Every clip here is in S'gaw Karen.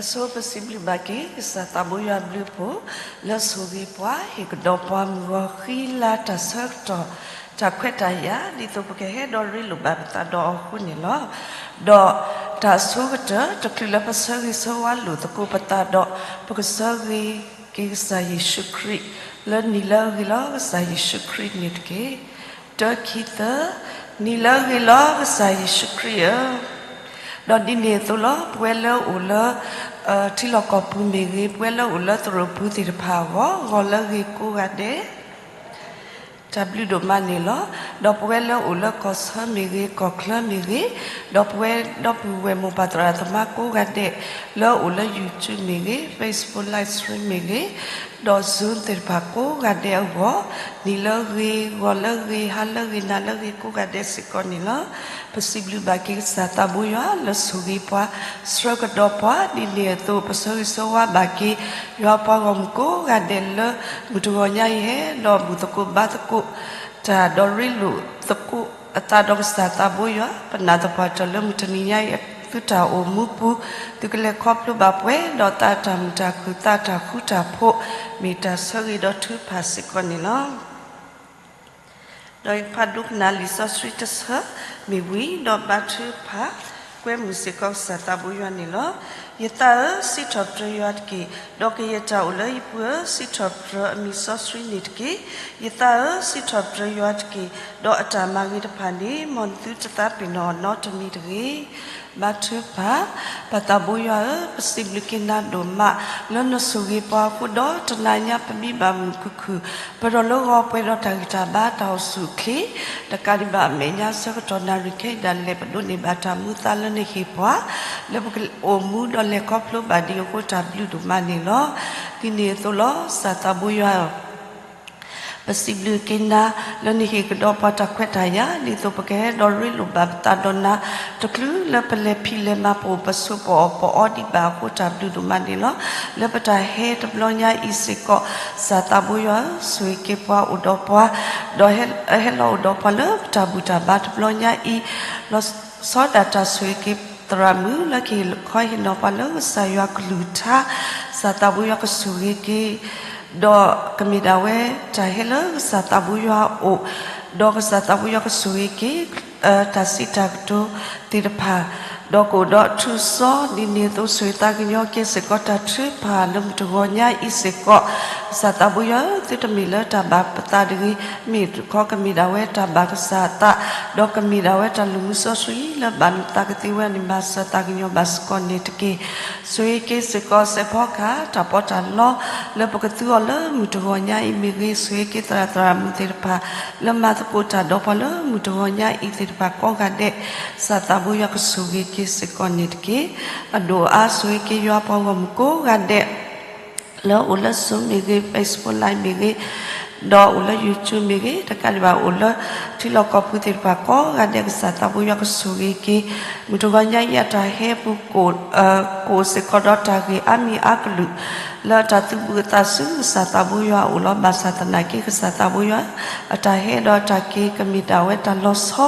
အဆိပစံးဘျုးဘၣ်က့ၤ ကစၢ်သးဘိယွၤအဘျုးအဖှိၣ် လၢဆိၣ်ဂ့ၤပှၤ ဟ့ၣ်ကဒီးပှၤမုၢ်ဂီၤဃံလၤတၢ်ဆၢကတီၢ် တၢ်ခွဲးတၢ်ယာ် ဒ်သိးပကဟဲဒီးရ့လိာ်ဘၣ်ပသးဒီးအီၤအဃိန့ၣ်လီၤ. ဒီးတၢ်အဆိကတၢၢ် တချုးလၢပဆၢဂ့ၤဆၢဝါလိာ်သကိးပသးဒီး ပကဆၢဂ့ၤက့ၤကစၢ်ယ့ၣ်ၡူးခရံာ် လၢနံၤလၢအဂ့ၤလီၤ ကစၢ်ယ့ၣ်ၡူးခရံာ်န့ၣ်တက့ၢ်. တၢ ခံ သၢ, နံၤလၢအဂ့ၤလီၤ ကစၢ်ယ့ၣ်ၡူးခရံာ်ဧၢ. ဒီးဒ်န့ၣ်အသိးလီၤ ပဝဲလၢအိၣ်လၢ ထံလီၢ်ကီၢ်ပူၤမ့ၢ်ဂ့ၤ, ပဝဲလၢအိၣ်လၢသရိာ်ပူၤသ့ၣ်တဖၣ်အဂီၢ်, ဂီၤလၢအဂ့ၤကိးဂၤဒဲး တၢ်ဘျုးဒိၣ်မးန့ၣ်လီၤ. ဒီးပဝဲလၢအိၣ်လၢကီၢ်ဆၢမ့ၢ်ဂ့ၤ, ကီၢ်ချၢမ့ၢ်ဂ့ၤ, ဒီးပဝဲဒီပုၢ်ဝဲၢ်မိၢ်ပၢ်သရၣ်သမါကိးဂၤဒဲး လၢအိၣ်လၢ YouTube မ့ၢ်ဂ့ၤ, Facebook Live Stream မ့ၢ်ဂ့ၤ, ဒီး Zoom သ့ၣ်တဖၣ်ကိးဂၤဒဲးအဂီၢ်, နံၤလၢအဂ့ၤ, ဂီၤလၢအဂ့ၤ, ဟါလၢအဂ့ၤ, နၤလၢအဂ့ၤကိးဂၤဒဲးစ့ၢ်ကီးန့ၣ်လီၤ. ပစံးဘျုးဘၣ်က့ၤကစၢ်သးဘိယွၤလၢဆိၣ်ဂ့ၤပှၤ, ဆှၢကဒီးပှၤ, ဒ်န့ၣ်အသိး ပဆၢဂ့ၤဆၢဝါဘၣ်က့ၤ ယွၤပှၤဂီၢ်မုၢ်ကိးဂၤဒဲးလၢ မုၢ်တဂီၤညါအံၤဟဲ ဒီးဘူၣ်သကိးဘါသကိး တၢ်ဒီးရ့လိာ်သကိးအသးဒီးကစၢ်သးဘိယွၤ, ပနာ်သပှၢ်တၢၢ်လၢမုၢ်တနံၤညါအံၤ သုတၢ်အိၣ်မူပူၤ သုကလဲၤခီဖျိဘၣ်ပှဲၤဒီးသးတၢ်မုာ်တၢ်ခုၣ် သးတၢ်ဃူတၢ်ဖိး မ့ၢ်တၢ်ဆၢဂ့ၤဒီးထုကဖၣ်စ့ၢ်ကီးန့ၣ်လီၤ. ဒီးယကဖးဒိကနၣ်လံာ်စီဆှံတဆၢမ့ၢ်ဝံၤ, ဒီးဘါထုကဖၣ်ကွဲမုာ်စ့ၢ်ကီးကစၢ်သးဘိယွၤန့ၣ်လီၤ. ယသးဧၢ, စံးထီၣ်ပတြၢၤယွၤတက့ၢ်, ဒီးကယဲၢ်တၢ်အိၣ်လၢယပူၤဧၢ, စံးထီၣ်ပတြၢၤအမံၤစီဆှံန့ၣ်တက့ၢ်. ယသးဧၢ, စံးထီၣ်ပတြၢၤယွၤတက့ၢ်, ဒီးအတၢ်မၤဂ့ၤတဖၣ်န့ၣ် မ်နသုတသးပ့ၤနီၣ်နီတမံၤတဂ့ၤ. ဘါထုကဖၣ်, ပၢ်သးဘိယွၤဧၢ, ပစံးဘျုးက့ၤနၤဒိၣ်မး လၢနဆိၣ်ဂ့ၤပှၤအဃိဒီး တနၤညါပမံဘၣ်မုာ်ခုၣ်ခုၣ်, ပဒီးလၢဂီၤပှဲၤဒီးတၢ်ဂံၢ်တၢ်ဘါတၢ်အိၣ်ဆူၣ်အိၣ်ချ့, တကးဒံးဘၣ်အမဲာ်ညါဆၢကတီၢ်နၣ်ရံၣ်ခဲအံၤဒၣ်လဲာ် ပဒိးန့ၢ်ဘၣ်တၢ်မူအသးလၢနဟ့ၣ်ပှၤ, လၢပကအိၣ်မူဒီးလဲၤခီဖျိဘၣ်ဒံးအဃိ တၢ်ဘျုးဒိၣ်မးန့ၣ်လီၤ. ဒ်န့ၣ်အသိးလီၤ ကစၢ်သးဘိယွၤဧၢ ပစံးဘျုးက့ၤနၤ လၢနဟ့ၣ်ကဒီးပှၤတၢ်ခွဲးတၢ်ယာ် ဒ်သိးပကဟဲဒီးရ့လိာ်ဘၣ်ပသးဒီးနၤ, တချုးလၢပလဲၤဖံးလဲၤမၤ ပအိၣ်ပဆိးပအီၣ်ပအီဒံးဘၣ်အဃိ တၢ်ဘျုးဒိၣ်မးန့ၣ်လီၤ. လၢပတၢ်ဟဲတဘျီညါအံၤစ့ၢ်ကီး ကစၢ်သးဘိယွၤဧၢ, ဆိၣ်ဂ့ၤက့ၤပှၤအိၣ်ဒီးပှၤ, ဒီးဟဲလီၤအိၣ်ဒီးပှၤလၢပတၢ်ဘူၣ်တၢ်ဘါတဘျီညါအံၤ, လီၤဆီဒၣ်တၢ်ဆိၣ်ဂ့ၤက့ၤသရၣ်မုၣ်လၢကဟ့ၣ်ခီဟ့ၣ်နီၤပှၤလၢကစၢ်ယွၤကလုၢ်ကထါ, ကစၢ်သးဘိယွၤကဆိၣ်ဂ့ၤက့ၤ ဒီးကမ့ၢ်ဒၣ်ဝဲတၢ်ဟဲလၢကစၢ်သးဘိယွၤအအိၣ်, ဒီးကစၢ်သးဘိယွၤကဆိၣ်ဂ့ၤက့ၤ တၢ်စံးတၢ်ကတိၤသ့ၣ်တဖၣ်, ဒီးကအိၣ်ဒီးအထူးအစီၤ ဒ်န့ၣ်အသိး ဆိၣ်ဂ့ၤသးကညီၤက့ၤစ့ၢ်ကီးတၢ်ထုကဖၣ်လၢမုၢ်တဂီၤညါအံၤစ့ၢ်ကီး, ကစၢ်သးဘိယွၤဧၢ, သုတမ့ၢ်လၢတၢ်ဘၣ်ပသးတဂ့ၤ, မ့ၢ်တခီကမ့ၢ်ဒၣ်ဝဲတၢ်ဘၣ်ကစၢ်အသး, ဒီးကမ့ၢ်ဒၣ်ဝဲတၢ်လူၢ်မူစီဆှံလၢဘၣ်နသးကသ့ဝဲန့ၣ် မၤစၢၤသးကညီၤဘၣ်စ့ၢ်ကီးန့ၣ်တက့ၢ်. ဆိၣ်ဂ့ၤက့ၤစ့ၢ်ကီးစဲးဖီကဟၣ် တၢ်ပီးတၢ်လီ လၢပကသူအီၤလၢမုၢ်တဂီၤညါအံၤမ့ၢ်ဂ့ၤ, ဆိၣ်ဂ့ၤက့ၤသရၣ်သရၣ်မုၣ်သ့ၣ်တဖၣ် လၢမၤသကိးတၢ်ဒီးပှၤလၢမုၢ်တဂီၤညါအံၤသ့ၣ်တဖၣ်ကိးဂၤဒဲး, ကစၢ်သးဘိယွၤကဆိၣ်ဂ့ၤက့ၤစ့ၢ်ကီးန့ၣ်တက့ၢ်. အဒိၣ်အါဆိၣ်ဂ့ၤက့ၤယွၤပှၤဂီၢ်မုၢ်ကိးဂၤဒဲး လၢအိၣ်လၢ Zoom မ့ၢ်ဂ့ၤ, Facebook Live မ့ၢ်ဂ့ၤ, ဒီးအိၣ်လၢ YouTube မ့ၢ်ဂ့ၤ, တကးဒံးဘၣ်အိၣ်လၢထံလီၢ်ကီၢ်ပူၤသ့ၣ်တဖၣ်ကိးဂၤဒဲး ကစၢ်သးဘိယွၤကဆိၣ်ဂ့ၤက့ၤ, မုၢ်တဂီၤညါအံၤအတၢ်ဟဲပူၤ ကအိၣ်စ့ၢ်ကီးဒီးတၢ်ဂ့ၢ်အါမံၤအါကလုာ် လၢတၢ်သူၣ်ဘုအသးဆူကစၢ်သးဘိယွၤအအိၣ်လီၤ. ဘၣ်ဆၣ်သနာ်က့ ကစၢ်သးဘိယွၤ အတၢ်ဟဲဒီးတၢ်က့ၤကမ့ၢ်ဒၣ်ဝဲတၢ်လီၤဆီ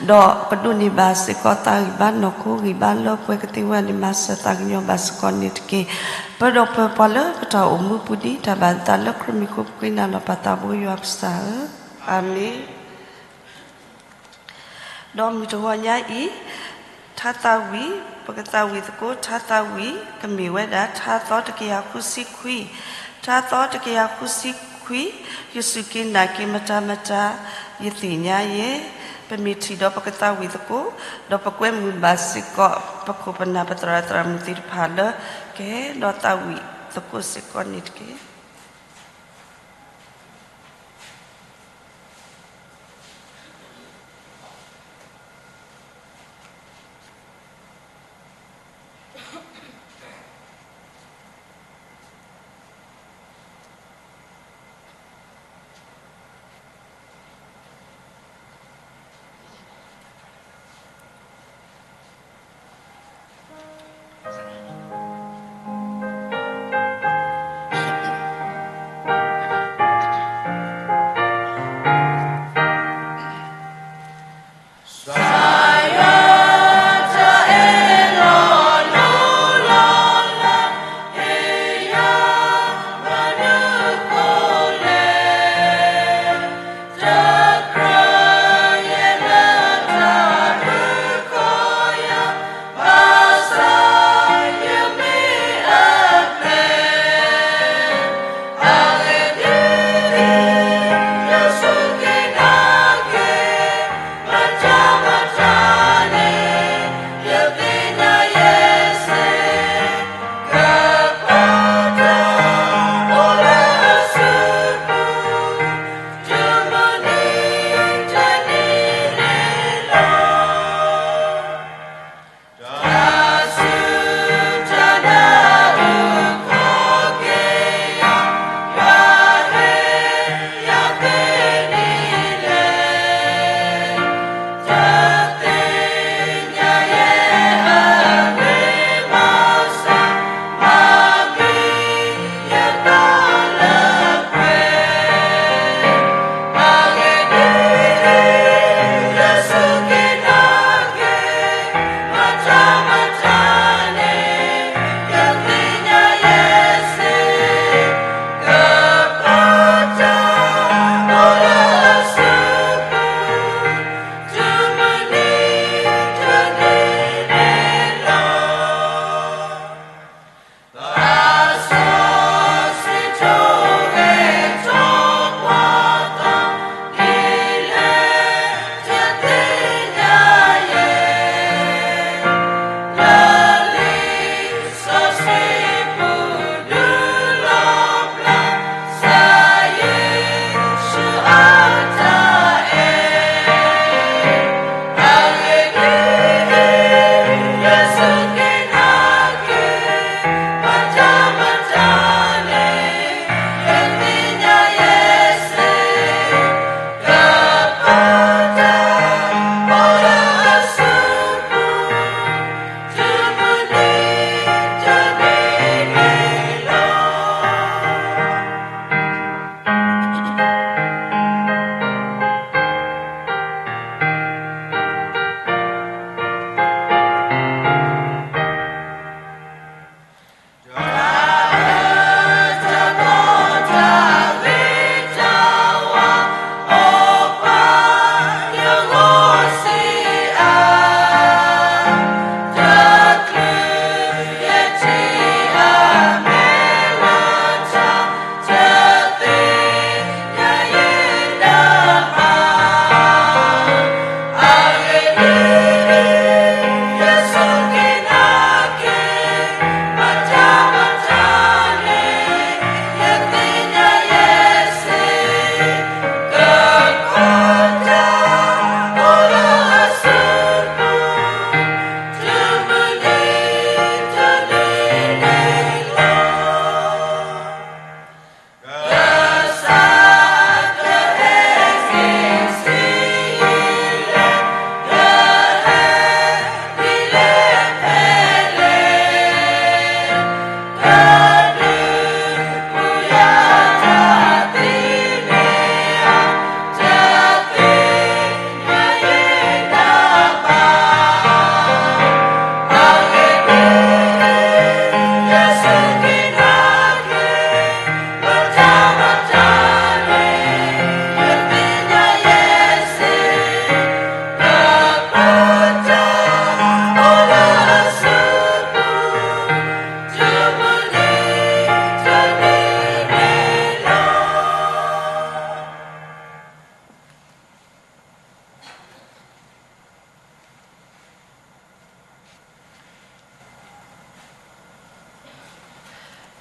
ဒီးကဒိးန့ၢ်ဘၣ်စ့ၢ်ကီးသးဂံၢ်ဘါနီၢ်ခိဂံၢ်ဘါလၢပှဲၤကသ့ဝဲန့ၣ် မၤစၢၤသးကညီၤဘၣ်စ့ၢ်ကီးန့ၣ်တက့ၢ်. ပၢၤဒီးပၢၤပှၤလၢပတၢ်အိၣ်မူပူၤဒ်တၢ်ဘၣ်နသးလၢခရံာ်မံၤအဃိ ပဃ့နၤလီၤပၢ်သးဘိယွၤကစၢ်ဧၢ, အၤမ့ၣ်. ဒီးမုၢ်တဂီၤညါအံၤ ထါသးဝံၣ်, ပကသးဝံၣ်သကိး ထါသးဝံၣ် ကမ့ၢ်ဝဲဒၣ် ထါသီတကယၤဃုဆံခွံ, ထါသီတကယၤဃုဆံခွံ, ယစူၢ်က့ၤနာ်က့ၤမတၤမတၤ ယသ့ၣ်ညါယဲ, ပမ့ၢ်ထံၣ်ဒီးပကသးဝံၣ်သကိး, ဒီးပကွဲမုာ်ဘၣ်စ့ၢ်ကီး ပခိၣ်ပနၢ်ပသရၣ်သရၣ်မုၣ်သ့ၣ်တဖၣ်လၢ ကဟဲဒီးသးဝံၣ်သကိးစ့ၢ်ကီးန့ၣ်တက့ၢ်.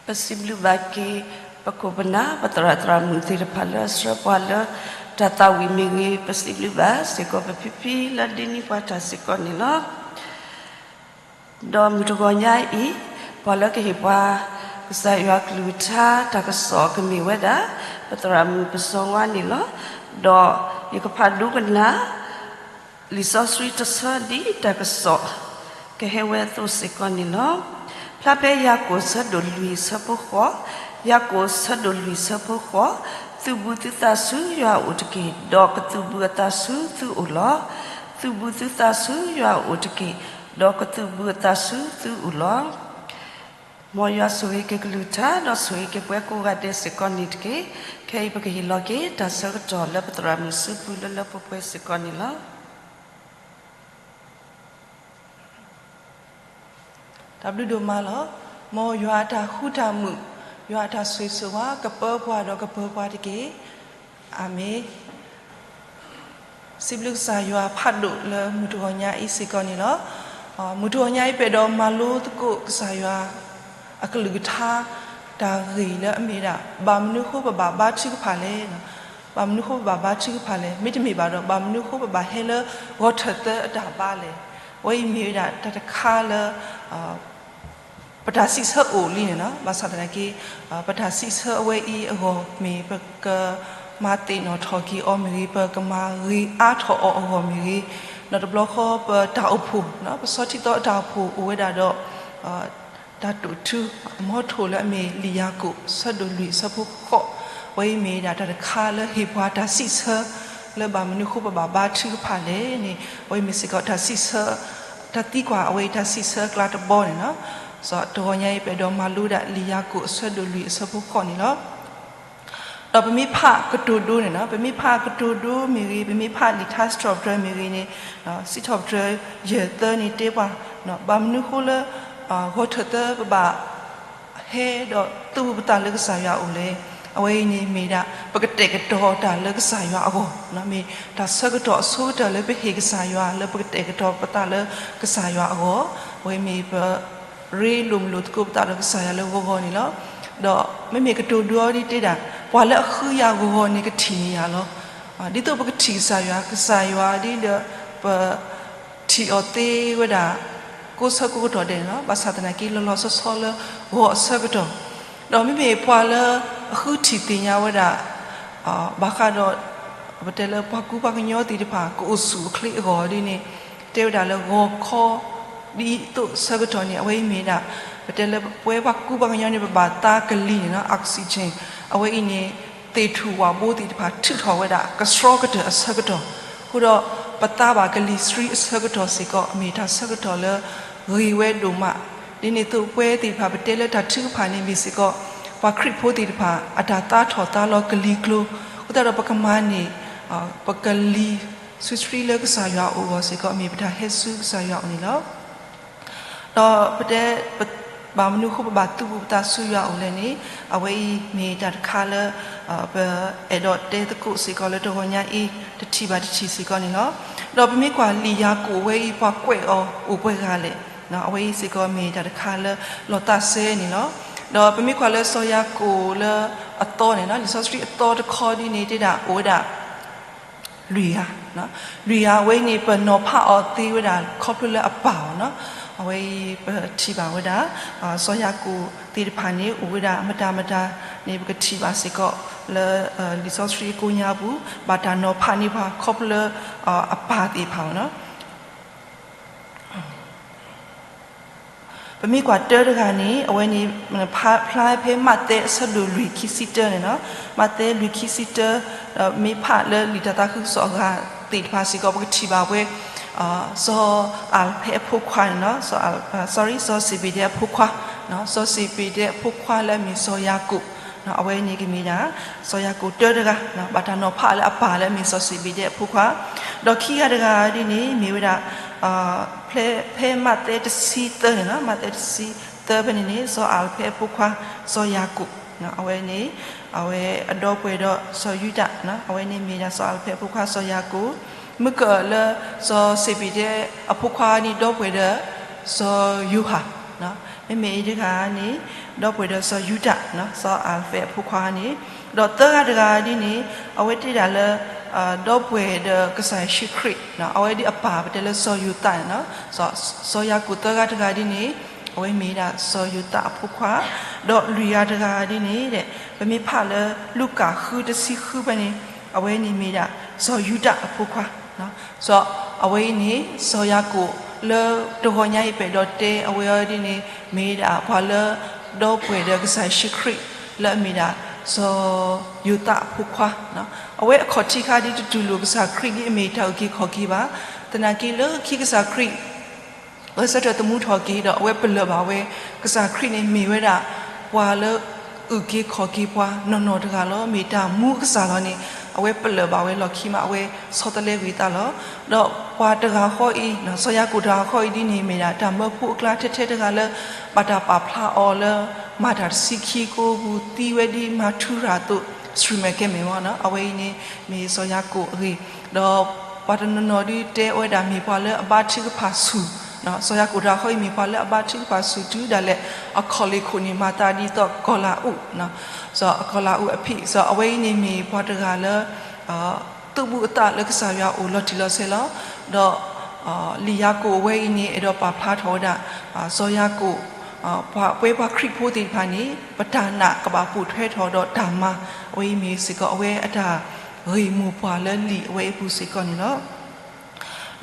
ပစံးဘျုးဘၣ်က့ၤ ပခိၣ်ပနၢ် ပသရၣ်သရၣ်မုၣ်သ့ၣ်တဖၣ်လၢအဆှၢပှၤလၢတၢ်သးဝံၣ်မ့ၢ်ဂ့ၤ, ပစံးဘျုးဘၣ်စ့ၢ်ကီးပဖံဖံလၢဒ့နံၣ်ပှၤတၢ်စ့ၢ်ကီးန့ၣ်လီၤ. ဒီးမုၢ်တဂီၤညါအံၤ ပှၤလၢကဟ့ၣ်ပှၤ ကစၢ်ယွၤကလုၢ်ကထါတၢ်ကစီၣ်ကမ့ၢ်ဝဲဒၣ် ပသရၣ်မုၣ်ပစီဝါန့ၣ်လီၤ. ဒီးယကဖးဒိကနၣ် လံာ်စီဆှံတဆၢဒ်တၢ်ကစီၣ် ကဟဲဝဲအသိးစ့ၢ်ကီးန့ၣ်လီၤ. ဖျါဖဲယၤကိာ်ဆၢဒိၣ်လွံၢ်ဆၢဖိဃိး, ယၤကိာ်ဆၢဒိၣ်လွံၢ်ဆၢဖိဃိး, သုးဘူးသုသးဆူယွၤအအိၣ်တက့ၢ်, ဒီးကသုးဘူးအသးဆူသုအိၣ်လီၤ. သုးဘူးသုသးဆူယွၤအအိၣ်တက့ၢ်, ဒီးကသုးဘူးအသးဆူသုအိၣ်လီၤ. မ်ယွၤဆိၣ်ဂ့ၤက့ၤကလုၢ်ကထါ ဒီးဆိၣ်ဂ့ၤက့ၤပှၤကိးဂၤဒဲးစ့ၢ်ကီးန့ၣ်တက့ၢ်. ခဲအံၤပကဟ့ၣ်လီၤက့ၤ တၢ်ဆၢကတီၢ်လၢပသရၣ်မုၣ်စုပူၤလၢလၢပှဲၤပှဲၤစ့ၢ်ကီးန့ၣ်လီၤ. တၢ်ဘျုးဒိၣ်မးလီၤ. မ်ယွၤအတၢ်ဃူတၢ်မုာ်, ယွၤအတၢ်ဆိၣ်ဂ့ၤဆိၣ်ဝါ ကပၢပှၤဒီးကပၢၤပှၤတက့ၢ်. အၤမ့ၣ်. စံးဘျုးကစၢ်ယွၤဖးဒိၣ်လၢမုၢ်တဂီၤညါအံၤစ့ၢ်ကီးန့ၣ်လီၤ. မုၢ်တဂီၤညါအံၤ ပအဲၣ်ဒိးမၤလိသကိးကစၢ်ယွၤအကလုၢ်ကထါ တၢ်ဂ့ၢ်လၢအမ့ၢ်ဝဲဒၣ် ဘၣ်မနုၤအဃိပဘၣ်ဘါထုကဖၣ်လဲၣ်. ဘၣ်မနုၤအဃိပဘၣ်ဘါထုကဖၣ်လဲၣ်. မ့တမ့ၢ်ဘၣ်ဒီး ဘၣ်မနုၤအဃိပဘၣ်ဟဲလၢဂီၤထၢၣ်သၢအတၢ်ဘါလဲၣ်. အဝဲအံၤမ့ၢ်ဝဲဒၣ်တၢ်တခါလၢ ပတၢ်စံးဆၢအိၣ်လံန့ၣ်လီၤ. ဘၣ်ဆၣ်သနာ်က့ ပတၢ်စံးဆၢအဝဲအံၤအဂီၢ်မ့ၢ် ပကမၤသ့ၣ်နီၣ်ထီၣ်က့ၤအီၤမ့ၢ်ဂ့ၤ, ပကမၤဂ့ၤအါထီၣ်အီၤအဂီၢ်မ့ၢ်ဂ့ၤ, ဒီးတဘျီဃီပတၢ်အိၣ်ဖှိၣ်, ပဆီထံသီအတၢ်အိၣ်ဖှိၣ်အိၣ်ဝဲဒၣ်ဒီး တၢ်တိာ်ထူ အမီထိၣ်လၢအမ့ၢ်လံာ်ယၤကိာ် ဆၢဒိၣ်လွံၢ် ဆၢဖိဃိး, အဝဲအံၤမ့ၢ်ဒၣ်တၢ်တခါလၢဟ့ၣ်ပှၤတၢ်စံးဆၢ လၢဘၣ်မနုၤအဃိပဘၣ်ဘါထုကဖၣ်လဲၣ်န့ၣ်, အဝဲအံၤမ့ၢ်စ့ၢ်ကီးတၢ်စံးဆၢ, တၢ်သံကွၢ်အဝဲအံၤတၢ်စံးဆၢအကျါတဘီန့ၣ်လီၤ. တဂီၤညါအံၤပအဲၣ်ဒိးမၤလိဒၣ်လံာ်ယၤကိာ်အဆၢဒိၣ်လွံၢ်အဆၢဖိဃိးန့ၣ်လီၤ. ဒီးပမ့ၢ်ဖးကတိၤဒိန့ၣ်လီၤ, ပမ့ၢ်ဖးကတိၤဒိမ့ၢ်ဂ့ၤ, ပမ့ၢ်ဖးလံာ်ထါစံးထီၣ်ပတြၢၤမ့ၢ်ဂ့ၤန့ၣ်, စံးထီၣ်ပတြၢၤယဲၢ်သၢန့ၣ်တဲပှၤ, ဘၣ်မနုၤအဃိလၢ ဂီၤထၢၣ်သၢပဘၣ် ဟဲဒီးသူၣ်ဘူးပသးလၢကစၢ်ယွၤအအိၣ်လဲၣ်. အဝဲအံၤန့ၣ်မ့ၢ်ဒၣ် ပကတဲာ်ကတီၤတၢ်လၢကစၢ်ယွၤအဂီၢ်, မ့ၢ်တၢ်ဆၢကတီၢ်အဆိကတၢၢ်လၢပဟ့ၣ်ကစၢ်ယွၤ လၢပကတဲာ်ကတီၤပသးလၢကစၢ်ယွၤအဂီၢ်, အဝဲမ့ၢ်ပရ့လိာ်မုာ်လိာ်သကိးပသးဒီးကစၢ်ယွၤလၢဂီၤဂီၤန့ၣ်လီၤ. ဒီးမ့မ့ၢ်ကတိၤဒိအီၤဒ်တဲဒၣ် ပှၤလၢအဃုယၤဂီၤဂီၤန့ၣ်ကထံၣ်န့ၢ်ယၤလီၤ. ဒ်သိးပကထံၣ်ကစၢ်ယွၤ, ကစၢ်ယွၤဒ်ဒီးပ ထံၣ်အီၤသ့ဝဲဒၣ် ကိးဆၢကိးကတီၢ်ဒဲးန့ၣ်လီၤ. ဘၣ်ဆၣ်သနာ်က့ လီၤလီၤဆီဆီလၢဂီၤအဆၢကတီၢ်, ဒီးမ့မ့ၢ်ပှၤလၢအဃုထံၣ်သ့ၣ်ညါဝဲဒၣ် ဘၣ်ဃးဒီး ပတဲလၢပှၤကူပှၤကညီသ့ၣ်တဖၣ် ကအိၣ်ဆူၣ်အိၣ်ချ့အဂီၢ်ဒ်န့ၣ်, တဲဝဲဒၣ်လၢဂီၤခီ ဒ်သိးဆၢကတီၢ်န့ၣ် အဝဲအံၤမ့ၢ်ဒၣ် ပတဲလၢပဝဲပှၤကူပှၤကညီန့ၣ် ပဘၣ်သါကလံၤန့ၣ်လီၤ, oxygen, အဝဲအံၤန့ၣ် သ့ၣ်ထူၣ်ဝၣ်ဘိသ့ၣ်တဖၣ်ထုးထီၣ်ဝဲဒၣ် ကဆှီကတၢၢ်အဆၢကတီၢ်, အဃိဒီးပသါဘၣ်ကလံၤဆှံအဆၢကတီၢ်စ့ၢ်ကီး မ့ၢ်တၢ်ဆၢကတီၢ်လၢဂ့ၤဝဲဒိၣ်မး, ဒ်န့ၣ်အသိးပဝဲသ့ၣ်တဖၣ် ပတဲလၢတၢ်ထုကဖၣ်န့ၣ်မ့ၢ်စ့ၢ်ကီး ပှၤခရံာ်ဖိသ့ၣ်တဖၣ် အတၢ်သါထီၣ်သါလီၤကလံၤကျိၤ, အဃိသတးဒီးပကမၤန့ၢ် ပကလံၤဆှံဆှံလၢကစၢ်ယွၤအအိၣ်အဂီၢ်စ့ၢ်ကီး မ့ၢ်ပတၢ်ဟဲဆူကစၢ်ယွၤအအိၣ်န့ၣ်လီၤ. ဒီးပတဲ ဘၣ်မနုၤအဃိပဘၣ်သူၣ်ဘူးပသးဆူယွၤအအိၣ်လဲၣ်န့ၣ်, အဝဲအံၤမ့ၢ်တၢ်တခါလၢ ပအဲၣ်ဒိးတဲသကိးစ့ၢ်ကီးလၢတဂီၤညါအံၤ တထံၣ်ဘၣ်တထံၣ်စ့ၢ်ကီးန့ၣ်လီၤ. ဒီးပမ့ၢ်ကွၢ်လံာ်ယၤကိာ်ဝဲအံၤ ပှၤကွဲးအီၤအိၣ်ပှဲၤဂၤလဲၣ်, အဝဲအံၤစ့ၢ်ကီးမ့ၢ်တၢ်တခါလၢလီၤသးစဲန့ၣ်လီၤ. ဒီးပမ့ၢ်ကွၢ်လၢစီၤယၤကိာ်လၢအသီန့ၣ်လီၤ, လံာ်စီဆှံအသီတခီဒ်န့ၣ် တဲဒၣ်အိၣ်ဝဲဒၣ် လွံၢ်ဂၤ, လွံၢ်ဂၤအဝဲအံၤန့ၣ် ပနီၤဖးအီၤသ့ဝဲဒၣ်ခီဖျိလၢအပၢ်အီၤန့ၣ်လီၤ. အဝဲအံၤပထံၣ်ဘၣ်ဝဲဒၣ် စီၤယၤကိာ်သ့ၣ်တဖၣ်န့ၣ် အိၣ်ဝဲဒၣ်မတၤမတၤန့ၣ် ပကထံၣ်ဘၣ်စ့ၢ်ကီးလၢ လံာ်စီဆှံအကိးညါပူၤ ဘၣ်တၢ်နီၤဖးန့ၢ်ပှၤခီဖျိလၢအပၢ်သ့ၣ်တဖၣ်အီၤန့ၣ်လီၤ. ပမ့ၢ်ကွၢ်တၢတဂၤန့ၣ် အဝဲန့ၣ် ဖျါဖဲမးသဲအဆၢဒိၣ်လွံၢ်ခံဆံတၢန့ၣ်လီၤ. မးသဲလွံၢ်ခံဆံတၢ မ့ၢ်ဖးလၢလံာ်တၢ်သးခုကစီၣ်အဂၤသ့ၣ်တဖၣ်စ့ၢ်ကီး ပကထံၣ်ဘၣ်ဝဲ စီၤအၤလ်ဖဲအဖိခွါန့ၣ်လီၤ, စီၤ sorry စီၤစ့းဘ့းဒဲးအဖိခွါ, စီၤစ့းဘ့းဒဲးအဖိခွါလၢအမ့ၢ်စီၤယၤကိာ်, အဝဲန့ၣ်ကမ့ၢ်ဒၣ် စီၤယၤကိာ်တၢတဂၤ ဘၣ်တၢ်နီၤဖးလၢအပၢ်လၢအမ့ၢ်စီၤစ့းဘ့းဒဲးအဖိခွါ, ဒီးခံဂၤတဂၤဒ်န့ၣ် မ့ၢ်ဝဲဒၣ် ဖဲ ဖဲမးသဲတဆံသၢန့ၣ်လီၤ, မးသဲတဆံသၢဖဲန့ၣ်န့ၣ် စီၤအၤလ်ဖဲအဖိခွါ စီၤယၤကိာ်, အဝဲန့ၣ် အဝဲအဒီပုၢ်ဝဲၢ်ဒီးစီၤယူဒၤ, အဝဲန့ၣ်မ့ၢ်ဒၣ်စီၤအၤလ်ဖဲအဖိခွါစီၤယၤကိာ်, မုၢ်ကၢၢ်လၢစီၤစ့းဘ့းဒဲးအဖိခွါန့ၣ် ဒီပုၢ်ဝဲၢ်ဒီး စီၤယိၤဟၣ်, မ့မ့ၢ်အံၤတဂၤန့ၣ် ဒီပုၢ်ဝဲၢ်ဒီးစီၤယူဒၤ, စီၤအၤလဖဲးအဖိခွါန့ၣ်, ဒီးသၢဂၤတဂၤဒ်န့ၣ်, အဝဲတဲဒၣ်လၢ ဒီပုၢ်ဝဲၢ်ဒီးကစၢ်ယ့ၣ်ၡူးခရံာ်, အဝဲဒ်အပၢ်ပတဲလၢစီၤယိၤသး, စီၤယၤကိာ်သၢဂၤတဂၤဒ်န့ၣ်, အဝဲမ့ၢ်ဒၣ်စီၤယိၤသးအဖိခွါ, ဒီးလွံၢ်ဂၤတဂၤဒ်န့ၣ်, ပမ့ၢ်ဖးလၢလူၤကၣ်ဃုတဆံဃုဖဲန့ၣ်, အဝဲန့ၣ်မ့ၢ်ဒၣ်စီၤယူဒၤအဖိခွါ စီၤအဝဲအံၤန့ၣ် စီၤယၤကိာ်လၢတဂီၤညါအံၤ ပအဲၣ်ဒိးတဲအဝဲအီၤဒ်န့ၣ် မ့ၢ်ဒၣ်ပှၤလၢ ဒီပုၢ်ဝဲၢ်ဒီးကစၢ်ယ့ၣ်ၡူးခရံာ် လၢအမ့ၢ်ဒၣ် စီၤယိၤသးအဖိခွါ, အဝဲအခီၣ်ထံးခါဒ်တတူၢ်လိာ်ကစၢ်ခရံာ်ဒ်အမ့ၢ်တၢ်အုၣ်က့ၤခီၣ်က့ၤဘၣ်, သနာ်က့လၢခံကစၢ်ခရံာ် ဂဲၤဆၢထၢၣ်သမူထီၣ်က့ၤဒီး အဝဲပလၢၢ်ဘၣ်ဝဲ ကစၢ်ခရံာ်န့ၣ်မ့ၢ်ဝဲဒၣ် ပှၤလၢအုၣ်က့ၤခီၣ်က့ၤပှၤနီၢ်နီၢ်တဂၤလီၤ. မ့ၢ်တၢ်မူအကစၢ်လီၤန့ၣ် အဝဲပလၢၢ်ဘၣ်ဝဲလီၢ်ခံမး အဝဲဆီတလဲကွံာ်အသးလီၤ. ဒီးပှၤတဂၤဃီအံၤ စီၤယၤကိာ်တဂၤဃီအံၤဒ်န့ၣ် မ့ၢ်ဒၣ်တၢ်မၢဖိအကျါထဲထဲတဂၤလၢ ဘၣ်တၢ်ပာ်ဖျါအီၤလၢ မၤတၢ်တဆံခံကိးပူၤ သံဝဲဒ်မၤထူရၤအသိး ဆှုၣ်မဲာ်ကဲမဲာ်မး, အဝဲအံၤန့ၣ် မ့ၢ်စီၤယၤကိာ်အဂ့ၢ်, ဒီးပှၤတနီၤနီၤဒ်တဲဝဲဒၣ်မ့ၢ်ပှၤလၢအဘါထုကဖၣ်ဆူၣ်, စီၤယၤကိာ်တဂၤဃီအံၤမ့ၢ်ပှၤလၢအဘါထုကဖၣ်ဆူၣ်တုၤဒၣ်လဲာ် အခီၣ်လ့ၢ်ခိၣ်န့ၣ် မၤသးဒ်သိးကီၤလၤအူး, စီၤကီၤလၤအူးအဖံး, စီၤအဝဲအံၤန့ၣ်မ့ၢ်ပှၤတဂၤလၢ သုးဘူးအသးလၢကစၢ်ယွၤအအိၣ်လီၤတံၢ်လီၤဆဲးလီၤ. ဒီး လံာ်ယၤကိာ်အဝဲအံၤန့ၣ် အဲၣ်ဒိးပာ်ဖျါထီၣ်ဝဲဒၣ် စီၤယၤကိာ် ပဝဲပှၤခရံာ်ဖိသ့ၣ်တဖၣ်န့ၣ် ပတၢ်နာ်ကဘၣ်ပိာ်ထွဲထီၣ်ဒီးတၢ်မၤ, အဝဲအံၤမ့ၢ်စ့ၢ်ကီး အဝဲအတၢ်ဂ့ၢ်မိၢ်ပှၢ်လၢလံာ်အဝဲအံၤပူၤစ့ၢ်ကီးန့ၣ်လီၤ.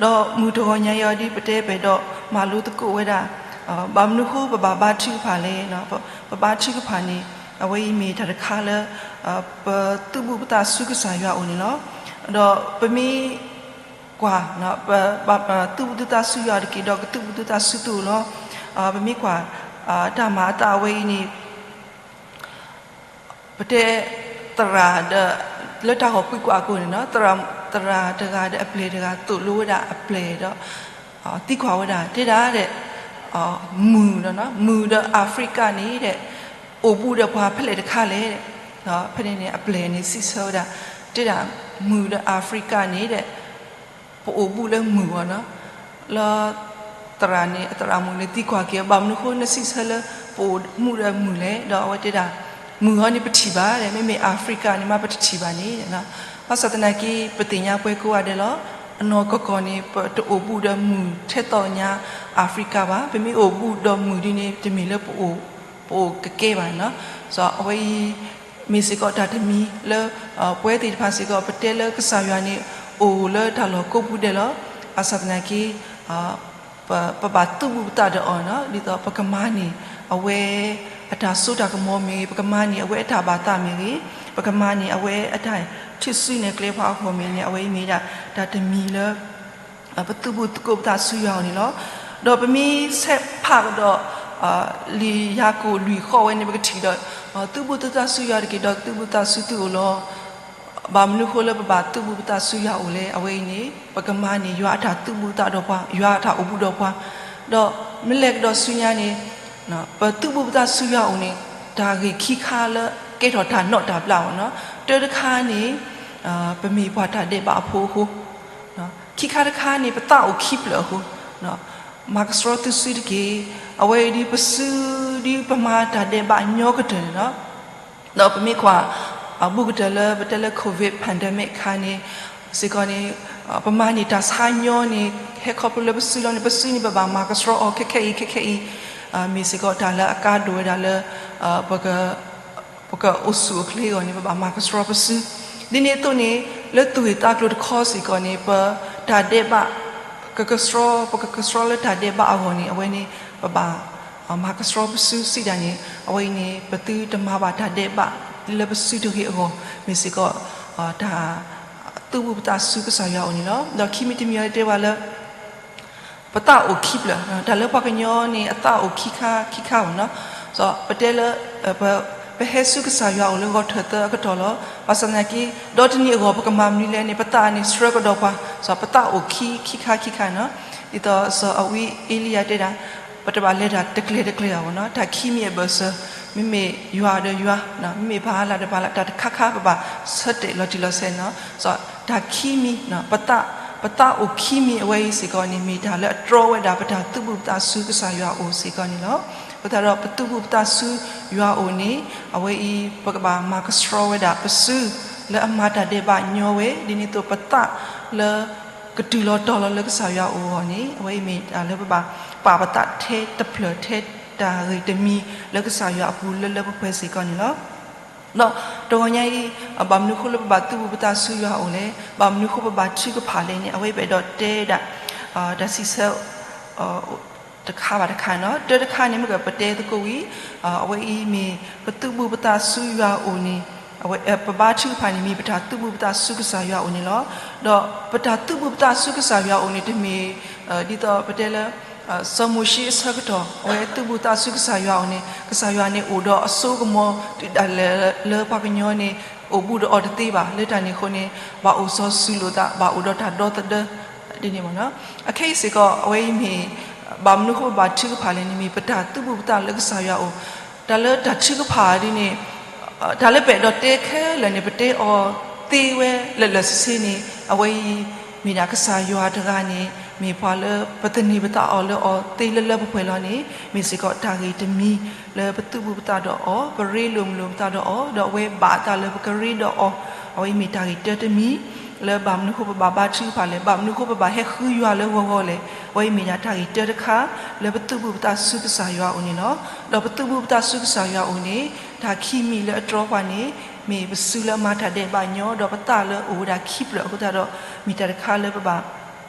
ဒီးမုၢ်တဂီၤညါအံၤဒ်ပတဲပအဲၣ်ဒိးမၤလိသကိးဝဲဒၣ် ဘၣ်မနုၤအဃိပဘၣ်ဘါထုကဖၣ်လဲၣ်, ပဘါထုကဖၣ်န့ၣ် အဝဲအံၤမ့ၢ်တၢ်တခါလၢ ပသုးဘူးသးဆူကစၢ်ယွၤအအိၣ်န့ၣ်လီၤ. ဒီးပမ့ၢ်ကွၢ် သုးဘူးသုသးဆူယွၤတက့ၢ် ဒီးကသုးဘူးသုသးဆူသုအိၣ်လီၤ. ပမ့ၢ်ကွၢ် တၢ်မၤအသးအဝဲအံၤန့ၣ် ပတဲ သရၣ်ဒီး လၢတၢ်ဂီၤပှံကွၢ်အကိာ်န့ၣ် သရၣ်တဂၤဒီးအပျဲၢ်တဂၤ သိၣ်လိဝဲဒၣ်အပျဲၢ်ဒီး သံကွၢ်ဝဲဒၣ် တဲဒၣ်ဒီး မုၢ်ဒီး မုၢ်ဒီးအၤဖရံကၤန့ၣ်ဒီး အိၣ်ဘူးဒီးပှၤဖဲလဲၣ်တခါလဲၣ်. ဖဲန့ၣ်န့ၣ် အပျဲၢ်န့ၣ်စံးဆၢဝဲဒၣ် တဲဒၣ် မုၢ်ဒီးအၤဖရံကၤန့ၣ်ဒီး ပအိၣ်ဘူးလၢမုၢ်အဂီၢ်န့ၣ်လီၤ. သရၣ်န့ၣ် အသရၣ်မုၣ်န့ၣ်သံကွၢ်က့ၤ ဘၣ်မနုၤအဃိနစံးဆၢလၢ ပအိၣ်မူဒီးမုၢ်လဲၣ်. ဒီးအဝဲတဲဒၣ် မုၢ်အဂီၢ်န့ၣ်ပထံၣ်ဘၣ်ဒီး မ့မ့ၢ်အၤဖရံကၤန့ၣ်မးပတထံၣ်ဘၣ်န့ၣ်. ဘၣ်ဆၣ်သနာ်က့ ပသ့ၣ်ညါပှဲၤကိးဂၤဒဲးလီၤ. အနီၢ်ကီၢ်ကီၢ်န့ၣ် ပတအိၣ်ဘူးဒီးမုၢ်ထဲသိးညါအၤဖရံကၤဘၣ်. ပမ့ၢ်အိၣ်ဘူးဒီးမုၢ်ဒ်န့ၣ် တမ့ၢ်လၢပအိၣ် ပအိၣ်ကကဲဘၣ်န့ၣ်လီၤ. အဝဲအံၤ မ့ၢ်စ့ၢ်ကီးတၢ်တမံၤလၢ ပဝဲသ့ၣ်တဖၣ်စ့ၢ်ကီး ပတဲလၢကစၢ်ယွၤန့ၣ် အိၣ်လၢတၢ်လီၢ်ကိးပူၤဒဲးလီၤ. ဘၣ်ဆၣ်သနာ်က့ ပဘၣ်သုးဘူးပသးဒီးအီၤန့ၣ်လီၤ. ဒ်သိးပကမၤန့ၢ် အဝဲအတၢ်စိတၢ်ကမီၤမ့ၢ်ဂ့ၤ, ပကမၤန့ၢ်အဝဲအတၢ်ဘၣ်သးမ့ၢ်ဂ့ၤ, ပကမၤန့ၢ်အဝဲအတၢ်ထုးစုနဲၣ်ကျဲပှၤအဂီၢ်မ့ၢ်န့ၣ် အဝဲအံၤမ့ၢ်ဒၣ်တၢ်တမံၤလၢ ပသုးဘူးသုးသးဆူယွၤအအိၣ်န့ၣ်လီၤ. ဒီးပမ့ၢ်ဆဲးဖးကဒီး လံာ်ယၤကိာ်လွံၢ်ဃီဝဲန့ၣ် ပကထံၣ်ဒီး သုးဘူးသုးသးဆူယွၤတက့ၢ် ဒီးသုးဘူးသးဆူသုအိၣ်လီၤ. ဘၣ်မနုၤအဃိလၢပဘၣ်သုးဘူးပသးဆူယွၤအအိၣ်လဲၣ်. အဝဲအံၤန့ၣ် ပကမၤန့ၢ်ယွၤအတၢ်သုးဘူးသးဒီးပှၤ, ယွၤအတၢ်အိၣ်ဘူးဒီးပှၤ, ဒီးမ့ၢ်လဲၤကဒီးဆူညါန့ၣ် ပသုးဘူးပသးဆူယွၤအအိၣ်န့ၣ် တၢ်ဂ့ၢ်ခံခါလၢကဲထီၣ်တၢ်နီၣ်တၢ်ဘျးအီၤန့ၣ်လီၤ. တၢတခါန့ၣ် ပမ့ၢ်ပှၤတၢ်ဒဲးဘးအဖိအဃိ, ခံခါတခါန့ၣ် ပသးအိၣ်ခံဖျၢၣ်အဃိ, မၤကဆှီသုစုတက့ၢ်. အဝဲအံၤဒ်ပစုဒ်ပမၤတၢ်ဒဲးဘးညီကတၢၢ်န့ၣ်လီၤ. ဒီးပမ့ၢ်ကွၢ် အဘူးကတၢၢ်လၢပတဲလၢ COVID pandemic အခါန့ၣ် စ့ၢ်ကီးန့ၣ် ပမၤန့ၢ်တၢ်ဆါညီန့ၣ် ဟဲခီဖျိလၢပစုလီၤန့ၣ် ပစုန့ၣ် ပဘၣ်မၤကဆှီအီၤခဲခဲအံၤခဲခဲအံၤ, မ့ၢ်စ့ၢ်ကီးတၢ်လၢအကါဒိၣ်ဝဲဒၣ်လၢ ပကအိၣ်ဆူၣ်အိၣ်ချ့အဂီၢ်န့ၣ် ပဘၣ်မၤကဆှီပစု. ဒ်န့ၣ်အသိးန့ၣ် လၢသူၣ်ဂ့ၢ်သးကျိၤတခီစ့ၢ်ကီးန့ၣ် ပတၢ်ဒဲးဘး ကကဆှီ ပကကဆှီလၢတၢ်ဒဲးဘးအဂီၢ်န့ၣ် အဝဲန့ၣ် ပဘၣ်မၤကဆှီပစုစံးဒၣ်န့ၣ် အဝဲအံၤန့ၣ် ပသုတမၤဘၣ်တၢ်ဒဲးဘးလၢပစုတဂ့ၤအဂီၢ် မ့ၢ်စ့ၢ်ကီး တၢ်သုးဘူးပသးဆူကစၢ်ယွၤအအိၣ်န့ၣ်လီၤ. ဒီးခံမံၤတမံၤအံၤတဲဝဲလၢ ပသးအိၣ်ခံဖျၢၣ်, တၢ်လၢပှၤကညီန့ၣ် အသးအိၣ်ခံခါခံခါအဂီၢ်န့ၣ်လီၤ. ပတဲလၢ ပဟဲဆူကစၢ်ယွၤအအိၣ်လၢဂီၤထၢၣ်သၢအကတီၢ်လီၤ. ဘၣ်ဆၣ်သနာ်က့ ဒီတနံၤအဂီၢ် ပကမၤမနုၤလဲၣ်န့ၣ် ပသးန့ၣ်ဆှၢကဒီးပှၤ, ပသးအိၣ်ခံခံခါခံခါန့ၣ်လီၤ. ဒ်သိးစီၤအဝံအ့လံယၤတဲဒၣ် ပတဘၣ်လဲၤတၢ်တကျဲၤတကျဲၤအဂီၢ်န့ၣ်လီၤ. တၢ်ခံမံၤအဘၢၣ်စၢၤ မ့မ့ၢ်ယွၤဒီးယွၤ, မ့မ့ၢ်ပှၤလၢ်ဒီးပှၤလၢ် တၢ်တခါခါ ပဘၣ်ဆၢတဲာ်လီၤတံၢ်လီၤဆဲးန့ၣ်လီၤ. တၢ်ခံမံၤ ပသးအိၣ်ခံမံၤအဝဲအံၤစ့ၢ်ကီးန့ၣ် မ့ၢ်တၢ်လၢအတြီဝဲဒၣ်ပတၢ်သုးဘူးပသးဆူကစၢ်ယွၤအအိၣ်စ့ၢ်ကီးန့ၣ်လီၤ. အဃိသတးဒီး ပသူၣ်ဘူၣ်ပသးဆူယွၤအအိၣ်န့ၣ် အဝဲအံၤ ပကဘၣ်မၤကဆှီဝဲဒၣ်ပစု လၢအမၤတၢ်ဒဲးဘးညီဝဲ ဒ်န့ၣ်အသိးပသးလၢ ကတုၤလီၤတီၤလီၤလၢကစၢ်ယွၤအအိၣ်အဂီၢ်န့ၣ် အဝဲအံၤမ့ၢ်တၢ်လၢပဘၣ်ပာ်ပသးထဲတဖျၢၣ်ထဲတၢ်ဂ့ၢ်တမံၤ လၢကစၢ်ယွၤအပူၤလၢလၢပှဲၤပှဲၤစ့ၢ်ကီးန့ၣ်လီၤ. ဒီးတဂီၤညါအံၤ ဘၣ်မနုၤအဃိလၢပဘၣ်သူၣ်ဘူၣ်ပသးဆူယွၤအအိၣ်လဲၣ်, ဘၣ်မနုၤအဃိပဘၣ်ထုကဖၣ်လဲၣ်န့ၣ် အဝဲပအဲၣ်ဒိးတဲဒၣ် တၢ်စံးဆၢ တခါဘၣ်တခါန့ၣ်လီၤ. တၢတခါန့ၣ် မ့ၢ်ကပတဲသကိးဝံၤ အဝဲအံၤမ့ၢ်ပသူၣ်ဘူၣ်ပသးဆူယွၤအအိၣ်န့ၣ် ပဘါထုကဖၣ်န့ၣ် မ့ၢ်ပတၢ်သူၣ်ဘူၣ်ပသးဆူကစၢ်ယွၤအအိၣ်န့ၣ်လီၤ. ဒီးပတၢ်သူၣ်ဘူၣ်ပသးဆူကစၢ်ယွၤအအိၣ်န့ၣ် တမ့ၢ် ဒ်သိးပတဲလၢ စီၤမိၤၡ့အဆၢကတီၢ် အဝဲသူၣ်ဘူၣ်သးဆူကစၢ်ယွၤအအိၣ်န့ၣ် ကစၢ်ယွၤန့ၣ်အိၣ်ဒီးအစိကမီၤ တုၤဒၣ်လဲာ်လၢပှၤကညီန့ၣ် အိၣ်ဘူးဒီးအီၤတသ့ဘၣ်. လၢတၢ်န့ၣ်အဃိန့ၣ် ဘၣ်အိၣ်စီၤစုၤလိာ်သး ဘၣ်အိၣ်ဒီးတၢ်ဒီသဒၢ ဒ်န့ၣ်မ့ၢ်နီၤ. အခဲအံၤစ့ၢ်ကီး အဝဲအံၤမ့ၢ် ဘၣ်မနုၤအဃိပဘၣ်ထုကဖၣ်လဲၣ်န့ၣ် မ့ၢ်ပတၢ်သူၣ်ဘူၣ်ပသးလၢကစၢ်ယွၤအအိၣ်, တၢ်လၢတၢ်ထုကဖၣ်ဒ်န့ၣ် တၢ်လၢပအဲၣ်ဒိးတဲခဲလၢာ်န့ၣ် ပတဲအီၤသ့ဝဲလၢာ်လၢာ်ဆ့ဆ့န့ၣ် အဝဲအံၤမ့ၢ်ဒၣ်ကစၢ်ယွၤတဂၤန့ၣ် မ့ၢ်ပှၤလၢပသန့ၤပသးအီၤလၢအီၤသ့လၢလၢပှဲၤပှဲၤလီၤန့ၣ် မ့ၢ်စ့ၢ်ကီးတၢ်ဂ့ၢ်တမံၤ လၢပသူၣ်ဘူၣ်ပသးဒီးအီၤ ပရ့လိာ်မုာ်လိာ်ပသးဒီးအီၤ ဒီးအဝဲဘၣ်အသးလၢပကရ့ဒီးအီၤ အဝဲအံၤမ့ၢ်တၢ်ဂ့ၢ်တၢတမံၤ လၢဘၣ်မနုၤအဃိပဘၣ်ဘါထုကဖၣ်လဲၣ်, ဘၣ်မနုၤအဃိပဘၣ်ဟဲဃုယွၤလၢဂီၤဂီၤလဲၣ်, အဝဲအံၤမ့ၢ်ဒၣ်တၢ်ဂ့ၢ်တၢတခါ လၢပသူၣ်ဘူၣ်ပသးဆူကစၢ်ယွၤအအိၣ်န့ၣ်လီၤ. ဒီးပသူၣ်ဘူၣ်ပသးဆူကစၢ်ယွၤအအိၣ်န့ၣ် တၢ်ခံမံၤလၢအတြီပှၤန့ၣ် မ့ၢ်ပစုလၢအမၤတၢ်ဒဲးဘးညီ ဒီးပသးလၢအအိၣ်ဝဲဒၣ်ခံဖျၢၣ်အဃိသတးဒီး မ့ၢ်တၢ်တခါလၢပဘၣ်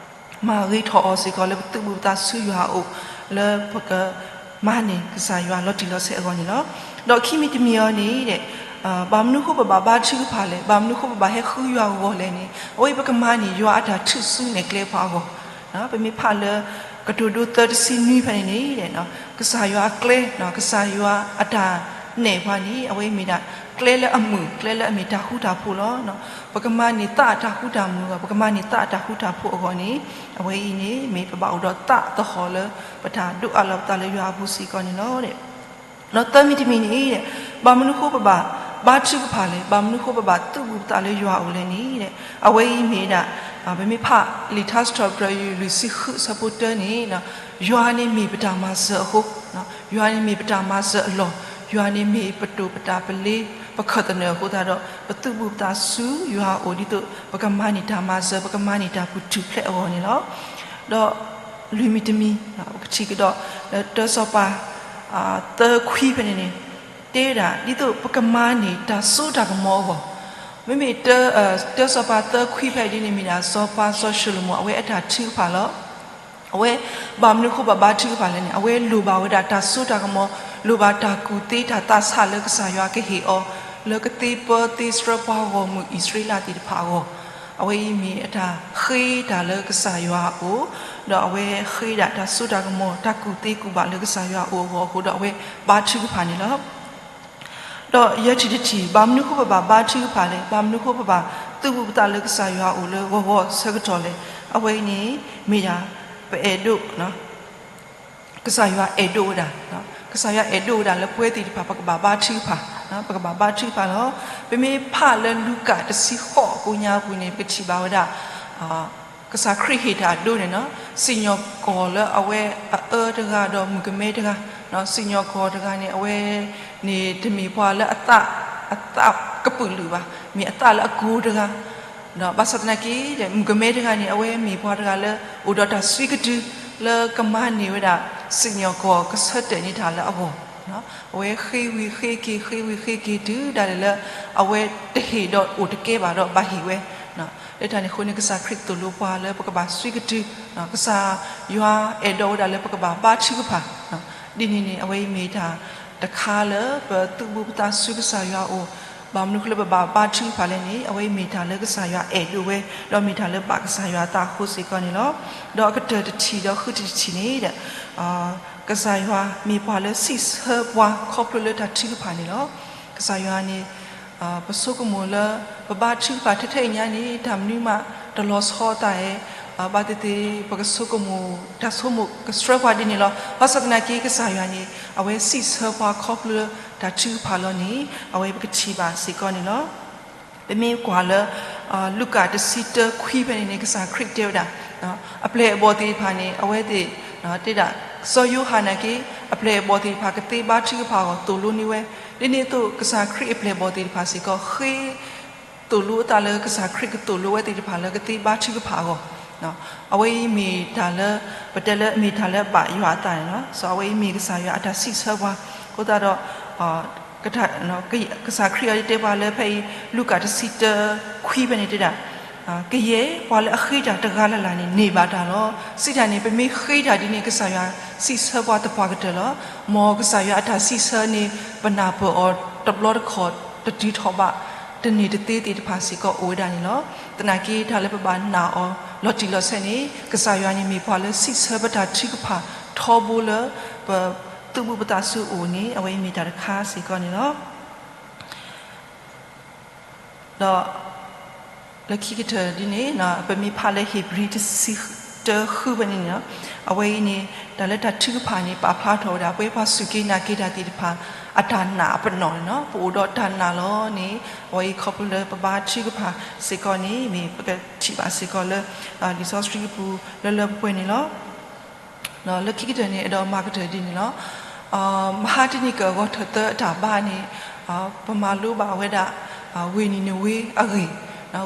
မၤဂ့ၤထီၣ်အီၤစ့ၢ်ကီးလၢပသူၣ်ဘူၣ်ပသးဆူယွၤအအိၣ် လၢပကမၤန့ၢ်ကစၢ်ယွၤလီၤတံၢ်လီၤဆဲးအဂီၢ်န့ၣ်လီၤ. ဒီးခံမံၤတမံၤအံၤန့ၣ် ဘၣ်မနုၤအဃိပဘၣ်ဘါထုကဖၣ်လဲၣ်, ဘၣ်မနုၤအဃိပဘၣ်ဟဲဃုယွၤဂီၤလဲၣ်န့ၣ် အဝဲအံၤပကမၤန့ၢ်ယွၤအတၢ်ထုးစုနဲၣ်ကျဲပှၤအဂီၢ် ပမ့ၢ်ဖးလၢ ကတိၤဒိသၢတဆံနွံဖဲန့ၣ်န့ၣ် ကစၢ်ယွၤအကျဲ ကစၢ်ယွၤအတၢ်နဲၣ်ပှၤန့ၣ် အဝဲအံၤမ့ၢ်ဒၣ် ကျဲလၢအမုာ် ကျဲလၢအမ့ၢ်တၢ်ဃူတၢ်ဖိးလီၤ. ပကမၤန့ၢ်သးအတၢ်ဃူတၢ်မုာ်အဂီၢ် ပကမၤန့ၢ်သးအတၢ်ဃူတၢ်ဖိးအဂီၢ်န့ၣ် အဝဲအံၤန့ၣ် မ့ၢ်ပဘၣ်အိၣ်ဒီးသးသဟီၣ်လၢ ပတၢ်ဒိးအးလီၤပသးလၢယွၤအပူၤစ့ၢ်ကီးန့ၣ်လီၤ. ဒီးသၢမံၤတမံၤန့ၣ် ဘၣ်မနုၤအဃိပဘၣ်ဘါထုကဖၣ်လဲၣ်, ဘၣ်မနုၤအဃိပဘၣ်သူၣ်ဘူၣ်ပသးလၢယွၤအအိၣ်လဲၣ်န့ၣ် အဝဲအံၤမ့ၢ်ဒၣ် ပမ့ၢ်ဖးလံာ်ထါစံးထီၣ်ပတြၢၤ လွံၢ်ဆံဃုအဆၢဖိတၢန့ၣ် ယွၤန့ၣ်မ့ၢ်ပတၢ်မၤစၢၤအဃိ, ယွၤန့ၣ်မ့ၢ်ပတၢ်မၤစၢၤအလီၢ်, ယွၤန့ၣ်မ့ၢ်ပတိာ်ပတၢ်ပလ့ ပခၢၣ်သနၢၣ်အဃိသတးဒီး ပသူၣ်ဘူၣ်ပသးဆူယွၤအအိၣ်ဒ်သိး ပကမၤန့ၢ်တၢ်မၤစၢၤ ပကမၤန့ၢ်တၢ်ပူၤတုာ်ဖျဲးအဂီၢ်န့ၣ်လီၤ. ဒီးလွံၢ်မံၤတမံၤ ပကထံၣ်ကဒီး လၢတၢစီၤပၤ သၢခွံဖဲန့ၣ်န့ၣ် တဲဒၣ် ဒ်သိးပကမၤန့ၢ်တၢ်စိတၢ်ကမီၤအဂီၢ်, မ့မ့ၢ် တၢစီၤပၤသၢခွံဖဲဒ်န့ၣ်မ့ၢ်ဒၣ် စီၤပၤစီၤၡလိၤမိၣ် အဝဲအတၢ်ထုကဖၣ်လီၤ. အဝဲ ဘၣ်မနုၤအဃိဘၣ်ဘါထုကဖၣ်လဲၣ်န့ၣ် အဝဲလိၣ်ဘၣ်ဝဲဒၣ်တၢ်စိတၢ်ကမီၤ လိၣ်ဘၣ်တၢ်ကူၣ်သ့တၢ်သးဆးလၢကစၢ်ယွၤကဟ့ၣ်အီၤ လၢကသ့ပၢသ့ဆှၢပှၤဂီၢ်မုၢ်အံၣ်စရ့လးသ့ၣ်တဖၣ်အဂီၢ်, အဝဲအံၤမ့ၢ်အတၢ်ဃ့တၢ်လၢကစၢ်ယွၤအအိၣ်, ဒီးအဝဲဃ့ဒၣ်တၢ်စိတၢ်ကမီၤ တၢ်ကူၣ်သ့ကူၣ်ဘၣ်လၢကစၢ်ယွၤအအိၣ်အဂီၢ်အဃိဒီး အဝဲဘါထုကဖၣ်န့ၣ်လီၤ. ဒီးယဲၢ်ထံၣ်တထံၣ် ဘၣ်မနုၤအဃိပဘၣ်ဘါထုကဖၣ်လဲၣ်, ဘၣ်မနုၤအဃိပဘၣ်သူၣ်ဘူၣ်ပသးလၢကစၢ်ယွၤအအိၣ်လၢဂီၤဂီၤဆၢကတီၢ်လဲၣ်, အဝဲအံၤန့ၣ် မ့ၢ်ဒၣ် ပအဲၣ်ဒိး ကစၢ်ယွၤအဲၣ်ဒိးဝဲဒၣ်, ကစၢ်ယွၤအဲၣ်ဒိးဝဲဒၣ်လၢပဝဲသ့ၣ်တဖၣ် ပကဘၣ်ဘါထုကဖၣ်, ပကဘၣ်ဘါထုကဖၣ်လီၤ. ပမ့ၢ်ဖးလၢလူၤကၣ်တဆံဃိးအကိးညါအပူၤန့ၣ် ပကထံၣ်ဘၣ်ဝဲဒၣ် ကစၢ်ခရံာ်ဟ့ၣ်တၢ်အဒိန့ၣ်နီၤ, စံၣ်ညီၣ်ကွီၢ်လၢအဝဲအအၢတဂၤဒီးမုၣ်ကမဲတဂၤ, စံၣ်ညီၣ်ကွီၢ်တဂၤန့ၣ် အဝဲန့ၣ်တမ့ၢ်ပှၤလၢအသး အသးကပုာ်လုာ်ဘၣ်, မ့ၢ်အသးလၢအကိၤတဂၤ, ဒီးဘၣ်ဆၣ်သနာ်က့ မုၣ်ကမဲတဂၤန့ၣ် အဝဲမ့ၢ်ပှၤတဂၤလၢ အိၣ်ဒီးတၢ်စုကတုၤ လၢကမၤန့ၢ်ဝဲဒၣ် စံၣ်ညီၣ်ကွီၢ်ကဆၢတဲာ်န့ၢ်တၢ်လၢအဂီၢ်, အဝဲဃ့ဝံၤဃ့က့ၤ ဃ့ဝံၤဃ့က့ၤတုၤဒၣ်လဲာ်လၢ အဝဲတဟ့ၣ်ဒီးအိၣ်တကဲဘၣ်ဒီးဘၣ်ဟ့ၣ်ဝဲ, လၢတၢ်န့ၣ်အဃိန့ၣ် ကစၢ်ခရံာ်သိၣ်လိပှၤလၢပကဘၣ်စုကတုၤ, ကစၢ်ယွၤအဲၣ်ဒိးဝဲဒၣ်လၢပကဘၣ်ဘါထုကဖၣ်, ဒ်န့ၣ်န့ၣ် အဝဲအံၤမ့ၢ်တၢ်တခါလၢပသူၣ်ဘူၣ်ပသးဆူကစၢ်ယွၤအအိၣ်, ဘၣ်မနုၤအဃိလၢပဘၣ်ဘါထုကဖၣ်လဲၣ်န့ၣ် အဝဲအံၤမ့ၢ်တၢ်လၢကစၢ်ယွၤအဲၣ်ဒိးဝဲ, ဒီးမ့ၢ်တၢ်လၢဘၣ်ကစၢ်ယွၤအသးအဃိစ့ၢ်ကီးန့ၣ်လီၤ. ဒီးအကတၢၢ်တထံၣ်ဒီးဃုထံၣ်တထံၣ်န့ၣ် ကစၢ်ယွၤမ့ၢ်ပှၤလၢစံးဆၢပှၤခီဖျိလၢတၢ်ထုကဖၣ်န့ၣ်လီၤ. ကစၢ်ယွၤန့ၣ် ပဆိကမိၣ်လၢ ပဘါထုကဖၣ်ထဲထဲအံၤညါန့ၣ် တၢ်မနုၤမးတလီၤဆီအသးဧဲ, ဘၣ်သ့ၣ်သ့ၣ် ပကဆိကမိၣ် တၢ်ဆိကမိၣ်ကဆှၢပှၤဒ်န့ၣ်လီၤ. ဘၣ်ဆၣ်သနာ်က့ ကစၢ်ယွၤန့ၣ် အဝဲစံးဆၢပှၤခီဖျိလၢတၢ်ထုကဖၣ်လီၤန့ၣ် အဝဲပကထံၣ်ဘၣ်စ့ၢ်ကီးန့ၣ်လီၤ. ပမ့ၢ်ကွၢ်လၢ လူၤကၣ်တဆံတၢခွံဖဲန့ၣ်န့ၣ် ကစၢ်ခရံာ်တဲဝဲဒၣ် အပျဲၢ်အဘီၣ်သ့ၣ်တဖၣ်န့ၣ် အဝဲသ့ၣ် တဲဒၣ် စီၤယိၤဟၣ်နာ်က့ အပျဲၢ်အဘီၣ်သ့ၣ်တဖၣ်ကသ့ဘါထုကဖၣ်အဂီၢ် သိၣ်လိန့ၢ်ဝဲ, ဒ်န့ၣ်အသိး ကစၢ်ခရံာ်အပျဲၢ်အဘီၣ်သ့ၣ်တဖၣ်စ့ၢ်ကီး ဃ့ သိၣ်လိအသးလၢကစၢ်ခရံာ်ကသိၣ်လိဝဲသ့ၣ်တဖၣ်လၢကသ့ဘါထုကဖၣ်အဂီၢ်, အဝဲအံၤမ့ၢ်တၢ်လၢ ပတဲလၢမ့ၢ်တၢ်လၢဘၣ်ယွၤအသးန့ၣ်လီၤ. စီၤအဝဲအံၤမ့ၢ်ကစၢ်ယွၤအတၢ်စံးဆၢပှၤ, အဃိသတးဒီး ကစၢ်ခရံာ်အံၤတဲပှၤလၢဖဲအံၤ လူၤကၣ်တဆံတၢခွံဖဲန့ၣ်တဲဒၣ် ကယဲၢ်ပှၤလၢအဃ့တၢ်တဂၤလၢ်လၢ်န့ၣ် န့ၢ်ဘၣ်တၢ်လီၤ. စံးတၢ်န့ၣ် ပမ့ၢ်ဃ့တၢ်ဒ်န့ၣ် ကစၢ်ယွၤစံးဆၢပှၤသပှၢ်ကတၢၢ်လီၤ. မ်ကစၢ်ယွၤအတၢ်စံးဆၢန့ၣ် ပနၢ်ပၢၢ်အီၤတဘျီတခီၣ် တတုၤထီၣ်ဘး တန့ၢ်တသ့သ့ၣ်တဖၣ်စ့ၢ်ကီးအိၣ်ဝဲဒၣ်န့ၣ်လီၤ. သနာ်က့တၢ်လၢပဘၣ်နာ်အီၤ လီၤတံၢ်လီၤဆဲးန့ၣ် ကစၢ်ယွၤန့ၣ်မ့ၢ်ပှၤလၢစံးဆၢပတၢ်ထုကဖၣ်ထီဘိလၢ ပသူၣ်ဘူၣ်ပသးစူၤအိၣ်န့ၣ် အဝဲအံၤမ့ၢ်တၢ်တခါစ့ၢ်ကီးန့ၣ်လီၤ. ဒီး လၢခံကတၢၢ်ဒ်န့ၣ် ပမ့ၢ်ဖးလၢဧ့ၤဘြံၤတဆံတၢဃုဖဲန့ၣ်န့ၣ်လီၤ. အဝဲအံၤန့ၣ် တၢ်လၢတၢ်ထုကဖၣ်န့ၣ် ပာ်ဖျါထီၣ်ဝဲဒၣ် ပဝဲပှၤစူၢ်က့ၤနာ်က့ၤတၢ်သ့ၣ်တဖၣ် အတၢ်နာ်အပနီၣ်န့ၣ်လီၤ. ပအိၣ်ဒီးတၢ်နာ်လီၤန့ၣ် အဝဲအံၤခီဖျိလၢပဘါထုကဖၣ်စ့ၢ်ကီးန့ၣ် မ့ၢ်ပကထံၣ်ဘၣ်စ့ၢ်ကီးလၢ လံာ်စီဆှံအပူၤလၢလၢပှဲၤပှဲၤန့ၣ်လီၤ. လၢခံကတၢၢ်န့ၣ် အဲၣ်ဒိးမၤကတၢၢ်ဒ်န့ၣ်လီၤ. မဟါတနံၤကၢၢ်ဂီၤထၢၣ်သၢအတၢ်ဘါန့ၣ် ပမၤလိဘၣ်ဝဲဒၣ် ဝ့ၢ်နံၤနဝ့အဂ့ၢ်,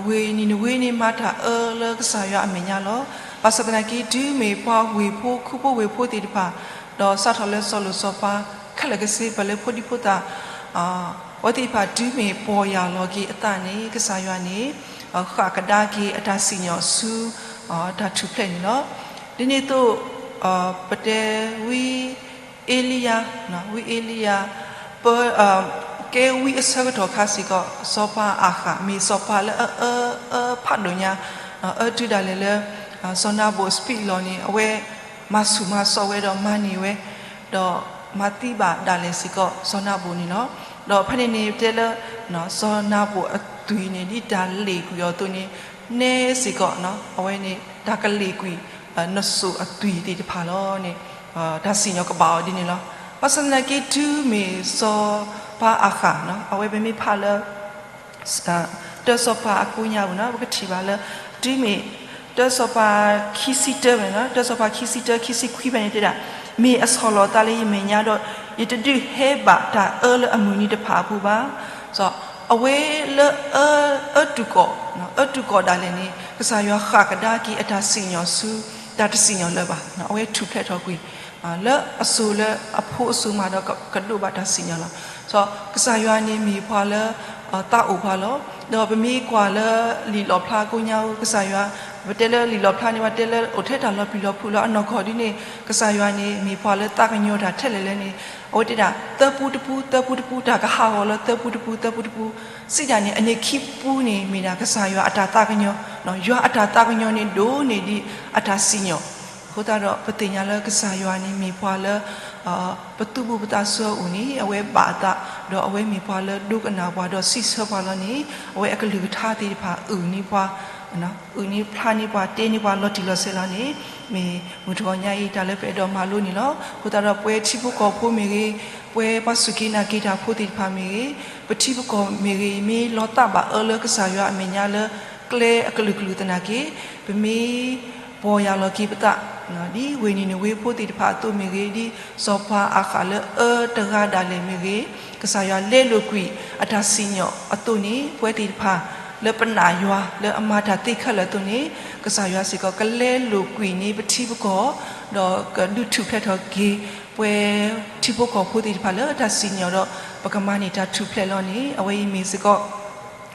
ဝ့ၢ်နံၤနဝ့န့ၣ်မၤတၢ်အၢလၢကစၢ်ယွၤအမဲာ်ညါလီၤ. ဘၣ်ဆၣ်သနာ်က့ တုၤမ့ၢ်ပှၤဝ့ၢ်ဖိ ခူဖိဝ့ၢ်ဖိသ့ၣ်တဖၣ် ဒီးစးထီၣ်လၢစီၤလိၤစီၤပၤ ခဲလၢာ်ခဲဆ့ ပှၤလၢဖိဒံဖိသၣ် အဝဲသ့ၣ်တဖၣ်တုၤမ့ၢ်ပီၢ်ယၢ်လီၤက့ၤအသးန့ၣ် ကစၢ်ယွၤန့ၣ် ဃၣ်ကဒါက့ၤအတၢ်စံၣ်ညီၣ်ဆူ တၢ်ထူၣ်ဖျဲးန့ၣ်လီၤ. ဒ်န့ၣ်အသိး ပတဲဝံ အ့လံယၤ, ဝံအ့လံယၤ ပ ကဲဝံအဆၢကတီၢ်ခါစ့ၢ်ကီး စီၤပၤအၤဃး မ့ၢ်စီၤပၤလၢအအၢအၢဖးဒိၣ်ညါ, အၢတုၤဒၣ်လဲာ်လၢ စီၤနၤဘူၣ်အစပံးလီၢ်န့ၣ် အဝဲမၤဆူၣ်မၤစိးဝဲဒီးမၤန့ၢ်ဝဲ, ဒီးမၤသံဘၣ်ဒၣ်လဲာ်စ့ၢ်ကီး စီၤနၤဘူၣ်န့ၣ်လီၤ. ဒီးဖဲန့ၣ်န့ၣ် ပတဲလၢ စီၤနၤဘူၣ်အသွံၣ်န့ၣ် ဒ်တၢ်လ့ၣ်ကွံာ်အီၤအသိးန့ၣ် နဲစ့ၢ်ကီး အဝဲန့ၣ် တၢ်ကလ့ၣ်ကွံာ် နစိၤအသွံၣ်သ့ၣ်တဖၣ်လီၤန့ၣ် တၢ်စံၣ်ညီၣ်ကဘၣ်အီၤဒ်န့ၣ်လီၤ. ဘၣ်ဆၣ်သနာ်က့ တုၤမ့ၢ်စီၤပၤအၤဃး အဝဲပမ့ၢ်ဖးလၢ တၢစီၤပၤအကိးညါပူၤန့ၣ် ပကထံၣ်ဘၣ်လၢ တုၤမ့ၢ် တၢစီၤပၤခံဆံတၢန့ၣ်လီၤ. တၢစီၤပၤခံဆံတၢ ခံဆံခွံဖဲန့ၣ်တဲဒၣ်, မ့ၢ်အဆီၣ်လီၤအသးလၢယမဲာ်ညါဒီး ယတဒုးဟဲဘၣ်တၢ်အၢလၢအမုၢ်နံၤတဖၣ်အပူၤဘၣ်. အဝဲလၢ အၢတုၤကီၢ် အၢတုၤကီၢ်ဒၣ်လဲာ်န့ၣ် ကစၢ်ယွၤဃၣ်ကဒါက့ၤအတၢ်စံၣ်ညီၣ်ဆူ တၢ်တစံၣ်ညီၣ်လၢၤဘၣ်. အဝဲထူၣ်ဖျဲးထီၣ်ကွံာ် လၢအစိၤလၢအဖိအစိၤမးဒီးကဒိးဘၣ်တၢ်စံၣ်ညီၣ်လီၤ. ကစၢ်ယွၤန့ၣ်မ့ၢ်ပှၤလၢ သးအိၣ်ပှၤလီၤ. ဒီးပမ့ၢ်ကွၢ်လၢလံာ်လီၣ်ဖျါကိးညါအူ ကစၢ်ယွၤ ပတဲလၢလံာ်လီၣ်ဖျါန့ၣ် ပတဲလၢအိၣ်ထဲတၢ်လီၤပျံၤလီၤဖုးလီၤ. အနီၢ်ကီၢ်ဒ်န့ၣ် ကစၢ်ယွၤန့ၣ်မ့ၢ်ပှၤလၢသးကညီၤတၢ်ထဲလဲၣ်လဲၣ်န့ၣ် အဝဲတဲဒၣ် သၢပူတပူ သၢပူတပူ တၢ်ကဟးဂီၤလၢသၢပူတပူ သၢပူတပူ စံးတၢ်န့ၣ် အန့ၣ်ခံပူန့ၣ် မ့ၢ်ဒၣ်ကစၢ်ယွၤအတၢ်သးကညီၤ, ယွၤအတၢ်သးကညီၤန့ၣ်ဒိၣ်န့ၢ်ဒံးအတၢ်စံၣ်ညီၣ်. အဃိသတးဒီး ပသ့ၣ်ညါလၢကစၢ်ယွၤန့ၣ်မ့ၢ်ပှၤလၢ ပသူၣ်ဘူၣ်ပသးစူၤအအိၣ်န့ၣ် အဝဲဘၣ်အသး ဒီးအဝဲမ့ၢ်ပှၤလၢဒိကနၣ်ပှၤဒီးစံးဆၢပှၤလီၤန့ၣ် အဝဲအကလုၢ်ကထါသ့ၣ်တဖၣ်အုၣ်န့ၢ်ပှၤ အုၣ်န့ၢ်ဖျါန့ၢ်ပှၤ တဲန့ၢ်ပှၤလီၤတံၢ်လီၤဆဲးလီၤန့ၣ် မ့ၢ်မုၢ်တဂီၤညါအံၤ တၢ်လၢပအဲၣ်ဒိးမၤလိန့ၣ်လီၤ. အဃိသတးဒီးပဝဲထံဖိကီၢ်ဖိမ့ၢ်ဂ့ၤ, ပဝဲပှၤစူၢ်က့ၤနာ်က့ၤတၢ်ဖိသ့ၣ်တဖၣ်မ့ၢ်ဂ့ၤ, ပထံပကီၢ်မ့ၢ်ဂ့ၤ မ့ၢ်လီၤသးဘၣ်အၢလၢကစၢ်ယွၤအမဲာ်ညါလၢကျဲအကလုာ်ကလုာ်သနာ်က့ ပမ့ၢ်ပီၢ်ယၢ်လီၤက့ၤပသး ဒ်ဝ့ၢ်နံၤနဝ့ဖိသ့ၣ်တဖၣ်အသိးမ့ၢ်ဂ့ၤ, ဒ်စီၤပၤအၤဃးလၢအၢတဂၤဒၣ်လဲာ်မ့ၢ်ဂ့ၤ, ကစၢ်ယွၤလဲလိာ်ကွံာ်အတၢ်စံၣ်ညီၣ်အသိးန့ၣ် ပဝဲသ့ၣ်တဖၣ် လၢပနာ်ယွၤလၢအမၤတၢ်သ့ခဲလၢာ်အသိးန့ၣ် ကစၢ်ယွၤစ့ၢ်ကီးကလဲလိာ်ကွံာ်န့ၢ်ပထံပကီၢ် ဒီးကဒုးထူၣ်ဖျဲးထီၣ်က့ၤ ပဝဲထံဖိကီၢ်ဖိသ့ၣ်တဖၣ်လၢတၢ်စံၣ်ညီၣ်ဒီး ပကမၤန့ၢ်တၢ်ထူၣ်ဖျဲးလီၤန့ၣ် အဝဲအံၤမ့ၢ်စ့ၢ်ကီး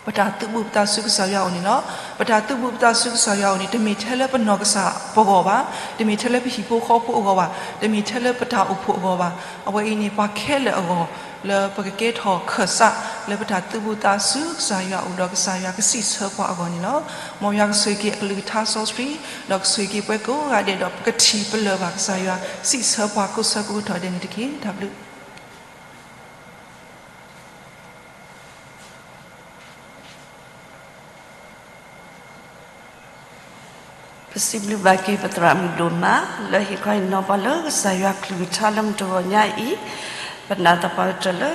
ပတၢ်သူၣ်ဘူၣ်ပသးစူၤကစၢ်ယွၤအအိၣ်န့ၣ်လီၤ. ပတၢ်သူၣ်ဘူၣ်ပသးစူၤကစၢ်ယွၤအအိၣ်န့ၣ် တမ့ၢ်ထဲလၢပနီၢ်ကစၢ်ပဂီၢ်ဘၣ်, တမ့ၢ်ထဲလၢပဟံၣ်ဖိဃီဖိအဂီၢ်ဘၣ်, တမ့ၢ်ထဲလၢပတၢ်အိၣ်ဖှိၣ်အဂီၢ်ဘၣ်. အဝဲအံၤန့ၣ် ပှၤခဲလၢာ်အဂီၢ် လၢပကကဲထီၣ်ခၢၣ်စး လၢပတၢ်သူၣ်ဘူၣ်သးစူၤကစၢ်ယွၤအအိၣ်ဒီးကစၢ်ယွၤကစံးဆၢပှၤအဂီၢ်န့ၣ်လီၤ. မ်ယွၤကဆိၣ်ဂ့ၤက့ၤအကလုၢ်ကထါစီဆှံ ဒီးကဆိၣ်ဂ့ၤက့ၤပှၤကိးဂၤဒဲးဒီး ပကထံၣ်ပလၢၢ်ဘၣ်ကစၢ်ယွၤစံးဆၢပှၤကိးဆၢကိးကတီၢ်ဒဲးန့ၣ်တက့ၢ်. တၢ်ဘျုး ပစံးဘျုးဘၣ်က့ၤပသရၣ်မုၣ်ဒိၣ်မး လၢဟ့ၣ်ခီဟ့ၣ်နီၤပှၤလၢကစၢ်ယွၤကလုၢ်ကထါလၢမုၢ်တဂီၤညါအံၤ, ပနာ်သပှၢ်ကတၢၢ်လၢ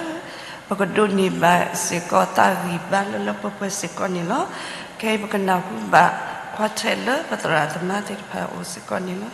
ပကဒိးန့ၢ်ဘၣ်စ့ၢ်ကီးသးဂံၢ်ဘါလၢလၢပှဲၤပှဲၤစ့ၢ်ကီးန့ၣ်လီၤ. ခဲအံၤပကနၢ်ဟူဘၣ် ကွၢ်ထွဲလၢပသရၣ်သမါသ့ၣ်တဖၣ်အအိၣ်စ့ၢ်ကီးန့ၣ်လီၤ.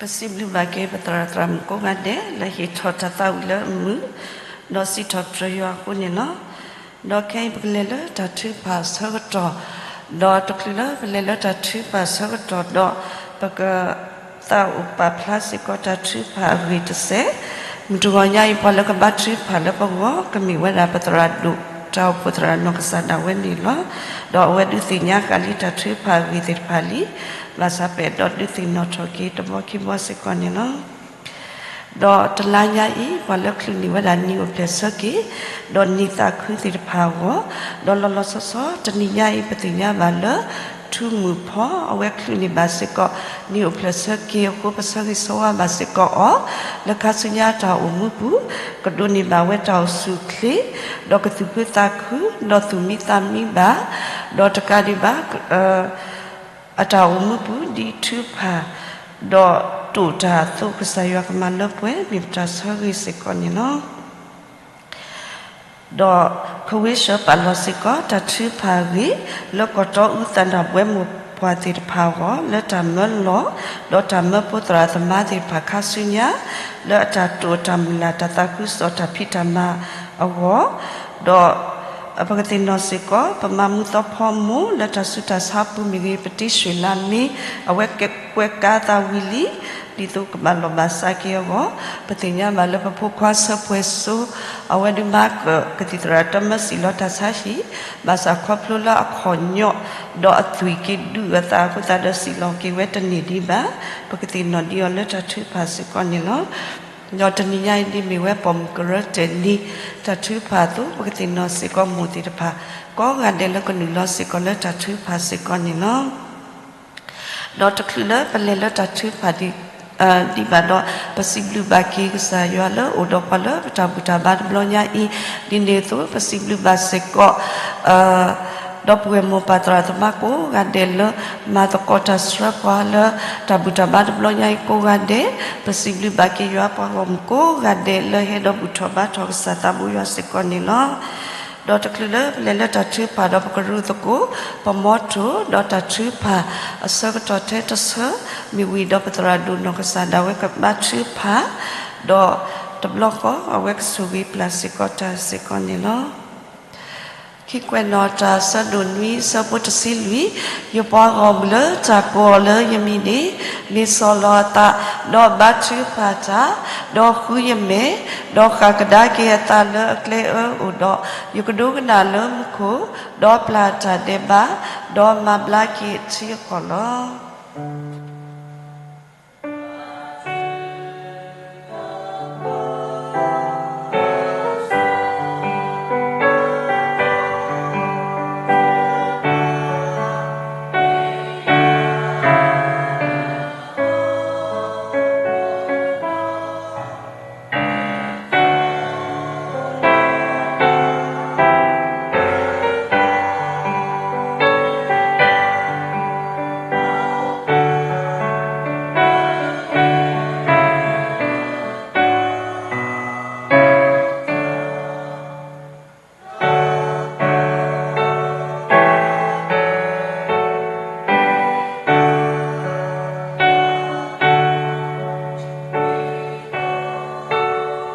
ပစံးဘျုးဘၣ်က့ၤပသရၣ်သရၣ်မုၣ်ကိးဂၤဒဲး လၢဟ့ၣ်ထီၣ်တၢ်သးဝံၣ်လၢအမုာ်, ဒီးစံးထီၣ်ပတြၢၤယွၤအဃိန့ၣ်လီၤ. ဒီးခဲအံၤပကလဲၤလၢတၢ်ထုကဖၣ်အဆၢကတီၢ်, ဒီးတချုးလၢပလဲၤလၢတၢ်ထုကဖၣ်အဆၢကတီၢ်ဒီး ပက သးအိၣ်ပာ်ဖျါစ့ၢ်ကီးတၢ်ထုကဖၣ်အဂ့ၢ်တစဲး, မုၢ်တဂီၤညါအံၤ ပှၤလၢကဘါထုကဖၣ်လၢပဂီၢ် ကမ့ၢ်ဝဲဒၣ်ပသရၣ်ဒိၣ်တၢ်အိၣ်ဖှိၣ်သရၣ်နီၢ်ကစၢ်ဒၣ်ဝဲန့ၣ်လီၤ. ဒီးအဝဲဒုးသ့ၣ်ညါဃာ်လံတၢ်ထုကဖၣ်အဂ့ၢ်သ့ၣ်တဖၣ်လံ, ဘၣ်ဆၣ်ပအဲၣ်ဒိးဒုးသ့ၣ်နီၣ်ထီၣ်က့ၤတဘျီခံဘျီစ့ၢ်ကီးန့ၣ်လီၤ. ဒီးတလါညါအံၤ ပှၤလၢချုးန့ၢ်ဝဲဒၣ်နံၣ်အိၣ်ဖျဲၣ်ဆၢက့ၤ, ဒီးနံၣ်သးခုသ့ၣ်တဖၣ်အဂီၢ်, ဒီးလီၤလီၤဆီဆီတနံၤညါအံၤ ပသ့ၣ်ညါဘၣ်လၢ ထူမုၣ်ဖီ အဝဲချုးန့ၢ်ဘၣ်စ့ၢ်ကီး နံၣ်အိၣ်ဖျဲၣ်ဆၢက့ၤအဃိ ပဆၢဂ့ၤဆၢဝါဘၣ်စ့ၢ်ကီးအီၤ လၢခါဆူညါတၢ်အိၣ်မူပူၤ ကဒိးန့ၢ်ဘၣ်ဝဲတၢ်အိၣ်ဆူၣ်အိၣ်ချ့, ဒီးကသူၣ်ဖှံသးခု, ဒီးသူၣ်မံသးမံဘၣ်, ဒီးတကးဒံးဘၣ် အတၢ်အိၣ်မူပူၤဒ်ထုကဖၣ် ဒီးတိာ်တၢ်အသိး ကစၢ်ယွၤကမၤလၢပှဲၤ မ့ၢ်ပတၢ်ဆၢဂ့ၤစ့ၢ်ကီးန့ၣ်လီၤ. ဒီးခဝ့ၡၢၣ်ပာ်လီၤစ့ၢ်ကီး တၢ်ထုကဖၣ်အဂ့ၢ် လၢကီၢ်တီအူသနၢ်ပဝဲမိၢ်ပှၢ်သ့ၣ်တဖၣ်အဂီၢ် လၢတၢ်မၢလီၤ ဒီးတၢ်မၢဖိသရၣ်သမါသ့ၣ်တဖၣ်ခါဆူညါ လၢအတၢ်တိာ်အတၢ်မုၢ်လၢ် တၢ်သးခုကစီၣ် တၢ်ဖံးတၢ်မၤအဂီၢ်, ဒီး ပကသ့ၣ်နီၣ်စ့ၢ်ကီး ပမၤမူသီဖီမိၢ်လၢတၢ်ဆူးတၢ်ဆါပူၤမ့ၢ်ဂ့ၤ, ပတံၢ်ဆှၢၣ်လၢမ့ၢ် အဝဲကွဲးကါသးဝံၤလံ ဒ်သိးကဘၣ်လီၢ်ဘၣ်စးက့ၤအဂီၢ်, ပသ့ၣ်ညါဘၣ်လၢပဖိခွါဆၢပှဲၤစိ အဝဲဒုးမၤကၢၣ်ကသံၣ်သရၣ်တၢ်မၢစံၣ်လီၤတၢ်ဆါဟံၣ် ဘၣ်ဆၣ်ခီဖျိလၢအခီၣ်ညီၣ် ဒီးအသွံၣ်က့ၤဒုးအသးအဃိသတးဒီး စံၣ်လီၤက့ၤဝဲတန့ၢ်ဒံးဘၣ်. ပကသ့ၣ်နီၣ်ဒံးအီၤလၢတၢ်ထုကဖၣ်စ့ၢ်ကီးန့ၣ်လီၤ. ဒီးတနံၤညါအံၤဒ်မ့ၢ်ဝဲပိာ်မုၣ်ကရၢတဲာ်နံၤ တၢ်ထုကဖၣ်အသိး ပကသ့ၣ်နီၣ်စ့ၢ်ကီးမိၢ်သ့ၣ်တဖၣ် ကိးဂၤဒဲးလၢကနုာ်လီၤစ့ၢ်ကီးလၢတၢ်ထုကဖၣ်စ့ၢ်ကီးန့ၣ်လီၤ. ဒီးတချုးလၢပလဲၤလၢတၢ်ထုကဖၣ်ဒံးဘၣ်ဒီး ပစံးဘျုးဘၣ်က့ၤကစၢ်ယွၤလၢအိၣ်ဒီးပှၤလၢပတၢ်ဘူၣ်တၢ်ဘါတဘျီညါအံၤ, ဒ်န့ၣ်အသိး ပစံးဘျုးဘၣ်စ့ၢ်ကီး ဒီပုၢ်ဝဲၢ်မိၢ်ပၢ်သရၣ်သမါကိးဂၤဒဲးလၢ မၤသကိးတၢ်ဆှၢပှၤလၢ တၢ်ဘူၣ်တၢ်ဘါတဘျီညါအံၤကိးဂၤဒဲး, ပစံးဘျုးဘၣ်က့ၤယွၤပှၤဂီၢ်မုၢ်ကိးဂၤဒဲးလၢဟဲဒီးဘူၣ်ထီၣ်ဘါထီၣ်ကစၢ်သးဘိယွၤစ့ၢ်ကီးန့ၣ်လီၤ. ဒီးတချုးလၢပလဲၤလၢတၢ်ထုကဖၣ်ဒီးပကရူၢ်သကိး ပမီထိၣ် ဒီးတၢ်ထုကဖၣ်အဆၢကတီၢ်ထဲတဆၢ မ့ၢ်ဝံၤဒီးပသရၣ်ဒိၣ်နီၢ်ကစၢ်ဒၣ်ဝဲကဘါထုကဖၣ် ဒီးတဘျီဃီအဝဲကဆိၣ်ဂ့ၤပျၢ်စ့ၢ်ကီးတၢ်စ့ၢ်ကီးန့ၣ်လီၤ. ခံကွဲးနီၣ်တၢ်ဆၢဒိၣ်နွံဆၢဖိတဆံလွံၢ်, ယပှၤဂီၢ်မုၢ်လၢတၢ်ကိးအီၤလၢယမံၤန့ၣ် မ့ၢ်ဆီၣ်လီၤအသး, ဒီးဘါထုကဖၣ်တၢ်, ဒီးဃုယမဲာ်, ဒီးဃၣ်ကဒါက့ၤအသးလၢအကျဲအၢအိၣ်ဒီး, ယကဒိကနၣ်လၢမူခိၣ်, ဒီးပျၢ်တၢ်ဒဲးဘး, ဒီးမၤဘျါက့ၤအ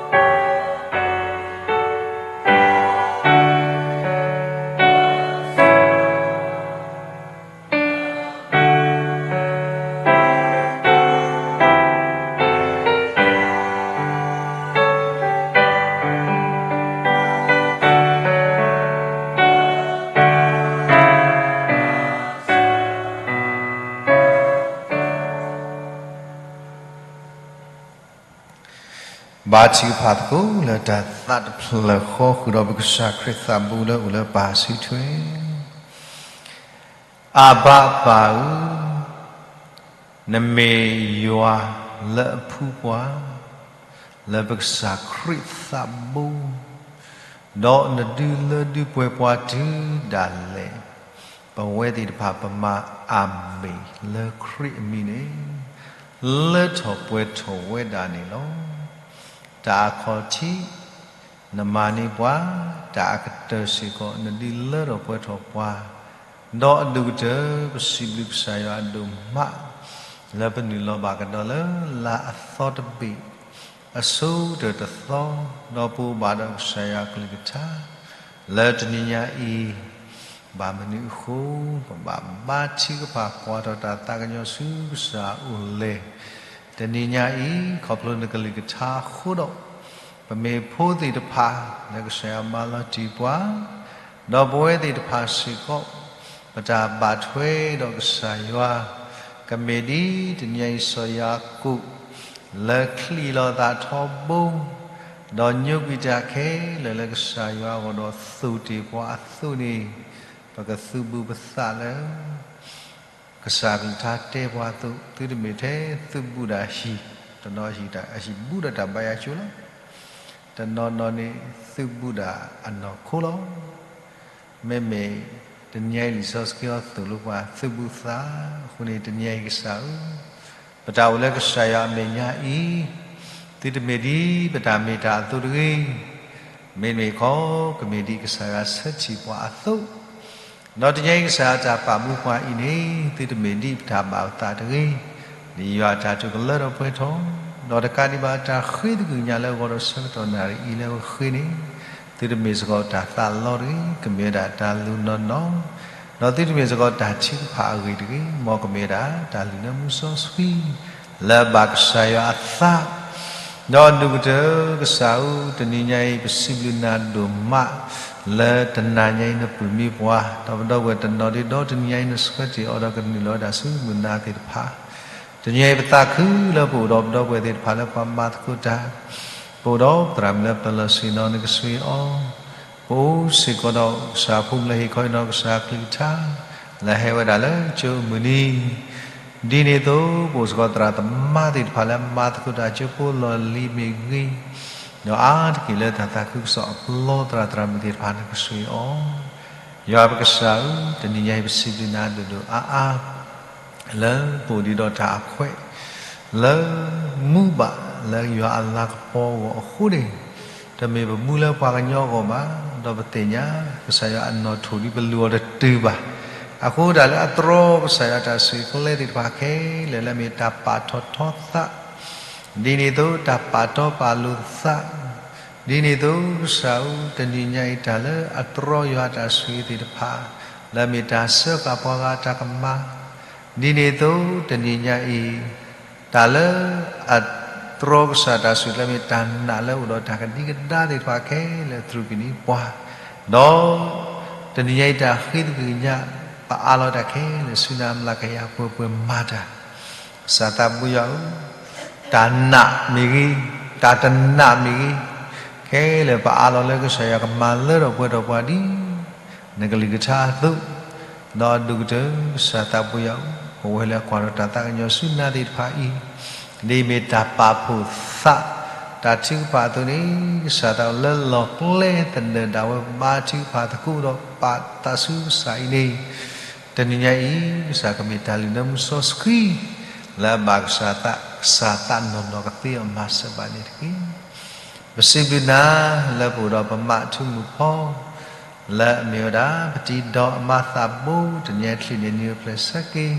ထံအကီၢ်လီၤ. ဘါထုကဖၣ်သကိးလၢတၢ်သးတဖျၢၣ်ဃီ ဃုာ်ဒီးပကစၢ်ခရံာ်သးဘိလၢအိၣ်လၢပၢ်စုထွဲ အၤဘၤပၢ်ဧၢ, နမ့ၢ်ယွၤလၢအဖှူပှၤ လၢပကစၢ်ခရံာ်သးဘိ, ဒီးနဒုးလၢဒုးပှဲၤပှၤတုၤဒၣ်လဲာ်, ပဝဲသ့ၣ်တဖၣ်ပမၤအၤမ့ၣ်လၢခရံာ်အမံၤန့ၣ် လၢထီၣ်ပှဲၤထီၣ်ဝဲဒၣ်န့ၣ်လီၤ. တၢ်အခီၣ်ထံး နမၤန့ၢ်ပှၤ, တၢ်အကတၢၢ်စ့ၢ်ကီး နဒုးလၢထီၣ်ပှဲၤထီၣ်ပှၤ, ဒီးအဒိၣ်ကတၢၢ် ပစံးဘျုးကစၢ်ယွၤအဒိၣ်မး လၢပနုာ်လီၤဘၣ်ကဒီးလၢလါအသီတဘ့ၣ် အဆိကတၢၢ်တသီ, ဒီးပအိၣ်ဘၣ်ဒီးကစၢ်ယွၤအကလုၢ်ကထါ လၢတနံၤညါအံၤ, ဘၣ်မနုၤအဃိ ပဘၣ်ဘါထုကဖၣ်ကွၢ်ထီၣ်တၢ်သးကညီၤဆူကစၢ်အအိၣ်လဲၣ်. တနံၤညါအံၤ ခီဖျိနကလုၢ်ကထါအဃိဒီး ပမ့ၢ်ဖိသ့ၣ်တဖၣ် လၢကစၢ်ယွၤမၤလီၤတံၢ်ပှၤ, ဒီးပဝဲသ့ၣ်တဖၣ်စ့ၢ်ကီး ပတၢ်ဘၣ်ထွဲဒီးကစၢ်ယွၤ, ကမ့ၢ်ဒ်တနံၤအံၤစီၤယၤကိာ် လၢချံးလီၤသးထီဘိ, ဒီးညိကွံာ်တၢ်ခဲလၢာ်လၢကစၢ်ယွၤအဂီၢ်ဒီးသိၣ်တ့ၢ်ပှၤအသိးန့ၣ်, ပကသုးဘူးပသးလၢ ကစၢ်ကလုၢ်ကထါတဲပှၤအသိး, သုတမ့ၢ်ထဲသုးဘူးဒၣ်ဟံၣ်, တနီၤဟံၣ်တၢ်အဟံၣ်ဘူးဒီးတၢ်ဘါယွၤကၠိလီၤ. တနီၤနီၤန့ၣ်သုးဘူးဒၣ်အနီၢ်ခိလီၤ. မ့မ့ၢ်တနံၤအံၤလံာ်စီဆှံအသိၣ်လိပှၤသုးဘူးသးအဃိန့ၣ် တနံၤအံၤကစၢ်ဧၢ, ပတၢ်အိၣ်လၢကစၢ်ယွၤအမဲာ်ညါအံၤ, သုတမ့ၢ်ဒ်ပတၢ်မ့ၢ်တၢ်အသိးတဂ့ၤ, မ့တမ့ၢ်ခီ ကမ့ၢ်ဒ်ကစၢ်ယွၤဆၢထံၣ်ပှၤအသိး, ဒီးတနံၤအံၤကစၢ်ယွၤတၢ်ပာ်မူပှၤအံၤန့ၣ် သုတမ့ၢ်ဒ်ပတၢ်ဘၣ်ပသးတဂ့ၤ, ဒ်ယွၤအတၢ်တိာ်ကလၢထီၣ်ပှဲၤထီၣ်, ဒီးတကးဒံးဘၣ်တၢ်ဃ့သကုၤညါလၢအဂီၢ်ဒီးဆၢကတီၢ်နၣ်ရံၣ်အံၤလၢအဃ့န့ၣ်, သုတမ့ၢ်စ့ၢ်ကီးတၢ်သးလီတဂ့ၤ, ကမ့ၢ်ဝဲဒၣ်တၢ်လုၢ်နီၢ်နီၢ်, ဒီးသုတမ့ၢ်စ့ၢ်ကီးတၢ်ထုကဖၣ်အဂ့ၢ်တဂ့ၤ, မ်ကမ့ၢ်ဝဲဒၣ်တၢ်လုၢ်လၢမူစီဆှံ, လၢအဘၣ်ကစၢ်ယွၤအသး, ဒီးဒိၣ်ကတၢၢ်ကစၢ်ဧၢ, တနံၤညါအံၤ ပစံးဘျုးနၤဒိၣ်မး, လၢတနၤညါအံၤနပုၢ်မံပှၤ ဒီးပဒီပုၢ်ဝဲၢ်တနီၤဒ်ဒီး တနံၤညါအံၤနဆှၢတ့ၢ်အီၤဒီးကနုာ်လီၤဝဲဒၣ်ဆူမုၢ်နၤသ့ၣ်တဖၣ် တနံၤအံၤပသးခုလၢပအိၣ်ဒီးပဒီပုၢ်ဝဲၢ်သ့ၣ်တဖၣ်လၢပှၤမၤသကိးတၢ်, ပအိၣ်ဒီးသရၣ်မုၣ်လၢပၢၤလီၢ်ဆ့ၣ်နီၤနကစၢ်အံၤအီၤ, ပအိၣ်စ့ၢ်ကီးဒီးကစၢ်ဖိမုၣ်လၢဟ့ၣ်ခီဟ့ၣ်နီၤကစၢ်အကလုၢ်ကထါ, လၢဟဲဝဲဒၣ်လၢကၠိအမုၢ်နံၤ, ဒ်န့ၣ်အသိးပအိၣ်စ့ၢ်ကီးသရၣ်သမါသ့ၣ်တဖၣ်လၢမၤသကိးတၢ်ကၠိဖိလီၢ်လံၤမ့ၢ်ဂ့ၤ, ဒီးအါတက့ၢ်လၢတၢ်သးခုကစီၣ်အပလီၢ်သရၣ်သရၣ်မုၣ်သ့ၣ်တဖၣ်နကစၢ်အံၤအီၤ, ယွၤပကစၢ်ဧၢ, တနံၤညါအံၤပစံးဘျုးနၤဒိၣ်ဒိၣ်အါအါ လၢပအိၣ်ဒံးဒီးတၢ်အခွဲး, လၢမူဘၣ်လၢယွၤအလၤကပီၤအဂီၢ်အဃိန့ၣ်, တမ့ၢ်ပမူလၢပှၤကညီအဂီၢ်ဘၣ်, ဒီးပသ့ၣ်ညါကစၢ်ယွၤအနီၣ်ထိၣ်ဒ်ပလုၢ်အီၤတတုၤဘၣ်. အဃိတၢ်လၢအတြီကစၢ်ယွၤတၢ်ဆိၣ်ဂ့ၤကျဲသ့ၣ်တဖၣ်ခဲလၢာ် လၢအမ့ၢ်တၢ်ပာ်ထီၣ်ထီသး ဒ်န့ၣ်အသိးတၢ်ပာ်တီပာ်လိၤသး, ဒ်န့ၣ်အသိးကစၢ်ဧၢ, တနံၤညါအံၤတၢ်လၢအတြီယွၤတၢ်ဆိၣ်ဂ့ၤသ့ၣ်တဖၣ်, လၢအမ့ၢ်တၢ်စၢဃာ်ပှၤဂၤတၢ်ကမၣ်, ဒ်န့ၣ်အသိးတနံၤညါအံၤ, တၢ်လၢအတြီကစၢ်တၢ်ဆိၣ်ဂ့ၤကျဲမ့ၢ်တၢ်နာ်လၢအအိၣ်ဒီးတၢ်ကဒံကဒါသ့ၣ်တဖၣ်ခဲလၢာ် သရူးကနံၤပှၤ, ဒီးတနံၤညါအံၤတၢ်ဃ့သကွံာ်ကညး ပအးလီၤတၢ်ခဲလၢာ်ဆူနၤ မျးကယၤပှဲၤပှဲၤမၤတၢ် ကစၢ်သးဘိယွၤဧၢ, တၢ်နာ်မ့ၢ်ဂ့ၤ, တၢ်တနာ်မ့ၢ်ဂ့ၤ, ခဲလၢာ်ပအးလီၤလၢကစၢ်ယွၤကမၤလၢထီၣ်ပှဲၤထီၣ်ပှၤဒ် နကလုၢ်ကထါအသိး, ဒီးအဒိၣ်ကတၢၢ်ကစၢ်သးဘိယွၤဧၢ, ပဝဲလၢအကွၢ်ဒီးတၢ်သးကညီၤဆူနၤသ့ၣ်တဖၣ်အံၤ, ဒ်အမ့ၢ်တၢ်ပာ်ဖှိၣ်သး တၢ်ထုကဖၣ်အသိးန့ၣ်, ကစၢ်သးလၢလီၢ်ကျဲသနၢၣ်ဒၣ်ဝဲဘါထုကဖၣ်သကိးဒီးပာ်သးဆူကစၢ်အံၤန့ၣ်, တနံၤညါအံၤ ကစၢ်ကမ့ၢ်တၢ်လုၢ်လၢမူစီဆှံ လၢအဘၣ်ကစၢ်သး, ကစၢ်သးနီၢ်နီၢ်ကသ့အီၤမၤစၢၤဘၣ်န့ၣ်တက့ၢ်. ပစံးဘျုးနၤလၢပအိၣ်ဒီးပမါထူမုၣ်ဖီ, လၢအမ့ၢ်ဝဲဒၣ်ပတံၤဒီးအမါသးဘိ တနံၤညါအံၤချံးန့ၢ်နံၤအိၣ်ဖျဲၣ်ဆၢက့ၤ,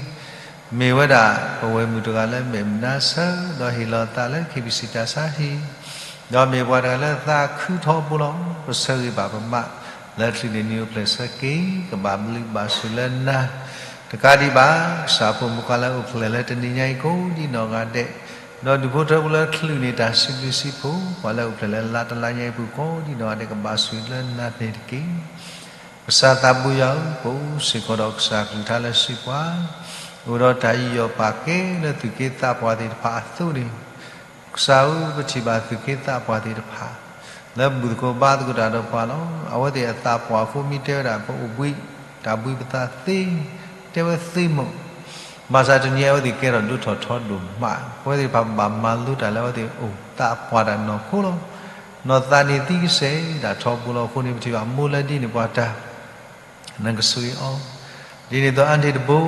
မ့ၢ်ဝဲဒၣ်ပဝဲၢ်မုၣ်တဂၤလၢမဲာ်မုာ်နါဆၢ ဒီးဟ့ၣ်လီၤသးလၢ KBC တၢ်ဆါဟံၣ်, ဒီးမ့ၢ်ပှၤတဂၤလၢသးခုထီဘိလီၤ. ပဆၢဂ့ၤဘၣ်ပမါလၢချံးန့ၢ်နံၤအိၣ်ဖျဲၣ်ဆၢက့ၤ, ကဘၣ်ဘျုးဘၣ်ဆိၣ်လၢနၤ တကးဒံးဘၣ်, ကစၢ်ဖိမုၣ်ခွါလၢအိၣ်ဖျဲၣ်လၢတနံၤညါအံၤကိးဒံနီၢ်ဂၤဒဲး, ဒီးဒူၣ်ဖိထၢဖိလၢချုးန့ၢ်တၢ်စံးဘျုးစံးဖှိၣ်, ပှၤလၢအိၣ်ဖျဲၣ်လၢလါတလါညါအံၤပူၤကိးဒံနီၢ်ဂၤဒဲး ကဘၣ်ဆိၣ်လၢနၤန့ၣ်တက့ၢ်. ကစၢ်သးဘိယွၤဧၢ, ပအိၣ်စ့ၢ်ကီးဒီးကစၢ်ကလုၢ်ကထါလၢစံးပှၤ, အိၣ်ဒီးတၢ်ယူးယီၣ်ပာ်ကဲလၢသူၣ်က့သးပှၢ်သ့ၣ်တဖၣ်အသိးန့ၣ်, ကစၢ်ဧၢ, ပထံၣ်ဘၣ်သူၣ်က့သးပှၢ်သ့ၣ်တဖၣ် လၢဘူၣ်သကိးဘါသကိးတၢ်ဒီးပှၤလီၤ. အဝဲသ့ၣ်အသးပှၢ်အဃိ မ့ၢ်တဲဝဲဒၣ် ပအိၣ်ဘှံးတၢ်ဘှံးပသးသ့, တဲဝဲသ့မး, ဘၣ်ဆၣ်တနံၤအံၤအဝဲသ့ၣ်ကဲထီၣ်ဒိၣ်ထီၣ်ထီဒိၣ်မး, အဝဲသ့ၣ်တဖၣ်ဘၣ်မၤလိတၢ်လၢအဝဲသ့ၣ်အိၣ်သးပှၢ်တၢ်နီၢ်ခိလီၤ. နီၢ်သးန့ၣ်သံကစဲာ်ဒၣ်ထီဘိလီၤ. အဃိန့ၣ် ပထံၣ်ဘၣ်မိၢ်လၢဒ်န့ၣ်ပှၤတၢ် နကဆိၣ်ဂ့ၤအီၤ, ဒ်န့ၣ်အသိးအါန့ၢ်တဘိ,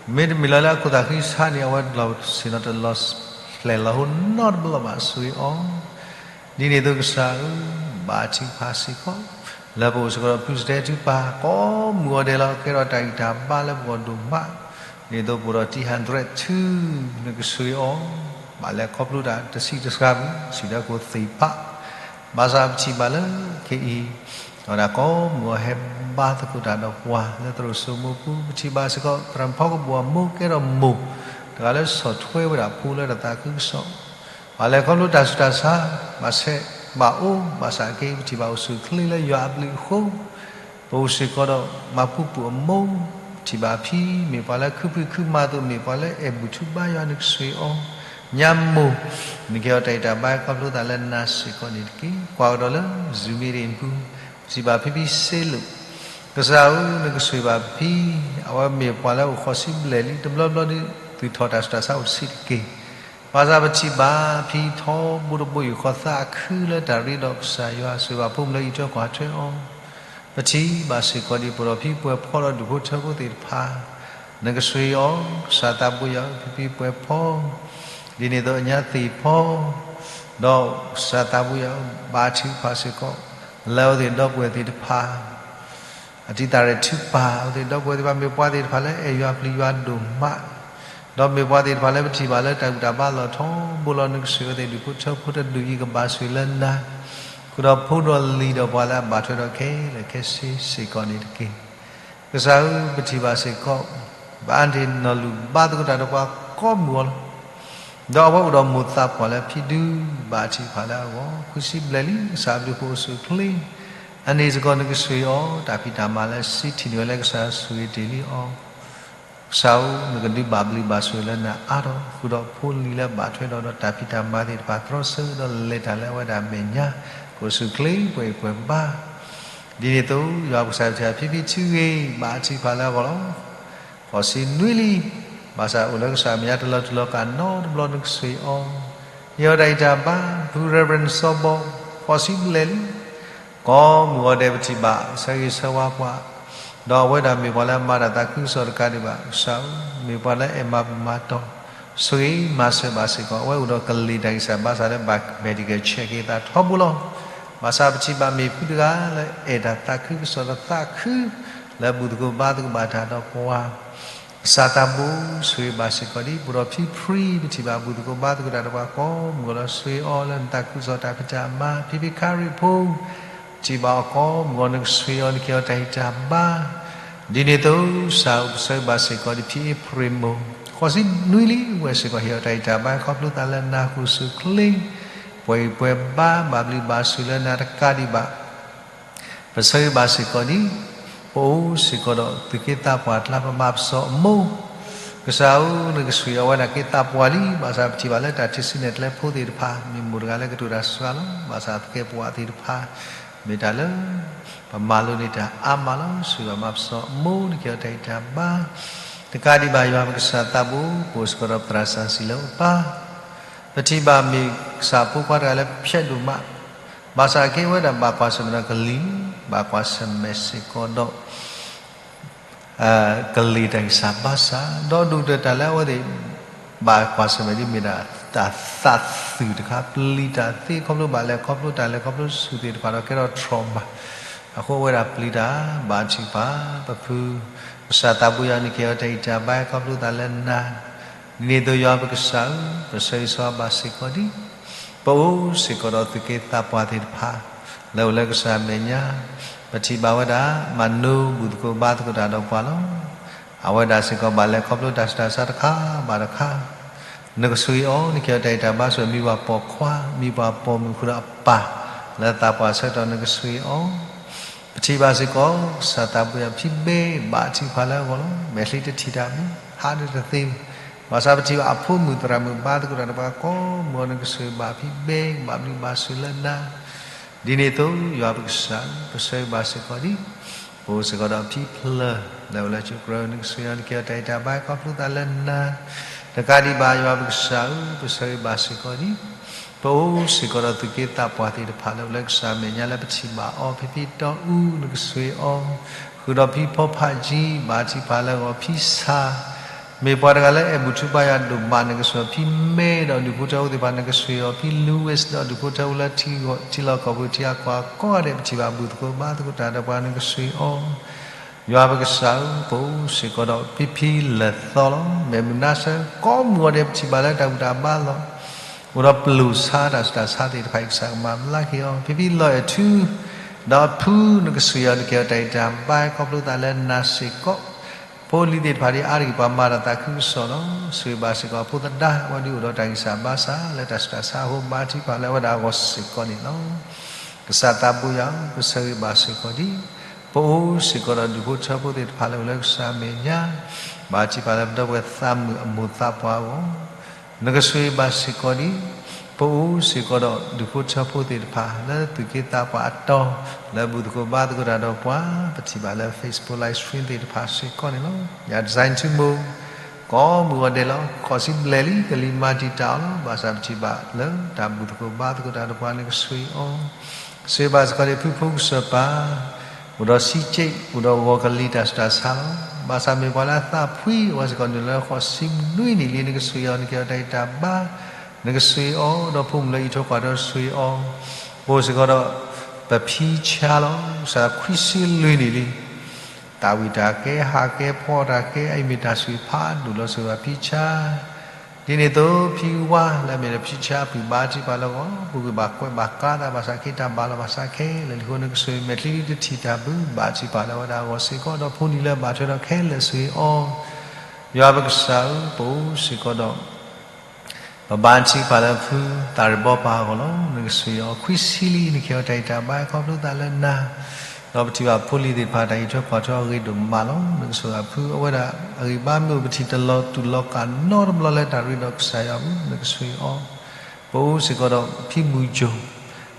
မ့တမ့ၢ်လၢလၢအခိၣ်သးဃံဆါန့ၣ် အဝဲလီၤဆ့ၣ်နီၤတလီၤဖျဲၣ်လီၤဟိနီတဘျီဘၣ် ဆိၣ်ဂ့ၤအီၤ, ဒ်န့ၣ်အသိးကစၢ်ဧၢ, ဘါထုကဖၣ်စ့ၢ်ကီး, လၢပအိၣ်စ့ၢ်ကီးဒီး ဖုစတဲထုကဖၣ် ကိးမုၢ်ဂီၤဒဲးလီၤ ကဲထီၣ်တၢ်ဂံၢ်တၢ်ဘါလၢပဂီၢ်ဒိၣ်မး, ဒ်န့ၣ်အသိးပအိၣ်ဒီးတံၢ်ဟးဒြဲးထု နကဆိၣ်ဂ့ၤအီၤ, ဘၣ်လဲၤခီဖျိတၢ်တဆံးတစှၤပူၤ စံးဒီးကိးသ့ၣ်ဖး ဘၣ်ဆၣ်ပထံၣ်ဘၣ်လၢခဲအံၤ, ဒီးဒၣ်ကိးမုၢ်ဂီၤဟဲဘါသကိးတၢ်ဒီးပှၤလၢသရိာ်စိမိပူၤ, ပထံၣ်ဘၣ်စ့ၢ်ကီး သရၣ်ဖီကဘိၣ်အမိၢ်ကဲထီၣ်မိၢ်, တဂၤလၢဆီၣ်ထွဲဝဲဒၣ်ဖိလၢတၢ်သးခုကစီၣ်, ဘၣ်လဲၤခီဖျိတၢ်ဆူးတၢ်ဆါ, ဘၣ်ဆဲးဘၣ်အိၣ်, ဘၣ်ဆၣ်က့ ပထံၣ်ဘၣ်အိၣ်ဆူၣ်အိၣ်ချ့လၢယွၤအဘျုးအဃိ ပအိၣ်စ့ၢ်ကီးဒီးမၤပူၤပူၤအမိၢ်, ထံၣ်ဘၣ်ဖံ မ့ၢ်ပှၤလၢခုပှံာ်ခုမၤအသိး မ့ၢ်ပှၤလၢအဲၣ်ဘူၣ်ထူဘါယွၤ နကဆိၣ်ဂ့ၤအီၤ, ညါမိၢ်, နကဲအီၤတၢ်ဂံၢ်တၢ်ဘါ ခီဖျိသးလၢနၤစ့ၢ်ကီးန့ၣ်တက့ၢ်. ကွၢ်ကဒီးလၢ Zoom meeting ပူၤ, ပထံၣ်ဘၣ်ဖံဖံစ့လိာ်, ကစၢ်ဧၢ, နကဆိၣ်ဂ့ၤဘၣ်ဖံ, အဝဲမ့ၢ်ပှၤလၢအိၣ်ဃိးဆံဘျဲၣ်လံ တဘျီဘျီဒီး သုးထီၣ်တၢ်ဆူးတၢ်ဆါအိၣ်တဆံးတက့ၢ်. ဘၣ်ဆၣ်ပထံၣ်ဘၣ်ဖံထီဘိတဘိယူၢ်ဃီသးအခုလၢတၢ်ရ့ဒီးကစၢ်ယွၤ ဆိၣ်ဂ့ၤဘၣ်ဖိမုၣ်လၢအံးထွဲကွၢ်ထွဲအီၤ, ပထံၣ်ဘၣ်စ့ၢ်ကီးဒ်ပအိၣ်ဒီးဖံပှဲၤဖီဒီးဒူၣ်ဖိထၢဖိသ့ၣ်တဖၣ်, နကဆိၣ်ဂ့ၤအီၤ, ကစၢ်သးဘိယွၤဧၢ, ဖံဖံပှဲၤဖီ, ဒ်န့ၣ်အသိးအညါသ့ၣ်ဖီ, ဒီးကစၢ်သးဘိယွၤဧၢ, ဘါထုကဖၣ်စ့ၢ်ကီး, လၢအဝဲသ့ၣ်ဒီပုၢ်ဝဲၢ်သ့ၣ်တဖၣ် အတံၤသးရဲၣ်ထုကဖၣ် အဝဲသ့ၣ်ဒီပုၢ်ဝဲၢ်သ့ၣ်တဖၣ် မ့ၢ်ပှၤသ့ၣ်တဖၣ်လၢအဲၣ်ယွၤပျံၤယွၤဒိၣ်မး, ဒီးမ့ၢ်ပှၤသ့ၣ်တဖၣ်လၢပထံၣ်ဘၣ်လၢတၢ်ဘူၣ်တၢ်ဘါလီၤထီဘိလီၤ. နကဆိၣ်ဂ့ၤအဝဲသ့ၣ်ဒူၣ်ဖိထၢဖိတဒူၣ်အံၤ ကဘၣ်ဆိၣ်ဂ့ၤလၢနၤ, ဃုာ်ဒီးဖိဒီးလံၤဒီးပှၤလၢအဘၣ်ထွဲဒီးခဲလၢာ်ခဲဆ့စ့ၢ်ကီးန့ၣ်တက့ၢ်. ကစၢ်ဧၢ, ပထံၣ်ဘၣ်စ့ၢ်ကီး ပအါန့ၢ်နီၢ်လူၢ်ဘါသကိးတၢ်ဒီးပှၤကိးမုၢ်ဂီၤလီၤ. ဒီးအဝဲအိၣ်ဒီးမိၣ်သးပှၢ်လၢဖံဒုဘၣ်အထံးဖးလၢအဂီၢ်, ဃုဆံဘျဲၣ်လံ ကစၢ်ဘျုးဖှိၣ်အိၣ်ဆူၣ်အိၣ်ချ့ အန့ၣ်စ့ၢ်ကီးနကဆှ့အီၤ တၢ်ဖံးတၢ်မၤလၢစ့ထံၣ်န့ၢ်ဝဲလၢကစၢ်ဆိၣ်ဂ့ၤတ့ၢ်လံအီၤ ကစၢ်ဧၢ, နကဒုးဘၣ်ဘျုးဘၣ်ဆိၣ်ဂ့ၤလၢနၤအါထီၣ်, ဃုာ်ဒီးဖိလံၤလၢဘၣ်ထွဲဒီးဒီးတၢ်ဖံးတၢ်မၤသ့ၣ်တဖၣ် တြီဆၢဒီးလဲၤတၢ်လၢအဝဲဒၣ်အမဲာ်ညါ, ကအိၣ်ဆူၣ်အိၣ်ချ့ပှဲၤဂံၢ်ပှဲၤဘါ. ဒ်န့ၣ်အသိး ယွၤပကစၢ်ယွၤဖံဖံဆၢဂ့ၤ ဘၣ်အထံးဖးလၢအဂီၢ်လီၤ. ဃိးဆံနွံလံ, ဘၣ်ဆၣ်အိၣ်လၢကစၢ်အမဲာ်ညါတလီၤတလီၤကးနီတဘျီနကဆှ့အီၤ, ဟ့ၣ်အီၤတၢ်ဂံၢ်တၢ်ဘါ, ဖု Reverend စီၤဘီ, ဃိးဆံဘျဲၣ်လံ ကိးမုၢ်ဂီၤဒဲးပထံၣ်ဘၣ် ဆၢဂ့ၤဆၢဝါပှၤ, ဒီးအဝဲဒၣ်မ့ၢ်ပှၤလၢအမၤတၢ်သးခုကစီၣ်တကးဒံးဘၣ်, ကစၢ်ဧၢ, မ့ၢ်ပှၤလၢအအဲၣ်မၤဘူၣ်မၤတီၢ်, ဆိၣ်ဂ့ၤမၤစၢၤဘၣ်စ့ၢ်ကီး, အဝဲအိၣ်ဒီးကလံၤတၢ်ဂံၢ်စၢ်ဘါစၢ်လၢဘၣ် medical check က့ၤသးထီဘိလီၤ. ဘၣ်ဆၣ်ပထံၣ်ဘၣ်မ့ၢ်ဖုတဂၤလၢအဲၣ်တၢ်သးခုကစီၣ်ဒီးသးခု လၢဘူၣ်သကိးဘါသကိးဘၣ်တၢ်ဒီးပှၤ ကစၢ်သးဘိ ဆိၣ်ဂ့ၤဘၣ်စ့ၢ်ကီးဒံး, ပဒီးဖံဖှံ ပထံၣ်ဘၣ်ဘူၣ်သကိးဘါသကိးတၢ်ဒီးပှၤကိးမုၢ်ဂီၤလီၤ, ဆိၣ်ဂ့ၤအီၤလၢနသးခုကစီၣ်တၢ်ဖံးတၢ်မၤ, ဖံဖံခါရံၣ်ဖိ ပထံၣ်ဘၣ်အီၤကိးမုၢ်ဂီၤ နကဆိၣ်ဂ့ၤအီၤ နကဟ့ၣ်အီၤတၢ်ဂံၢ်တၢ်ဘါ, ဒ်န့ၣ်အသိး ကစၢ်ဧၢ ပဆိၣ်ဂ့ၤဘၣ်စ့ၢ်ကီးဒံး ဖံအ့ဖြ့ၣ်မိၢ်, ဃိးဆံနွံလံ ဝဲစ့ၢ်ကီး ဟ့ၣ်အီၤတၢ်ဂံၢ်တၢ်ဘါ ခီဖျိသးလၢနၤ ကအိၣ်ဆူၣ်အိၣ်ချ့ ပှဲၤဂံၢ်ပှဲၤဘါ ဘၣ်ဘျုးဘၣ်ဆိၣ်လၢနၤတကးဒံးဘၣ် ပဆိၣ်ဂ့ၤဘၣ်စ့ၢ်ကီးဒံး, ပအိၣ်စ့ၢ်ကီးဒီးသုးက့သးပှၢ်အကျါ ပမၤပစီအမိၢ်, ကစၢ်ဧၢ, နကဆိၣ်ဂ့ၤအီၤဝဲဒၣ်က့သးပှၢ်လံ, ဘၣ်ဆၣ်ပထံၣ်ဘၣ်လၢတၢ်ထံၣ်ဆူနဲၣ်ကျဲဖိသ့ၣ်တဖၣ် မ့ၢ်မိၢ်တဂၤလၢကတိၤတၢ်စှၤလီၤ, ဘၣ်ဆၣ်သကဲးပဝးသ့ၣ်တဖၣ် မ့ၢ်တၢ်လၢ ပမၤလိန့ၢ်တၢ်အါမးလီၤ, ဆိၣ်ဂ့ၤဘၣ်မၤပစီအမိၢ် နကဟ့ၣ်အီၤတၢ်ဂံၢ်တၢ်ဘါ, တကးဒံးဘၣ်ယွၤပကစၢ်သးဘိ ပအိၣ်စ့ၢ်ကီးဒီးပသရၣ်စီဆှံလၢအပၢ် ပထံၣ်ဘၣ်မ့ၢ်ကစၢ်ဖိခွါတဂၤလၢဖျဲးဒိၣ်မး, ဘၣ်ဆၣ်က့ၤဝဲဒၣ်ဘၣ်ကွၢ်ဆၢၣ်မဲာ်ဒီးကလံၤ, ဘၣ်ကွၢ်ဆၢၣ်မဲာ်စ့ၢ်ကီးဒီး ကလံၤတၢ်ဂံၢ်စၢ်ဘါစၢ်, ဒီးဒိၣ်ကတၢၢ်တၢ်လၢအဝဲသ့ၣ် ဘၣ်ကွၢ်ဆၢၣ်မဲာ်ဒ်မ့ၢ်ဒၣ် တၢ်သးသုးတခါ, ပျံၤတၢ်သ့ခီဖျိဘၣ်လဲၣ် ခီဖျိတၢ်လဲၤခီဖျိဆူၣ်သ့ၣ်တဖၣ်ဒီးကဲထီၣ် trauma, အဃိဝဲဒၣ်ပျံၤတၢ်ဘၣ်ထံၣ်ပၢ် ပဖု ကစၢ်သးဘိယွၤ နကဟ့ၣ်အီၤတၢ်ဂံၢ်တၢ်ဘါ ခီဖျိသးလၢနၤ, ဒ်န့ၣ်အသိးယွၤပကစၢ်ဧၢ, ပဆိၣ်ဂ့ၤဆိၣ်ဝါဘၣ်စ့ၢ်ကီးဒံး, ပအိၣ်စ့ၢ်ကီးဒီးသုးက့သးပှၢ်သ့ၣ်တဖၣ် လၢအိၣ်လၢကစၢ်အမဲာ်ညါ, ပထံၣ်ဘၣ်ဝဲဒၣ် မၤနၢဘူၣ်သကိးဘါသကိးတၢ်ဒီးပှၤလီၤ. အဝဲဒၣ်စ့ၢ်ကီးဘၣ်လဲၤခီဖျိတၢ်ဆူးတၢ်ဆါတခါဘၣ်တခါ, နကဆိၣ်ဂ့ၤအီၤ နကဟ့ၣ်အီၤတၢ်ဂံၢ်တၢ်ဘါ ဆိၣ်ဂ့ၤမံၤပှၤပိာ်ခွါ မံၤပှၤပိာ်မုၣ်ဃုာ်ဒီးအပၢ် လၢသးပှၢ်ဆၢကတီၢ် နကဆိၣ်ဂ့ၤအီၤ ပထံၣ်ဘၣ်စ့ၢ်ကီး ကစၢ်သးဘိယွၤ ဖံဘဲဘၣ်ထံၣ်ဖးလၢအဂီၢ်လီၤ. မဲာ်ချံတထံၣ်တၢ်မံၤ ဟးဒၣ်တသ့, ဘၣ်ဆၣ်ပထံၣ်ဘၣ်အဖိမုၣ်သရၣ်မုၣ်ဘါသကိးတၢ်ဒီးပှၤကိးမုၢ်ဂီၤ နကဆိၣ်ဂ့ၤဘၣ်ဖံဘဲ ဘၣ်ဘျုးဘၣ်ဆိၣ်လၢနၤ, ဒ်န့ၣ်အသိး ယွၤပကစၢ် ပဆိၣ်ဂ့ၤဘၣ်စ့ၢ်ကီးဒံး, ပအိၣ်စ့ၢ်ကီးဒီးဖံဖျၢၣ် လၢအိၣ်လၢကၠိကရၢ နကဆိၣ်ဂ့ၤအီၤ နကဟ့ၣ်အီၤတၢ်ဂံၢ်တၢ်ဘါ ခီဖျိသးလၢနၤ, တကးဒံးဘၣ် ယွၤပကစၢ်ဧၢ, ပဆိၣ်ဂ့ၤဘၣ်စ့ၢ်ကီးဒံး, ပအိၣ်စ့ၢ်ကီးဒီးသုးက့သးပှၢ်သ့ၣ်တဖၣ် လၢအိၣ်လၢကစၢ်အမဲာ်ညါလၢပထံၣ်ဘၣ်အီၤ ဖံဖံတီအူ နကဆိၣ်ဂ့ၤအီၤ, ဃုာ်ဒီးဖံဖီဖးကံ ဘၣ်ထံၣ်ဖးလၢအဂီၢ် ဖံဆၣ် မ့ၢ်ပှၤတဂၤလၢအဲၣ်ဘူၣ်ထုကဖၣ်ယွၤဒိၣ်မး နကဆိၣ်ဂ့ၤအီၤ, ဖံမဲဒီးဒူၣ်ဖိထၢဖိသ့ၣ်တဖၣ် နကဆိၣ်ဂ့ၤအီၤ, ဖံ Louis ဒီးဒူၣ်ဖိထၢဖိလၢထံလီၢ်ကီၢ်ပူၤ ထံဂၤကီၢ်ဂၤကိးဂၤဒဲး ပထံၣ်ဘၣ်ဘူၣ်သကိးဘါသကိးတၢ်ဒီးပှၤ နကဆိၣ်ဂ့ၤအီၤ, ယွၤပကစၢ်ဧၢ, ပအိၣ်စ့ၢ်ကီးဒီးဖံဖံလၢာ်သီလီၤ. မဲၢ်မုၢ်နါစၢၤ ကိးမုၢ်ဂီၤဒဲးပထံၣ်ဘၣ်လၢတၢ်ဘူၣ်တၢ်ဘါလီၤ. အိၣ်ဒီးပျိၢ်ဆါတၢ်ဆူးတၢ်ဆါသ့ၣ်တဖၣ်အံၤ ကစၢ်ကမၤဘျါက့ၤအီၤ, ဖံဖံလီၤအဲၣ်ထူ ဒီးဖု နကဆိၣ်ဂ့ၤအီၤ နကဟ့ၣ်အီၤတၢ်ဂံၢ်တၢ်ဘါ ခီဖျိသးလၢနၤစ့ၢ်ကီး, ဖိလံၤသ့ၣ်တဖၣ်ဒ်အါတက့ၢ် ပှၤမၤတၢ်သးခုကစီၣ်လီၤ. ဆိၣ်ဂ့ၤဘၣ်စ့ၢ်ကီးဖိသဒါ အဝဲဒုးအိၣ်ဒီးတၢ်ဂံၢ်စၢ်ဘါစၢ်လၢတၢ်ဆူးတၢ်ဆါအဃိ ဘါထံၣ်ဖးလၢအဝဲဒၣ်အဂီၢ်စ့ၢ်ကီးန့ၣ်လီၤ. ကစၢ်သးဘိယွၤဧၢ, ပဆိၣ်ဂ့ၤဘၣ်စ့ၢ်ကီးဒံး, ပအိၣ်စ့ၢ်ကီးဒီးဒူၣ်ဖိထၢဖိသ့ၣ်တဖၣ်လၢအိၣ်လၢကစၢ်အမဲာ်ညါ, ဘါထံၣ်ဖးလၢပဒီပုၢ်ဝဲၢ်သးမုာ်အမိၢ်သးပှၢ်အဂီၢ် နကဆိၣ်ဂ့ၤဘၣ်စ့ၢ်ကီးဒံး, ပအိၣ်စ့ၢ်ကီးဒီးဒူၣ်ဖိထၢဖိသ့ၣ်တဖၣ် လၢသုးက့သးပှၢ်အတီၤ လၢဘူၣ်သကိးဘါသကိးတၢ်ဒီးပှၤ ပထံၣ်ဘၣ်လၢ Facebook live stream သ့ၣ်တဖၣ်စ့ၢ်ကီးန့ၣ်လီၤ. ယၤ design ထူမိၢ် ကိးမုၢ်ဂီၤဒဲးလီၤ. ဃိးဆံဘျဲၣ်လံ ကလံၤမၤတံာ်တာ်အီၤလီၤ. ဘၣ်ဆၣ်ပထံၣ်ဘၣ်လၢတၢ်ဘူၣ်သကိးဘါသကိးတၢ်ဒီးပှၤ နကဆိၣ်ဂ့ၤအီၤ, ဆိၣ်ဂ့ၤဘၣ်စ့ၢ်ကီးဒံး ဖုဖိကစၢၢ်ပၢ် အိၣ်ဒီးစံကၠံး အိၣ်ဒီးဂီၤကလံၤတၢ်ဆူးတၢ်ဆါလီၤ. ဘၣ်ဆၣ်မ့ၢ်ပှၤလၢအသးဖှံ အဝဲစ့ၢ်ကီးနုာ်လၢဃိးဆံနွံနံၣ်လံ နကဆိၣ်ဂ့ၤအီၤ နကဟ့ၣ်အီၤတၢ်ဂံၢ်တၢ်ဘါ, နကဆိၣ်ဂ့ၤအီၤ ဒီးဖိမုၣ်လၢအံးထွဲကွၢ်ထွဲ ဆိၣ်ဂ့ၤအီၤ, ပအိၣ်စ့ၢ်ကီးဒီး ပဖံဆါလီၤ. ကစၢ်ခွံဆံလွံၢ်နံၣ်လံ သးဝံၣ်တၢ်ကဲ ဟးကဲ ဖီတၢ်ကဲ အအံၤမ့ၢ်တၢ်ဆိၣ်ဂ့ၤဖးဒိၣ်လီၤ. ဆိၣ်ဂ့ၤဘၣ်ဖံဆါ ဒ်န့ၣ်အသိး ဖံဝါလၢအမ့ၢ်ဒီးဖံဆါအပုၢ် ဘါထုကဖၣ်လၢအဂီၢ် ပူၤကွံာ်ဘၣ်ကွဲးဘၣ်ကါသးဘၣ်ဆၣ် ခ့တၢ်ဘၣ်လီၤဘၣ်စးခဲလၢာ်လံအဃိ နကစၢ်ယွၤမဲာ်ချံတထံၣ်တၢ်ဘု ဘါထုကဖၣ်လၢအဝဲဒၣ်အဂီၢ်စ့ၢ်ကီး ဒီးဖိလံၤလၢအဘၣ်ထွဲဒီးခဲလၢာ်ဆိၣ်ဂ့ၤအီၤ ယွၤပကစၢ်ဧၢ, ပအိၣ်စ့ၢ်ကီးဒီး ပဘါထုကဖၣ်လၢဖုသးရံၣ်ဘီပၢ်အဂီၢ်လီၤ. နကစၢ်ယွၤ ခွံဆံလံ နကဟ့ၣ်အီၤတၢ်ဂံၢ်တၢ်ဘါ ခီဖျိသးလၢနၤ, ဒီးပထံၣ်ဘၣ်ဖိလံၤသ့ၣ်တဖၣ် တၢ်အံးထွဲကွၢ်ထွဲအဂ့ၤဒိၣ်မးလီၤ. နကစၢ်ယွၤ ဖုအဝဲဒၣ်အဂံၢ်ဘါမ့ၢ်အိၣ် ပထံၣ်တလီၤတူာ်လီၤကာ်နီတဘျီလၢတၢ်ရ့ဒီးကစၢ်ယွၤအပူၤ နကစၢ်ယွၤ ပအိၣ်စ့ၢ်ကီးဒီးဖံမုၢ်ကၠိၤ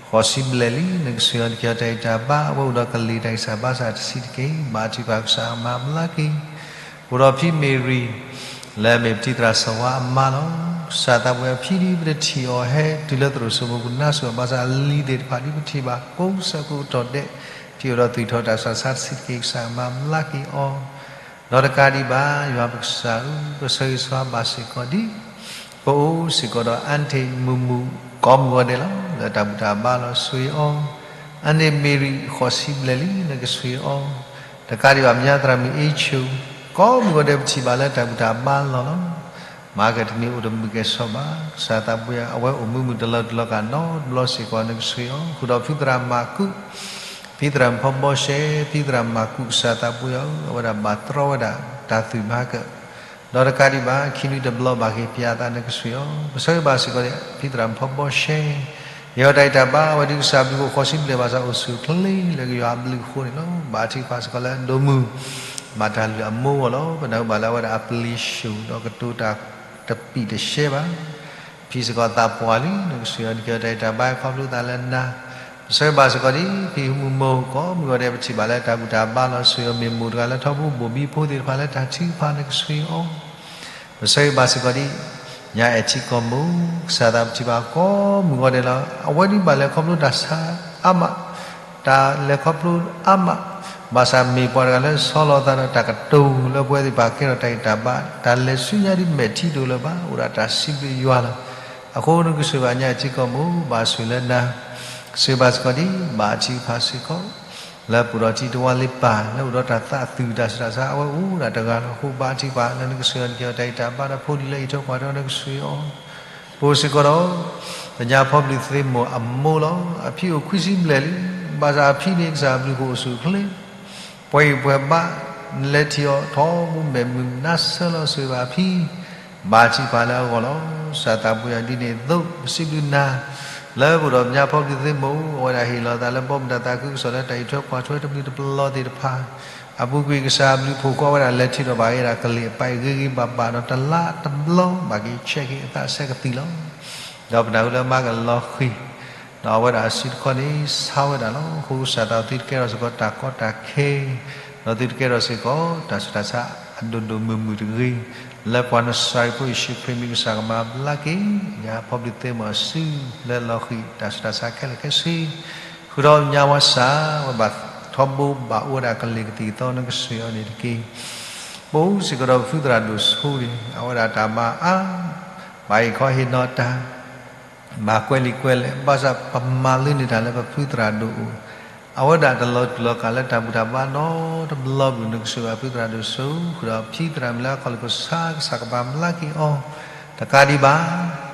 ဃိးဆံဘျဲၣ်လံ နကစၢ်ယွၤ နကဟ့ၣ်အီၤတၢ်ဂံၢ်တၢ်ဘါ အဝဲအိၣ်ဒီးကလံၤတၢ်ဂံၢ်စၢ်ဘါစၢ်တဆံးတက့ၢ်. ဘါထုကဖၣ်ကစၢ်အမါဘျါက့ၤ အိၣ်ဒီးဖံမ့ၢ်ရံၤ လၢအမ့ၢ်ပတံၤသရၣ်စီၤဝါအမါလီၤ. ကစၢ်သးပှၢ်အဖံဒ်ပတထံၣ်အီၤဟဲတုၤလၢသရိာ်စိမိၤပူၤ နါစိၤအဘၣ်ဆၣ် အလံၤသ့ၣ်တဖၣ်ဒ်ပထံၣ်ဘၣ် ကိးဆၢကိးကတီၢ်ဒဲး ဖံအိၣ်ဒီးသွံၣ်ထီၣ်တၢ်ဆူးတၢ်ဆါတဆံးတက့ၢ် ကစၢ်အမါဘျါက့ၤအီၤ ဒီးတကးဒံးဘၣ် ယွၤပကစၢ်ဧၢ, ပဆၢဂ့ၤဆၢဝါဘၣ်စ့ၢ်ကီးဒ် ပအိၣ်စ့ၢ်ကီးဒီး အၢၣ်ထ့ၣ်မုၢ်မုၢ် ကိးမုၢ်ဂီၤဒဲးလီၤ. လၢတၢ်ဘူၣ်တၢ်ဘါလီၤဆိၣ်ဂ့ၤအီၤ, အၢၣ်ထ့ၣ်မ့ၢ်ရံၤ ဃိးဆံဘျဲၣ်လံ နကဆိၣ်ဂ့ၤအီၤ, တကးဒံးဘၣ် မါသရၣ်မုၣ်အ့ဆိၣ် ကိးမုၢ်ဂီၤဒဲးပထံၣ်ဘၣ်လၢတၢ်ဘူၣ်တၢ်ဘါလီၢ်လီၤ. မၤကတနံၤအိၣ်တမုာ်ကဲၤဆီဘၣ်, ကစၢ်သးပှၢ်ဧၢ, အဝဲအိၣ်မုာ်မုာ်တလီၤတူာ်လီၤကာ်နီတဘျီစ့ၢ်ကီး နကဆိၣ်ဂ့ၤအီၤ, ဃုာ်ဒီးဖံသရၣ်မၤကူး ဖံသရၣ်မုၣ်ဖီဘီရှဲ, ဖံသရၣ်မၤကူး ကစၢ်သးပှၢ်ဧၢ, အဝဲဒၣ်ဘၣ်တြီဝဲဒၣ်တၢ်သူၣ်မၤကၢၣ်, ဒီးတကးဒံးဘၣ် ခံနွံတဘျီဘၣ်က့ၤပၠးသး နကဆိၣ်ဂ့ၤအီၤ, ပဆၢဂ့ၤဘၣ်စ့ၢ်ကီး ဖံသရၣ်မုၣ်ဖီဘီရှဲ, ယဟ့ၣ်အီၤတၢ်ဂံၢ်တၢ်ဘါ အဝဲဒ်ကစၢ်ဘျုးဖှိၣ်ဃိးဆံဘျဲၣ်ဘၣ်ဆၣ် အိၣ်ဆူၣ်အိၣ်ချ့လၢကစၢ်ယွၤအဘျုးအဃိန့ၣ်လီၤ. ဘါထုကဖၣ်စ့ၢ်ကီးလၢဒိၣ်မုၢ် မၤတၢ်လုၢ်အမိၢ်အဂီၢ်လီၤ. ပနၢ်ဟူဘၣ်လၢအဝဲဒၣ်အပျ့ၤဆှိၣ် ဒီးကတိၤတၢ်တပံာ်တရှဲဘၣ် ဖံစ့ၢ်ကီးသးပှၢ်လံ, နကဆိၣ်ဂ့ၤအီၤ နကဟ့ၣ်အီၤတၢ်ဂံၢ်တၢ်ဘါခီဖျိသးလၢနၤ, ပဆၢဂ့ၤဘၣ်စ့ၢ်ကီးဒ် ဖံမုၢ်မိၢ် ကိးမုၢ်ဂီၤဒဲးပထံၣ်ဘၣ်လၢတၢ်ဘူၣ်တၢ်ဘါလီၤဆိၣ်ဂ့ၤအီၤ မ့ၢ်မိၢ်တဂၤလၢထီဘိဘိၣ်ဘံဖိသ့ၣ်တဖၣ်လၢတၢ်ထုကဖၣ် နကဆိၣ်ဂ့ၤအီၤ, ပဆၢဂ့ၤဘၣ်စ့ၢ်ကီးဒ် ညါအဲၣ်ထံကီၢ်မိၢ် ကစၢ်သးပထံၣ်ဘၣ်ကိးမုၢ်ဂီၤဒဲးလီၤ. အဝဲဒ်ဘၣ်လဲၤခီဖျိတၢ်ဆါအါမး တၢ်လဲၤခီဖျိအါမး, ဘၣ်ဆၣ်မ့ၢ်ပှၤတဂၤလၢဆီလီၤသးဒီးတၢ်ကတိၤလၢပဝဲသ့ၣ်တဖၣ်ကဲထီၣ်တၢ်ဂံၢ်တၢ်ဘါ, တၢ်လဲၤဆူညါဒ်မဲာ်ထံဒိၣ်လၢၤဘၣ်, အိၣ်ဒၣ်တၢ်စံးဘျုးယွၤလီၤ. အဃိနကဆိၣ်ဂ့ၤဘၣ်ညါအဲၣ်ထံကီၢ်မိၢ် ဘၣ်ဆိၣ်လၢနၤ, ဆိၣ်ဂ့ၤဘၣ်စ့ၢ်ကီးဒ် ဘါထုကဖၣ်စ့ၢ်ကီး လၢပအိၣ်ဒီးတံၤတဝါလ့ပၢ် လၢအိၣ်ဒီးတၢ်သးအုးတၢ်ဆူးတၢ်ဆါ အဝဲအိၣ်ဒၣ်တဂၤလီၤ. အဃိဘါထုကဖၣ်လၢနကဆိၣ်ဂ့ၤအီၤ နကဟ့ၣ်အီၤတၢ်ဂံၢ်တၢ်ဘါ ဒီးဖိလံၤလၢအံးထွဲကွၢ်ထွဲနကဆိၣ်ဂ့ၤအီၤ, ပအိၣ်စ့ၢ်ကီးဒီး ပညါဖီဘျုးသ့ၣ်မိၢ်အမိၢ်လီၤ. အဖံအိၣ်ခွံဆံဘျဲၣ်လံ, ဘၣ်ဆၣ်အဖံန့ၣ် ကစၢ်ဘျုးဖှိၣ်အိၣ်ဆူၣ်အိၣ်ချ့ ပှၤဟ့ၣ်ပှၤဘါ နလဲၤထံၣ်အီၤထီဘိမဲာ်မုာ်နါဆၢလီၤ. ဆိၣ်ဂ့ၤဘၣ်အဖံ ဘါထုကဖၣ်လၢအဂီၢ်လီၤ. ကစၢ်သးပှၢ်ယွၤဒ်န့ၣ်အသိး ပစံးဘျုးနၤ လၢပအိၣ်ဒီးပညါဖီဘျုးသ့ၣ်မိၢ် အဝဲဒၣ်ဟ့ၣ်လီၤသးလၢဘီမုၢ်တၢ်သးခုကစီၣ်လၢတၢ်အံးထွဲကွၢ်ထွဲတမံၤတပလီသ့ၣ်တဖၣ် အပူၤကွံာ်ကစၢ်ဘျုးဖှိၣ်ဃီဝဲဒၣ်လဲၤထံၣ်ဒီးဘၣ်ဂ့ၤဒၣ်ကလံၤအပာ်ဂ့ၤဂ့ၤဘၣ်ဘၣ်ဒီးတလါတဘျီ ဘၣ်က့ၤဆဲးက့ၤအသးဆဲးကသံၣ်လီၤ. ဒီးပနၢ်ဟူလၢမါကလီၤဃံၤ ဒီးအဝဲဒၣ်အစုတခီန့ၣ် ဆါဝဲဒၣ်လီၤ. အဃိကစၢ်သးသုတကဲထီၣ်စ့ၢ်ကီးတၢ်ကီတၢ်ခဲ ဒီးသုတကဲထီၣ်စ့ၢ်ကီး တၢ်ဆူးတၢ်ဆါအဒိၣ်ဒိၣ်မုၢ်မုၢ်တဂ့ၤ လၢပှၤနစၤရ့းဖိယ့ၣ်ၡူးခရံာ်မံၤ ကစၢ်ကမၤဘျါက့ၤ ညါဖီဘျုးသ့ၣ်မိၢ်အစုလၢလီၤဃံၤတၢ်ဆူးတၢ်ဆါခဲလၢာ်ခဲဆ့ ဃုာ်ဒီးညါဝါစၢ် ဝဲဘၣ်ထီဘိဘၣ်အိၣ်ဝဲဒၣ်ကလံၤကသံၣ်ကသီ နကဆိၣ်ဂ့ၤအီၤန့ၣ်တက့ၢ်. ပအိၣ်စ့ၢ်ကီးဒီးပဖုသရၣ်ဒိၣ်စိန့ၣ် အဝဲဒၣ်တၢ်မၤအါ ဘၣ်ဟ့ၣ်ခီဟ့ၣ်နီၤတၢ် ဘၣ်ကွဲးလံာ်ကွဲးလဲၢ် ဘၣ်ဆၣ်ပမၤလၢန့ၢ်တၢ်လၢပဖုသရၣ်ဒိၣ်အိၣ် အဝဲဒၣ်တလီၤတူာ်လီၤကာ်လၢတၢ်ဘူၣ်တၢ်ဘါနီတဘျီဘၣ် နကဆိၣ်ဂ့ၤအဖုသရၣ်ဒိၣ်စိ ဃုာ်ဒီးဖံသရၣ်မုၣ်လၢအခီၣ်လ့ၢ်ခိၣ်ဆါ ကစၢ်ကမၤဘျါက့ၤအီၤ တကးဒံးဘၣ်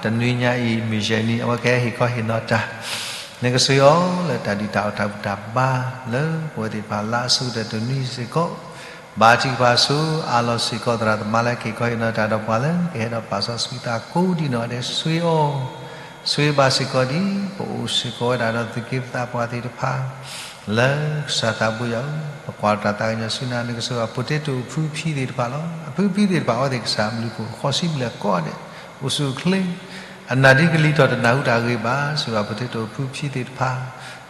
တနွံညါအံၤ မုၢ်ယဲၢ်နံၤ အဝဲကဟဲဟ့ၣ်ခီဟ့ၣ်နီၤတၢ် နကဆိၣ်ဂ့ၤအီၤလၢတၢ်ဒုၣ်တၢ်အီၣ်တၢ်ဘူၣ်တၢ်ဘါ လၢပဝဲသ့ၣ်တဖၣ်လၢအဆိကတၢၢ်တနွံစ့ၢ်ကီး ဘါထုကဖၣ်ဆိၣ်အါလီၤစ့ၢ်ကီး သရၣ်သမါလၢကဟ့ၣ်ခီဟ့ၣ်နီၤတၢ်ဒီးပှၤလၢ ကဟဲဒီးပာ်စီဆှံသးကိးဒံနီၢ်ဂၤဒဲး ဆိၣ်ဂ့ၤအီၤ ဆိၣ်ဂ့ၤဘၣ်စ့ၢ်ကီးဒ် ပအိၣ်စ့ၢ်ကီးဝဲဒၣ်ဒီးသူၣ်က့သးပှၢ်သ့ၣ်တဖၣ် လၢကစၢ်သးဘိယွၤဧၢ, ပကွၢ်တၢ်သးကညီၤဆူနၤ နကဆိၣ်ဂ့ၤဘၣ် potato အဖုဖံသ့ၣ်တဖၣ်လီၤ. အဖုဖံသ့ၣ်တဖၣ် အဝဲသ့ၣ်ကစၢ်ဘျုးဖှိၣ် ဃိးဆံဘျဲၣ်ကိးဂၤဒဲး အိၣ်ဆူၣ်အိၣ်ချ့ အနၢ်ဒ်ကလံၤထီၣ်တနၢ်ဟူတၢ်ဂ့ၤဘၣ် ဆိၣ်ဂ့ၤဘၣ် potato အဖုဖံသ့ၣ်တဖၣ်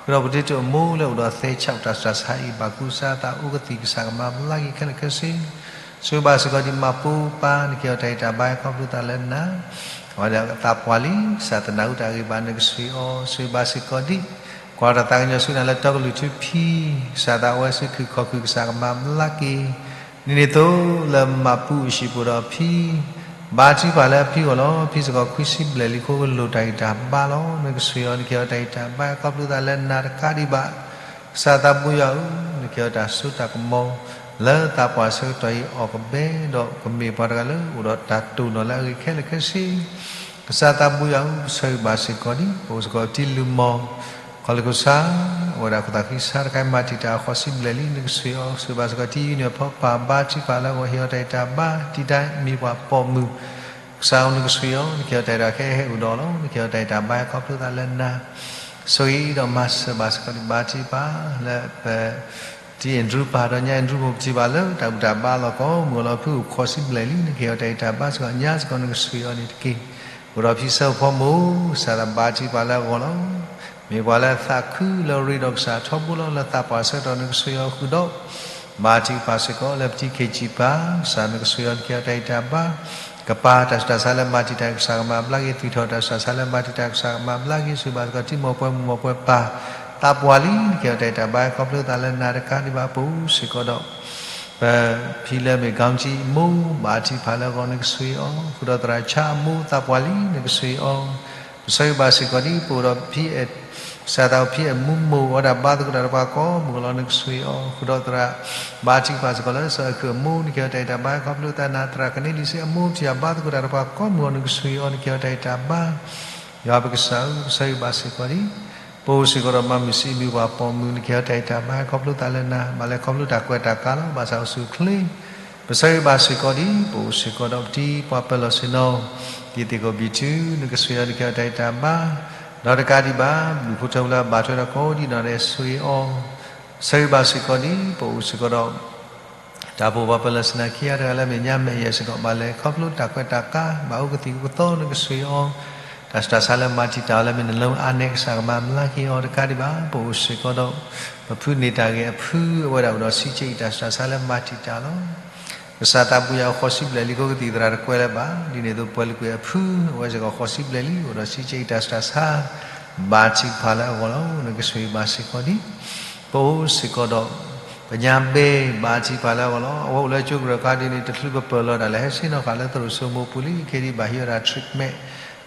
ဃုာ်ဒီး potato အမိၢ်လၢအိၣ်ဒီးသဲဆးတၢ်ဆူးတၢ်ဆါအံၤ ဘၣ်ကူစါသးအိၣ်ကသံၣ် ကစၢ်ကမၤဘျါက့ၤခဲလၢာ်ခဲဆ့ ဆိၣ်ဂ့ၤဘၣ်စ့ၢ်ကီးဒ်မၤပူၤပၢ် နကဟ့ၣ်အီၤတၢ်ဂံၢ်တၢ်ဘါခီဖျိသးလၢနၤ အဝဲဒၣ်သးပှၢ်လံ ကစၢ်တနၢ်ဟူတၢ်ဂ့ၤဘၣ် နကဆိၣ်ဂ့ၤအီၤ ဆိၣ်ဂ့ၤဘၣ်စ့ၢ်ကီးဒ် ကွၢ်တၢ်သးကညီၤဆူနၤလၢတီကလုၢ်ထူဖံ ကစၢ်သးဝဲဆူခုၣ်ခီၣ်ခုၣ် ကစၢ်ကမၤဘျါက့ၤ ဒ်န့ၣ်အသိးလၢမၤပူၤအဟံၣ်ပူၤဒီးဖံ ဘါထုကဖၣ်လၢအဖံအဂီၢ်လီၤ. ဖံစ့ၢ်ကီးခွံဆံဘျဲၣ်လံအဃိ ကလိၣ်တၢ်ဂံၢ်တၢ်ဘါလီၤ. နကဆိၣ်ဂ့ၤအီၤ နကဟ့ၣ်အီၤတၢ်ဂံၢ်တၢ်ဘါခီဖျိသးလၢနၤတကးဒံးဘၣ် ကစၢ်သးဘိယွၤဧၢ, နကဟ့ၣ်အီၤတၢ်စိတၢ်ကမီၤ လၢသးပှၢ်ဆၢကတီၢ်အံၤ အီၣ်ကဘဲဒီးကမ့ၢ်ပှၤတဂၤလၢအိၣ်ဒီးတၢ်တိၢ်နီၣ်လၢအဂ့ၢ်ခဲလၢာ်ခဲဆ့, ကစၢ်သးဘိယွၤဧၢ, ပဆၢဂ့ၤဘၣ်စ့ၢ်ကီးဒံး ပအိၣ်စ့ၢ်ကီးပတံၤလုၢ်မီၢ် ခီလ့ၢ်ခိၣ်ဆါ, အဝဲဒၣ်ခိၣ်သၣ်ဃံဆါတခါ မၤတံာ်တာ်အဃိးစံဘျဲၣ်လံ နကဆှ့ၣ်အီၤ, ဆှၢဘၣ်စ့ၢ်ကီးတံၤယံၤန့ၣ် ဖီပာ်ဘါထုကဖၣ်လၢအဂီၢ် ဟ့ၣ်အီၤတၢ်ဂံၢ်တၢ်ဘါ တံၤတၢ်မ့ၢ်ပှၤပိာ်မုၣ်, ကစၢ်ဧၢ နကဆှ့ၣ်အီၤ, နကဟ့ၣ်အီၤတၢ်ဂံၢ်တၢ်ဘါ ခဲအံၤဟဲအိၣ်ဒီးလီၤ, နကဟ့ၣ်အီၤတၢ်ဂံၢ်တၢ်ဘါ ခီဖျိသးလၢနၤ ဆိၣ်ဂ့ၤဒီးမၤစၢၤဘၣ်စ့ၢ်ကီးဒံး ဘါထုကဖၣ်လၢပ တံၤအဲၣ်ဒရူပၢ် ဒီးညၣ်အဲၣ်ဒရူမိၢ်ပတံၤဘၣ်လၢတၢ်ဘူၣ်တၢ်ဘါလီၢ်ကီး မုၢ်အလီၤဖုအိၣ်ဃိးစံဘျဲၣ်လံ နကဟ့ၣ်အီၤတၢ်ဂံၢ်တၢ်ဘါစ့ၢ်ကီး ညါစ့ၢ်ကီးနကဆှ့ၣ်အီၤန့ၣ်တက့ၢ်. အိၣ်ဒီးဖံစၢဖိမုၣ် ကစၢ်သးဘါထုကဖၣ်လၢအဂီၢ်လီၤ. မ့ၢ်ပှၤလၢအသးခုလၢအရ့ဒီးကစၢ်ထီဘိလီၤ လၢသးပှၢ်ဆၢကတီၢ်နကဆှ့ၣ်အီၤဃုာ်ဒီး ဘါထုကဖၣ်စ့ၢ်ကီးလၢပတံၤခ့ၣ်စံၣ်ပၢ် ကစၢ်နကဆှ့ၣ်အီၤ နကဟ့ၣ်အီၤတၢ်ဂံၢ်တၢ်ဘါ ကပၤတၢ်ဆူးတၢ်ဆါလၢမၤတံာ်တာ်ကစၢ်ကမၤဘျါက့ၤ သွံၣ်ထီၣ်တၢ်ဆူးတၢ်ဆါလၢမၤတံာ်တာ်ကစၢ်ကမၤဘျါက့ၤ ဆှၢဘၣ်စ့ၢ်ကီးတံၤမိၢ်ပှဲၤမုၣ်မိၢ်ပှဲၤပၢ် သးပှၢ်လံ နကဟ့ၣ်အီၤတၢ်ဂံၢ်တၢ်ဘါ ခီဖျိသးလၢနၤတကးဒံးဘၣ် ပအိၣ်စ့ၢ်ကီးဒီး ပဖံလၢမ့ၢ် ကီၤကၠံအမိၢ် ဘါထုကဖၣ်လၢအဂီၢ် နကဆှ့ၣ်အီၤ, ဃုာ်ဒီးသရၣ်ဆါအမိၢ် သးပှၢ်လံ နကဆှ့ၣ်အီၤ, ပဆၢဂ့ၤဘၣ်စ့ၢ်ကီးဒံး ပအိၣ်ဒီးဖံအဲၣ် ကစၢ်သးအိၣ်ဖံအဲၣ်မူမိၢ် အဝဲဒၣ်ဘါသကိးတၢ်ဒီးပှၤကိးမုၢ်အလီၢ် နကဆှ့ၣ်အီၤ, ဃုာ်ဒီးသရၣ် ဘါထုကဖၣ်စ့ၢ်ကီးလၢစီၤအဲၣ်ခုၣ်အမိၢ် နကဟ့ၣ်အီၤတၢ်ဂံၢ်တၢ်ဘါ ခီဖျိသးနၤ သရၣ်ကန့လံၤစ့အမိၢ် ပထံၣ်ဘါသကိးတၢ်ဒီးပှၤကိးမုၢ်အလီၢ် နကဆှ့ၣ်အီၤ နကဟ့ၣ်အီၤတၢ်ဂံၢ်တၢ်ဘါ ယွၤပကစၢ်ဧၢ, ပဆၢဂ့ၤဘၣ်စ့ၢ်ကီးဒံး ပအိၣ်စ့ၢ်ကီးဒီးမၤမုၢ်ဆံးမံၤပှၤပိာ်မုၣ် နကဟ့ၣ်အီၤတၢ်ဂံၢ်တၢ်ဘါ ခီဖျိသးလၢနၤ ဘၣ်လဲၤခီဖျိတၢ်ကွဲးတၢ်ကးလီၤ ဘၣ်ဆၣ်အိၣ်ဆူၣ်အိၣ်ချ့, ပဆၢဂ့ၤဘၣ်စ့ၢ်ကီးဒံး ပအိၣ်စ့ၢ်ကီးဒီးပတံၤပှၤပၢၤလီၢ်ဆ့ၣ်နီၤ ဒ်သ့ၣ်ခိၣ်ဘံၣ်ထု နကဆှ့ၣ်အီၤ နကဟ့ၣ်အီၤတၢ်ဂံၢ်တၢ်ဘါ ဒီးတကးဒံးဘၣ် ဘျုးဖိထၢဖိလၢအဘၣ်ထွဲဒီးကိးဒံးနီၢ်ဒဲး ဆှ့ၣ်အီၤ, ပဆၢဂ့ၤဘၣ်စ့ၢ်ကီးဒံး ပအိၣ်စ့ၢ်ကီးဒီး တၢ်အိၣ်ဖှိၣ်ပှၤပၢၤလီၢ်ဆ့ၣ်နီၤခံဂၤတဂၤလၢအမ့ၢ်ညါမဲာ်ယဲၢ်စ့ၢ်ကီး ဘၣ်လဲၤခီဖျိတၢ်ကွဲးတၢ်ကး ဘၣ်အိၣ်ကသံၣ်အိၣ်ကသီ နကဆှ့ၣ်အီၤ, တၢ်ဆူးတၢ်ဆါလၢမၤတံာ်တာ်အီၤလၢမ့ၢ်နလၢအါန့ၢ် ကစၢ်ကမၤဘျါက့ၤအီၤ တကးဒံးဘၣ် ပအိၣ်စ့ၢ်ကီးဒီး ပဖုန့ၢ်တၢ်ဂ့ၤအဖု အဝဲဒၣ်အိၣ်ဒီးဆံးကဲအံၤတၢ်ဆူးတၢ်ဆါလၢမၤတံာ်တာ်လီၤ. ကစၢ်သးဘိယွၤဧၢ ဃိးစံဘျဲၣ်လံ ကိးကသံၣ်သရၣ်တကွဲးလၢၤဘၣ် ဒ်န့ၣ်အသိးပှဲၤလုာ်ကွံာ်အဖု အဝဲစ့ၢ်ကီးဃိးစံဘျဲၣ်လံ အိၣ်ဒီးဆံးကဲအံၤတၢ်ဆူးတၢ်ဆါ ဘါထုကဖၣ်လၢအဂီၢ်လီၤ နကဆှ့ၣ်ဘၣ်စ့ၢ်ကီးဒံး ပအိၣ်စ့ၢ်ကီးဒီး ပညါဘဲ ဘါထုကဖၣ်လၢအဂီၢ်လီၤ. အဝဲအိၣ်လၢကၠိကရၢၢ်ခါဒ်န့ၣ် တချုးပပၢၢ်လီၤတၢ်လဲၤဟဲဆ့ၣ်နီၤဃာ်လၢသရိာ်စိမိပူၤလံ ခဲဒံးဘၣ်ဟ့ၣ်အီၤတၢ် treatment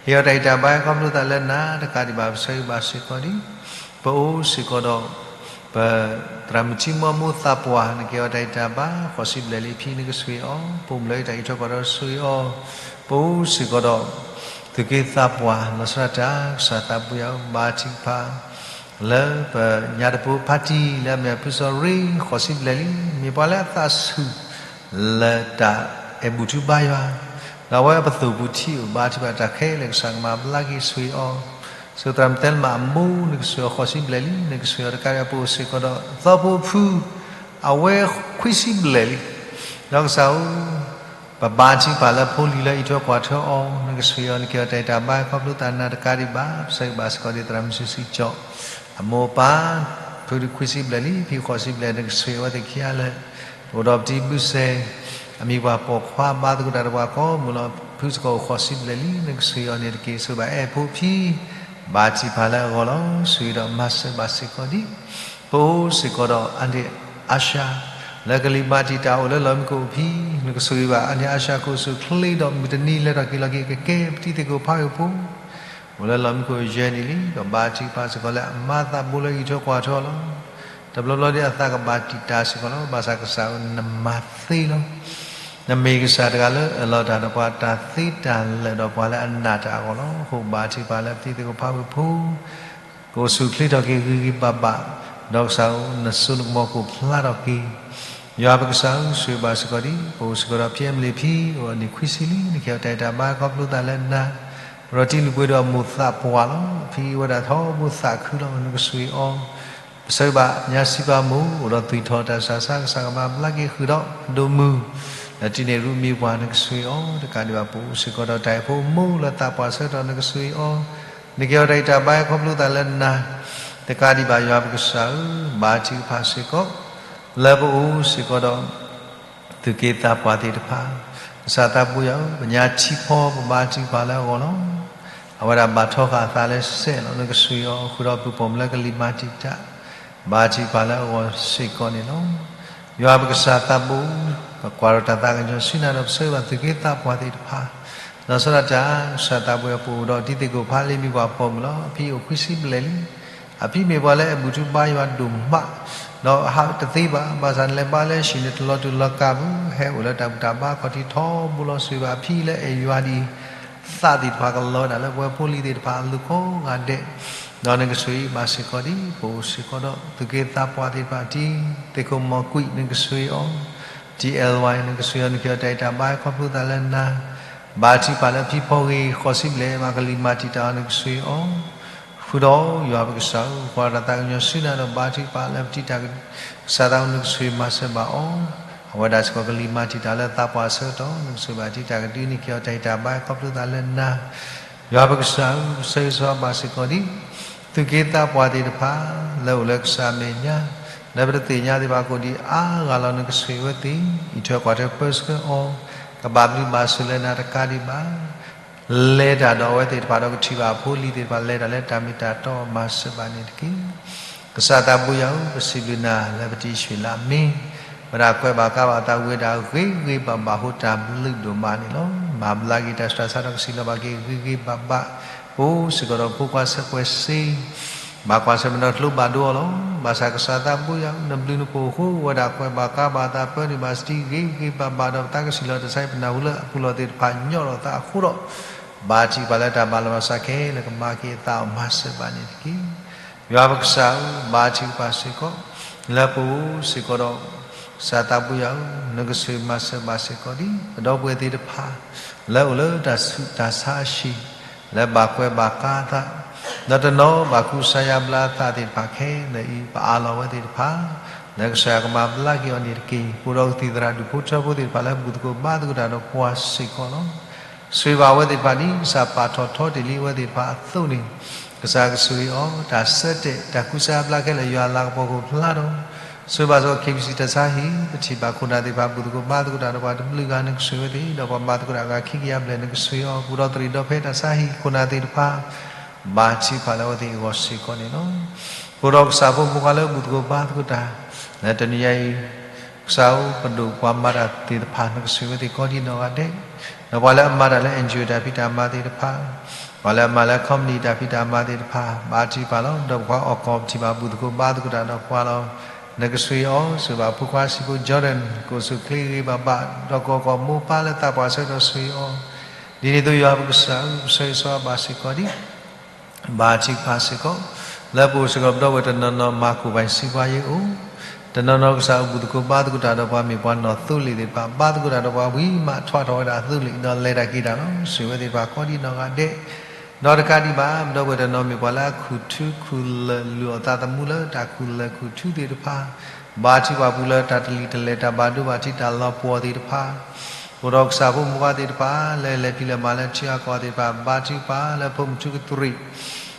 ဟ့ၣ်အီၤတၢ်ဂံၢ်တၢ်ဘါ ခီဖျိသးလၢနၤ တကးဒံးဘၣ် ပဆၢဂ့ၤဘၣ်စ့ၢ်ကီးဒံး ပအိၣ်စ့ၢ်ကီးဒီး ပသရၣ်မုၣ်ထံမီမိၢ်သးပှၢ် နကဟ့ၣ်အီၤတၢ်ဂံၢ်တၢ်ဘါ ဃိးစံဘျဲၣ်လံ ဖံနကဆှ့ၣ်အီၤ ပိာ်မုၣ်လၢတၢ်အံးထွဲကွၢ်ထွဲဆှ့ၣ်အီၤ ပအိၣ်စ့ၢ်ကီးဒီး သုးက့သးပှၢ် လီၤဆီဒၣ်တၢ် ကစၢ်သးဘိယွၤဧၢ ဘါထုကဖၣ် လၢပညါတပူၤဖါတံၢ်လၢအမ့ၢ်အဖုစီၤရ့ ဃိးစံဘျဲၣ်လံ မ့ၢ်ပှၤလၢအသးဆူၣ် လၢတၢ်အဲၣ်ဘူၣ်ထုဘါယွၤ ဒီးအဝဲအပသိၣ်ပူၤထံၣ်အိၣ် ဘါထုကဖၣ်တၢ်ခဲလၢာ် ကစၢ်ကမၤဘျါက့ၤဆှ့ၣ်အီၤ စံးသရၣ်မုၣ်တဲလ်မးအမိၢ် နကဆှ့ၣ်အီၤဃိးစံဘျဲၣ်လံ နကဆှ့ၣ်အီၤတကးဒံး ပအိၣ်စ့ၢ်ကီးဒီးသီဖိအဖု အဝဲခွံစံဘျဲၣ်လံ ဒီးကစၢ်ဧၢ ပဘါထုကဖၣ်လၢဖိလံၤလၢအံးထွဲကွၢ်ထွဲအီၤ နကဆှ့ၣ်အီၤ နကဟ့ၣ်အီၤတၢ်ဂံၢ်တၢ်ဘါ ခီဖျိသးနၤတကးဒံးဘၣ် ပဆၢဂ့ၤဘၣ်စ့ၢ်ကီးဒံးသရၣ်မုၣ်စံးစံးကၠီၣ် အမိၢ်အပၢ် ဖုဒုးခွံစံဘျဲၣ်လံ ဖံဃိးစံဘျဲၣ် နကဆှ့ၣ်အဝဲသ့ၣ်ခံဂၤလၢ ပအိၣ်ဒီးပတံၤဘုစဲၣ် အမံၤပှၢ်ပိာ်ခွါ ဘါသကိးတၢ်ဒီးပှၤကိးမုၢ်လီၤ ဖုစ့ၢ်ကီးအိၣ်ဃိးစံဘျဲၣ်လံ နကဆှ့ၣ်အီၤန့ၣ်တက့ၢ် ဆိၣ်ဂ့ၤဘၣ်အဲၣ်ဖိဖံ ဘါထုကဖၣ်လၢအဂီၢ်လီၤ ဆိၣ်ဂ့ၤဒီးမၤစၢၤဘၣ်စ့ၢ်ကီးဒံး ပအိၣ်စ့ၢ်ကီးဒီးအါန့ၢ်အါရှါ လၢကလံၤမၤတံာ်တာ်အိၣ်လၢလီၢ်မံခိၣ်အဖံ နကဆိၣ်ဂ့ၤဘၣ်အါန့ၢ်အါရှါ ကအိၣ်ဆူၣ်အိၣ်ချ့ဒီးမုၢ်တနံၤလဲၤထီၣ်က့ၤလီၤက့ၤကကဲ ပတံၤသကိးဖးဂ့ၤဖိ အိၣ်လၢလီၢ်မံခိၣ်ယဲၢ်နံၣ်လံ ဒီးဘါထုကဖၣ်စ့ၢ်ကီးလၢအမါသးဘိလၢအံးထွဲကွၢ်ထွဲအီၤလီၤ. တဘျီဘျီဒ်အသးကဘၣ်တံာ်တာ်စ့ၢ်ကီးလီၤ. ဘၣ်ဆၣ်ကစၢ်ဧၢ နမၤသ့လီၤ. နမ့ၢ်ကစၢ်တဂၤလၢအၢၣ်လီၤတၢ်ဒီးပှၤ တၢ်သ့တၢ်လၢာ်ဒီးပှၤလၢအနာ်တၢ်အဂီၢ်လီၤ. အဃိဘါထုကဖၣ်လၢပတံၤသကိးဖးဂ့ၤဖိ ကအိၣ်ဆူၣ်အိၣ်ချ့ထီၣ်က့ၤဂ့ၤဂ့ၤဘၣ်ဘၣ်, ဒီးကစၢ်ဧၢ နစိနကမီၤကအိၣ်ဖျါထီၣ်က့ၤ ယွၤပကစၢ်ဧၢ ဆိၣ်ဂ့ၤဘၣ်စ့ၢ်ကီးဒံး ပအိၣ်စ့ၢ်ကီးဒီးဖံအမလံဖံ အိၣ်အနံၣ်ခွံဆံလံ နကဟ့ၣ်အီၤတၢ်ဂံၢ်တၢ်ဘါခီဖျိသးလၢနၤ, ဒီးတံၤလုၢ်ပှ့ၤဒီးအမိၢ်သးပှၢ်လီၤ. ဖံဝဲဒၣ်ထီဘိသးခုလီၤ နကဆိၣ်ဂ့ၤအီၤ, ပဆၢဂ့ၤဘၣ်ညါစံးပာ်မိၢ် အိၣ်ဒီးသွံၣ်ထီၣ်တၢ်ဆူးတၢ်ဆါ ကစၢ်ကမၤဘျါက့ၤဃုာ်ဒီးဒိၣ်မုၢ်, ဒီးတံၤန့ၣ်ရူၣ်မံၤပှၢ် နကဆိၣ်ဂ့ၤအီၤ တကးဒံးဘၣ် ပအိၣ်စ့ၢ်ကီးဒီးတၢ်အဲၣ်ဖိမိၢ်လၢသးပှၢ်ဆၢကတီၢ် နကဆိၣ်ဂ့ၤအီၤ, နကဟ့ၣ်အီၤတၢ်ဂံၢ်တၢ်ဘါခီဖျိသးလၢနၤ, တကးဒံးဘၣ် ယွၤပကစၢ်ဧၢ, ဘါထုကဖၣ်စ့ၢ်ကီး လၢပအိၣ်စ့ၢ်ကီးဒီး သုးက့သးပှၢ်သ့ၣ်တဖၣ်, ကစၢ်သးဘိယွၤဧၢ, ပညါထံဖီ ပဘါထုကဖၣ်လၢအဂီၢ်လီၤ. အဝဲဒၣ်ဘၣ်ထီဃာ်အသးလၢစဲးလီၤ နကဆိၣ်ဂ့ၤအီၤ ဃုာ်ဒီးပုၢ်ပိာ်မုၣ်လၢကလံၤမၤတံာ်တာ်, ဘါထုကဖၣ်လၢအဂီၢ်စ့ၢ်ကီးန့ၣ်လီၤ. ယွၤပကစၢ်သးဘိ, ပကွၢ်ဒီးတၢ်သးကညီၤဆူနၤဒီး ပဆၢဂ့ၤဘၣ်သုးက့သးပှၢ်သ့ၣ်တဖၣ်, လီၤဆီဒၣ်တၢ် ကစၢ်သးဘိယွၤ ပအိၣ်ဒီးတံၤသကိးဖးလံ မံၤပှၢ်ပိာ်မုၣ်လီၤ. အဖံအိၣ်ခွံဆံဘျဲၣ်လံ. အဖံမ့ၢ်ပှၤလၢအအဲၣ်ဘူၣ်ထူဘါယွၤဒိၣ်မး ဒီးဟးတသ့ဘၣ်, ဘၣ်ဆၣ်နလဲၤဘါလၢဟံၣ်န့ၣ် တလီၤတူာ်လီၤကာ်ဘၣ်, ဟဲအိၣ်လၢတၢ်ဘူၣ်တၢ်ဘါခီၣ်ထံးထီဘိလီၤ. ဆိၣ်ဂ့ၤဘၣ်အဖံလၢအဲၣ်ယွၤဒ်အံၤ, သးသ့ၣ်တဖၣ်ကလီၤဝဲဒၣ်လၢပဝဲဖိလံၤသ့ၣ်တဖၣ်အလိၤကိးဂၤဒဲး, ဒီးနကဆိၣ်ဂ့ၤဘၣ်စ့ၢ်ကီးဒ်ပအိၣ်စ့ၢ်ကီးဒီး သူၣ်က့သးပှၢ်သ့ၣ်တဖၣ်တက့ၢ်. သ့ၣ်ခိၣ်မီၢ်ကွံာ် နကဆိၣ်ဂ့ၤအီၤ, တံၢ်အဲၣ်ဝါ နကဆိၣ်ဂ့ၤအီၤ, နကဟ့ၣ်အီၤတၢ်အဲၣ်တၢ်ဘါခီဖျိသးလၢနၤ, ဘါထုကဖၣ်လၢအဖံဖီဂ့ၤ ဃိးဆံဘျဲၣ် မၤကလံၤမၤတံာ်တာ်အီၤ နကဆိၣ်ဂ့ၤအီၤ, ဃုာ်ဒီးယွၤပကစၢ်ဧၢ, ကွၢ်တၢ်သးကညီၤဆူနၤဒီး ဘါထုကဖၣ်လၢပတံာ်တာ်ကစၢ်သးအဃိ နကဆိၣ်ဂ့ၤမၤစၢၤဘၣ်အီၤ, အဝဲဒၣ်စ့ၢ်ကီးကလံၤမၤတံာ်တာ်လၢသးပှၢ်အဆၢကတီၢ် နကဆိၣ်ဂ့ၤဘၣ်တံာ်တာ်ကဒု နကဟ့ၣ်အီၤတၢ်အဲၣ်တၢ်ဘါခီဖျိသးလၢနၤ, ယွၤပကစၢ်ဧၢ, ပဆၢဂ့ၤဆၢဝါဘၣ်စ့ၢ်ကီးဒ် သူၣ်က့သးပှၢ်သ့ၣ်တဖၣ် လၢအိၣ်လၢကစၢ်အမဲာ်ညါ, လၢပတသ့ၣ်ညါသ့ၣ်တဖၣ်ကိးဒံးအါဂၤလီၤ နကဆိၣ်ဂ့ၤဝဲသ့ၣ်, အံးထွဲကွၢ်ထွဲပၢဆှၢအီၤ, ကဘၣ်ဘျုးဘၣ်ဆိၣ်လၢနၤတကးဒံးဘၣ် လဲၤတၢ်ဒီးအဝဲသ့ၣ်တဖၣ်ဒီးကထံၣ်ဘၣ်အဖိအလံၤသ့ၣ်တဖၣ် လဲၤတၢ်လၢတၢ်မ့ၢ်တၢ်တီမၤစၢၤဘၣ်န့ၣ်တက့ၢ်. ကစၢ်သးဘိယွၤဧၢ, ပစံးဘျုးနၤလၢပတံၤဆှံလၢအမ့ၢ် ဝဲဒၣ်ကွဲးဘၣ်ကါဘၣ်သးဝံၤဝဲဒၣ်ဂ့ၤဂ့ၤဘၣ်ဘၣ်အဃိ တၢ်ဘျုးဒိၣ်မးန့ၣ်လီၤ. မၤဘျါက့ၤတၢ်ဆူးတၢ်ဆါဒီးကစံးလီၤဘၣ်က့ၤဂ့ၤဂ့ၤဘၣ်ဘၣ်, ပအိၣ်စ့ၢ်ကီးဒီးဖိခွါဆၢကွဲးစ့ ဘၣ်ကွၢ်ဆၢၣ်မဲာ်ဒီးလိးဘၣ်ဒိအီၤလီၤ. ဘၣ်ဆၣ်ကစၢ်သးဘိယွၤဧၢ, နဘျုးနဖှိၣ်အဃိ ဝဲဒၣ်ကွဲးဘၣ်ကါဘၣ်သးပၢန့ၢ်ဘၣ်စတံဂ့ၤဂ့ၤဘၣ်ဘၣ်ဒီး ပသးကစံးလီၤတၢ်ဆါဟံၣ်ပနၢ်ဟူလၢအပူၤလီၢ်သ့ၣ်တဖၣ်ညီဒီးသးအဃိဒီး ဘါထုကဖၣ်လၢတၢ်ဘၣ်လီၤဘၣ်စးခဲလၢာ်ကမၤက့ၤအသးအီၤမၤစၢၤဘၣ်န့ၣ်တက့ၢ်. ယွၤပကစၢ်ဧၢ, ဘါထုကဖၣ်စ့ၢ်ကီး လၢပအိၣ်စ့ၢ်ကီးဒီး ကစၢ်သးဘိယွၤဧၢ, နကဆိၣ်ဂ့ၤမၤစၢၤဘၣ်စ့ၢ်ကီးဒ် ပဒီပုၢ်ဝဲၢ်သ့ၣ်တဖၣ် လၢအိၣ်လၢတၢ်ဆူးတၢ်ဆါအဟံၣ် လၢဘၣ်ကွဲးဘၣ်ကါအသး ဒီးတနီၤဘၣ်ကူစါယါဘျါအသးသ့ၣ်တဖၣ်ခဲလၢာ်အံၤ ပအးလီၤဝဲသ့ၣ်တဖၣ် လၢကစၢ်ယွၤကမၤဘျါက့ၤအီၤန့ၣ်တက့ၢ်. ပအိၣ်ဒီးကသံၣ်သရၣ်ဒူၣ်ဖိထၢဖိသ့ၣ်တဖၣ် လၢဘူၣ်သကိးဘါသကိးတၢ်ဒီးပှၤစ့ၢ်ကီးလီၤ. ဆိၣ်ဂ့ၤဘၣ်အဝဲသ့ၣ်တဖၣ်ဒ်ကစၢ်ပာ်ထီၣ်ထီတ့ၢ်လံအဝဲသ့ၣ်တဖၣ်အသိးန့ၣ် ကစၢ်ကဆိၣ်ဂ့ၤအီၤ, တၢ်ဆၢတဲာ် တၢ်ကူစါယါဘျါခဲလၢာ်ယွၤအလၤကပီၤကဖျါဒီး ဆိၣ်ဂ့ၤဘၣ်စ့ၢ်ကီး KBC တၢ်ဆါဟံၣ်, ပထံၣ်ဘၣ်ခိၣ်နၢ်သ့ၣ်တဖၣ် ဘူၣ်သကိးဘါသကိးတၢ်ဒီးပှၤတဘျုးဂၤ နကဆိၣ်ဂ့ၤဝဲသ့ၣ်, ဒီးပှၤမၤသကိးတၢ်အဂၤခံကယၤဘျဲၣ် နကဆိၣ်ဂ့ၤအီၤ, ပအိၣ်ဒီးသရံးဒီဖဲတၢ်ဆါဟံၣ်ခိၣ်နၢ်သ့ၣ်တဖၣ် ဘါထုကဖၣ်လၢအဝဲသ့ၣ်အဂီၢ်စ့ၢ်ကီးန့ၣ်လီၤ. ပအိၣ်ဒီးကစၢ်ဖိမုၣ်ဖိခွါလၢဘူၣ်သကိးဘါသကိးတၢ် လၢတနံၤညါအံၤ ကစၢ်ဧၢ, ပဒိၣ်ပှၤမၤတၢ်သ့ၣ်တဖၣ် နကဆိၣ်ဂ့ၤဝဲသ့ၣ်ကိးဒံးနီၢ်ဂၤဒဲး, ဒီးပှၤလၢအမၤတၢ်လၢ NGO တၢ်ဖံးတၢ်မၤသ့ၣ်တဖၣ်, ပှၤလၢအမၤလၢ company တၢ်ဖံးတၢ်မၤသ့ၣ်တဖၣ် ဘါထုကဖၣ်လီၤ. ဒီးပှၤအီၣ်ကီၢ် ပထံၣ်ဘၣ်ဘူၣ်သကိးဘါသကိးတၢ်ဒီးပှၤလီၤ. နကဆိၣ်ဂ့ၤအီၤ, ဆိၣ်ဂ့ၤဘၣ်ဖိခွါစံးဖိ Jordan ကအိၣ်ဆူၣ်ချ့ဂ့ၤဂ့ၤဘၣ်ဘၣ်, ဒီးကအီၣ်ကီၢ်မိၢ်ပၢ်လၢသးပှၢ်ဆၢကတီၢ် ဆိၣ်ဂ့ၤအီၤ, ဒ်န့ၣ်အသိးယွၤပကစၢ်ဧၢ, ပဆၢဂ့ၤဆၢဝါဘၣ်စ့ၢ်ကီးဒ် ဘါထုကဖၣ်စ့ၢ်ကီး လၢပအိၣ်စ့ၢ်ကီးပဒီပုၢ်ဝဲၢ်တနီၤနီၤ မၤကိၢ်ဘၣ်စံးပှၤယအိၣ်, တနီၤနီၤကစၢ်အိၣ်ဘူၣ်သကိးဘါသကိးတၢ်ဒီးပှၤ မ့ၢ်ပှၤနီၢ်သိလ့ၣ်သ့ၣ်တဖၣ် ဘါသကိးတၢ်ဒီးပှၤဝံၤမး ထွါထီၣ်ဝဲဒၣ်သိလ့ၣ် ဒီးလဲၤတၢ်က့ၤတၢ်လီၤ. ဆိၣ်ဂ့ၤဝဲသ့ၣ်တဖၣ်ကိးဒံးနီၢ်ဂၤဒဲး, ဒီးတကးဒံးဘၣ် ပဒီပုၢ်ဝဲၢ်တနီၤမ့ၢ်ပှၤလၢအခူၣ်ထူခူၣ်လၢာ် လုၢ်အီၣ်သးသမူလၢတၢ်ခူၣ်လၢာ်ခူၣ်ထူသ့ၣ်တဖၣ်, ဘါထုကဖၣ်ပူၤလၢတၢ်တလံၤတလဲၢ် တၢ်ဘၣ်ဒိဘၣ်ထံး တၢ်လီၤပှီၢ်သ့ၣ်တဖၣ် အိၣ်ဒီးကစၢ်ဖိမုၣ်ဖိခွါသ့ၣ်တဖၣ် လၢလဲၤဖံးလဲၤမၤလၢထံအကီၢ်သ့ၣ်တဖၣ် ဘါထုကဖၣ်လၢဖိမုၣ်ထူကတြံး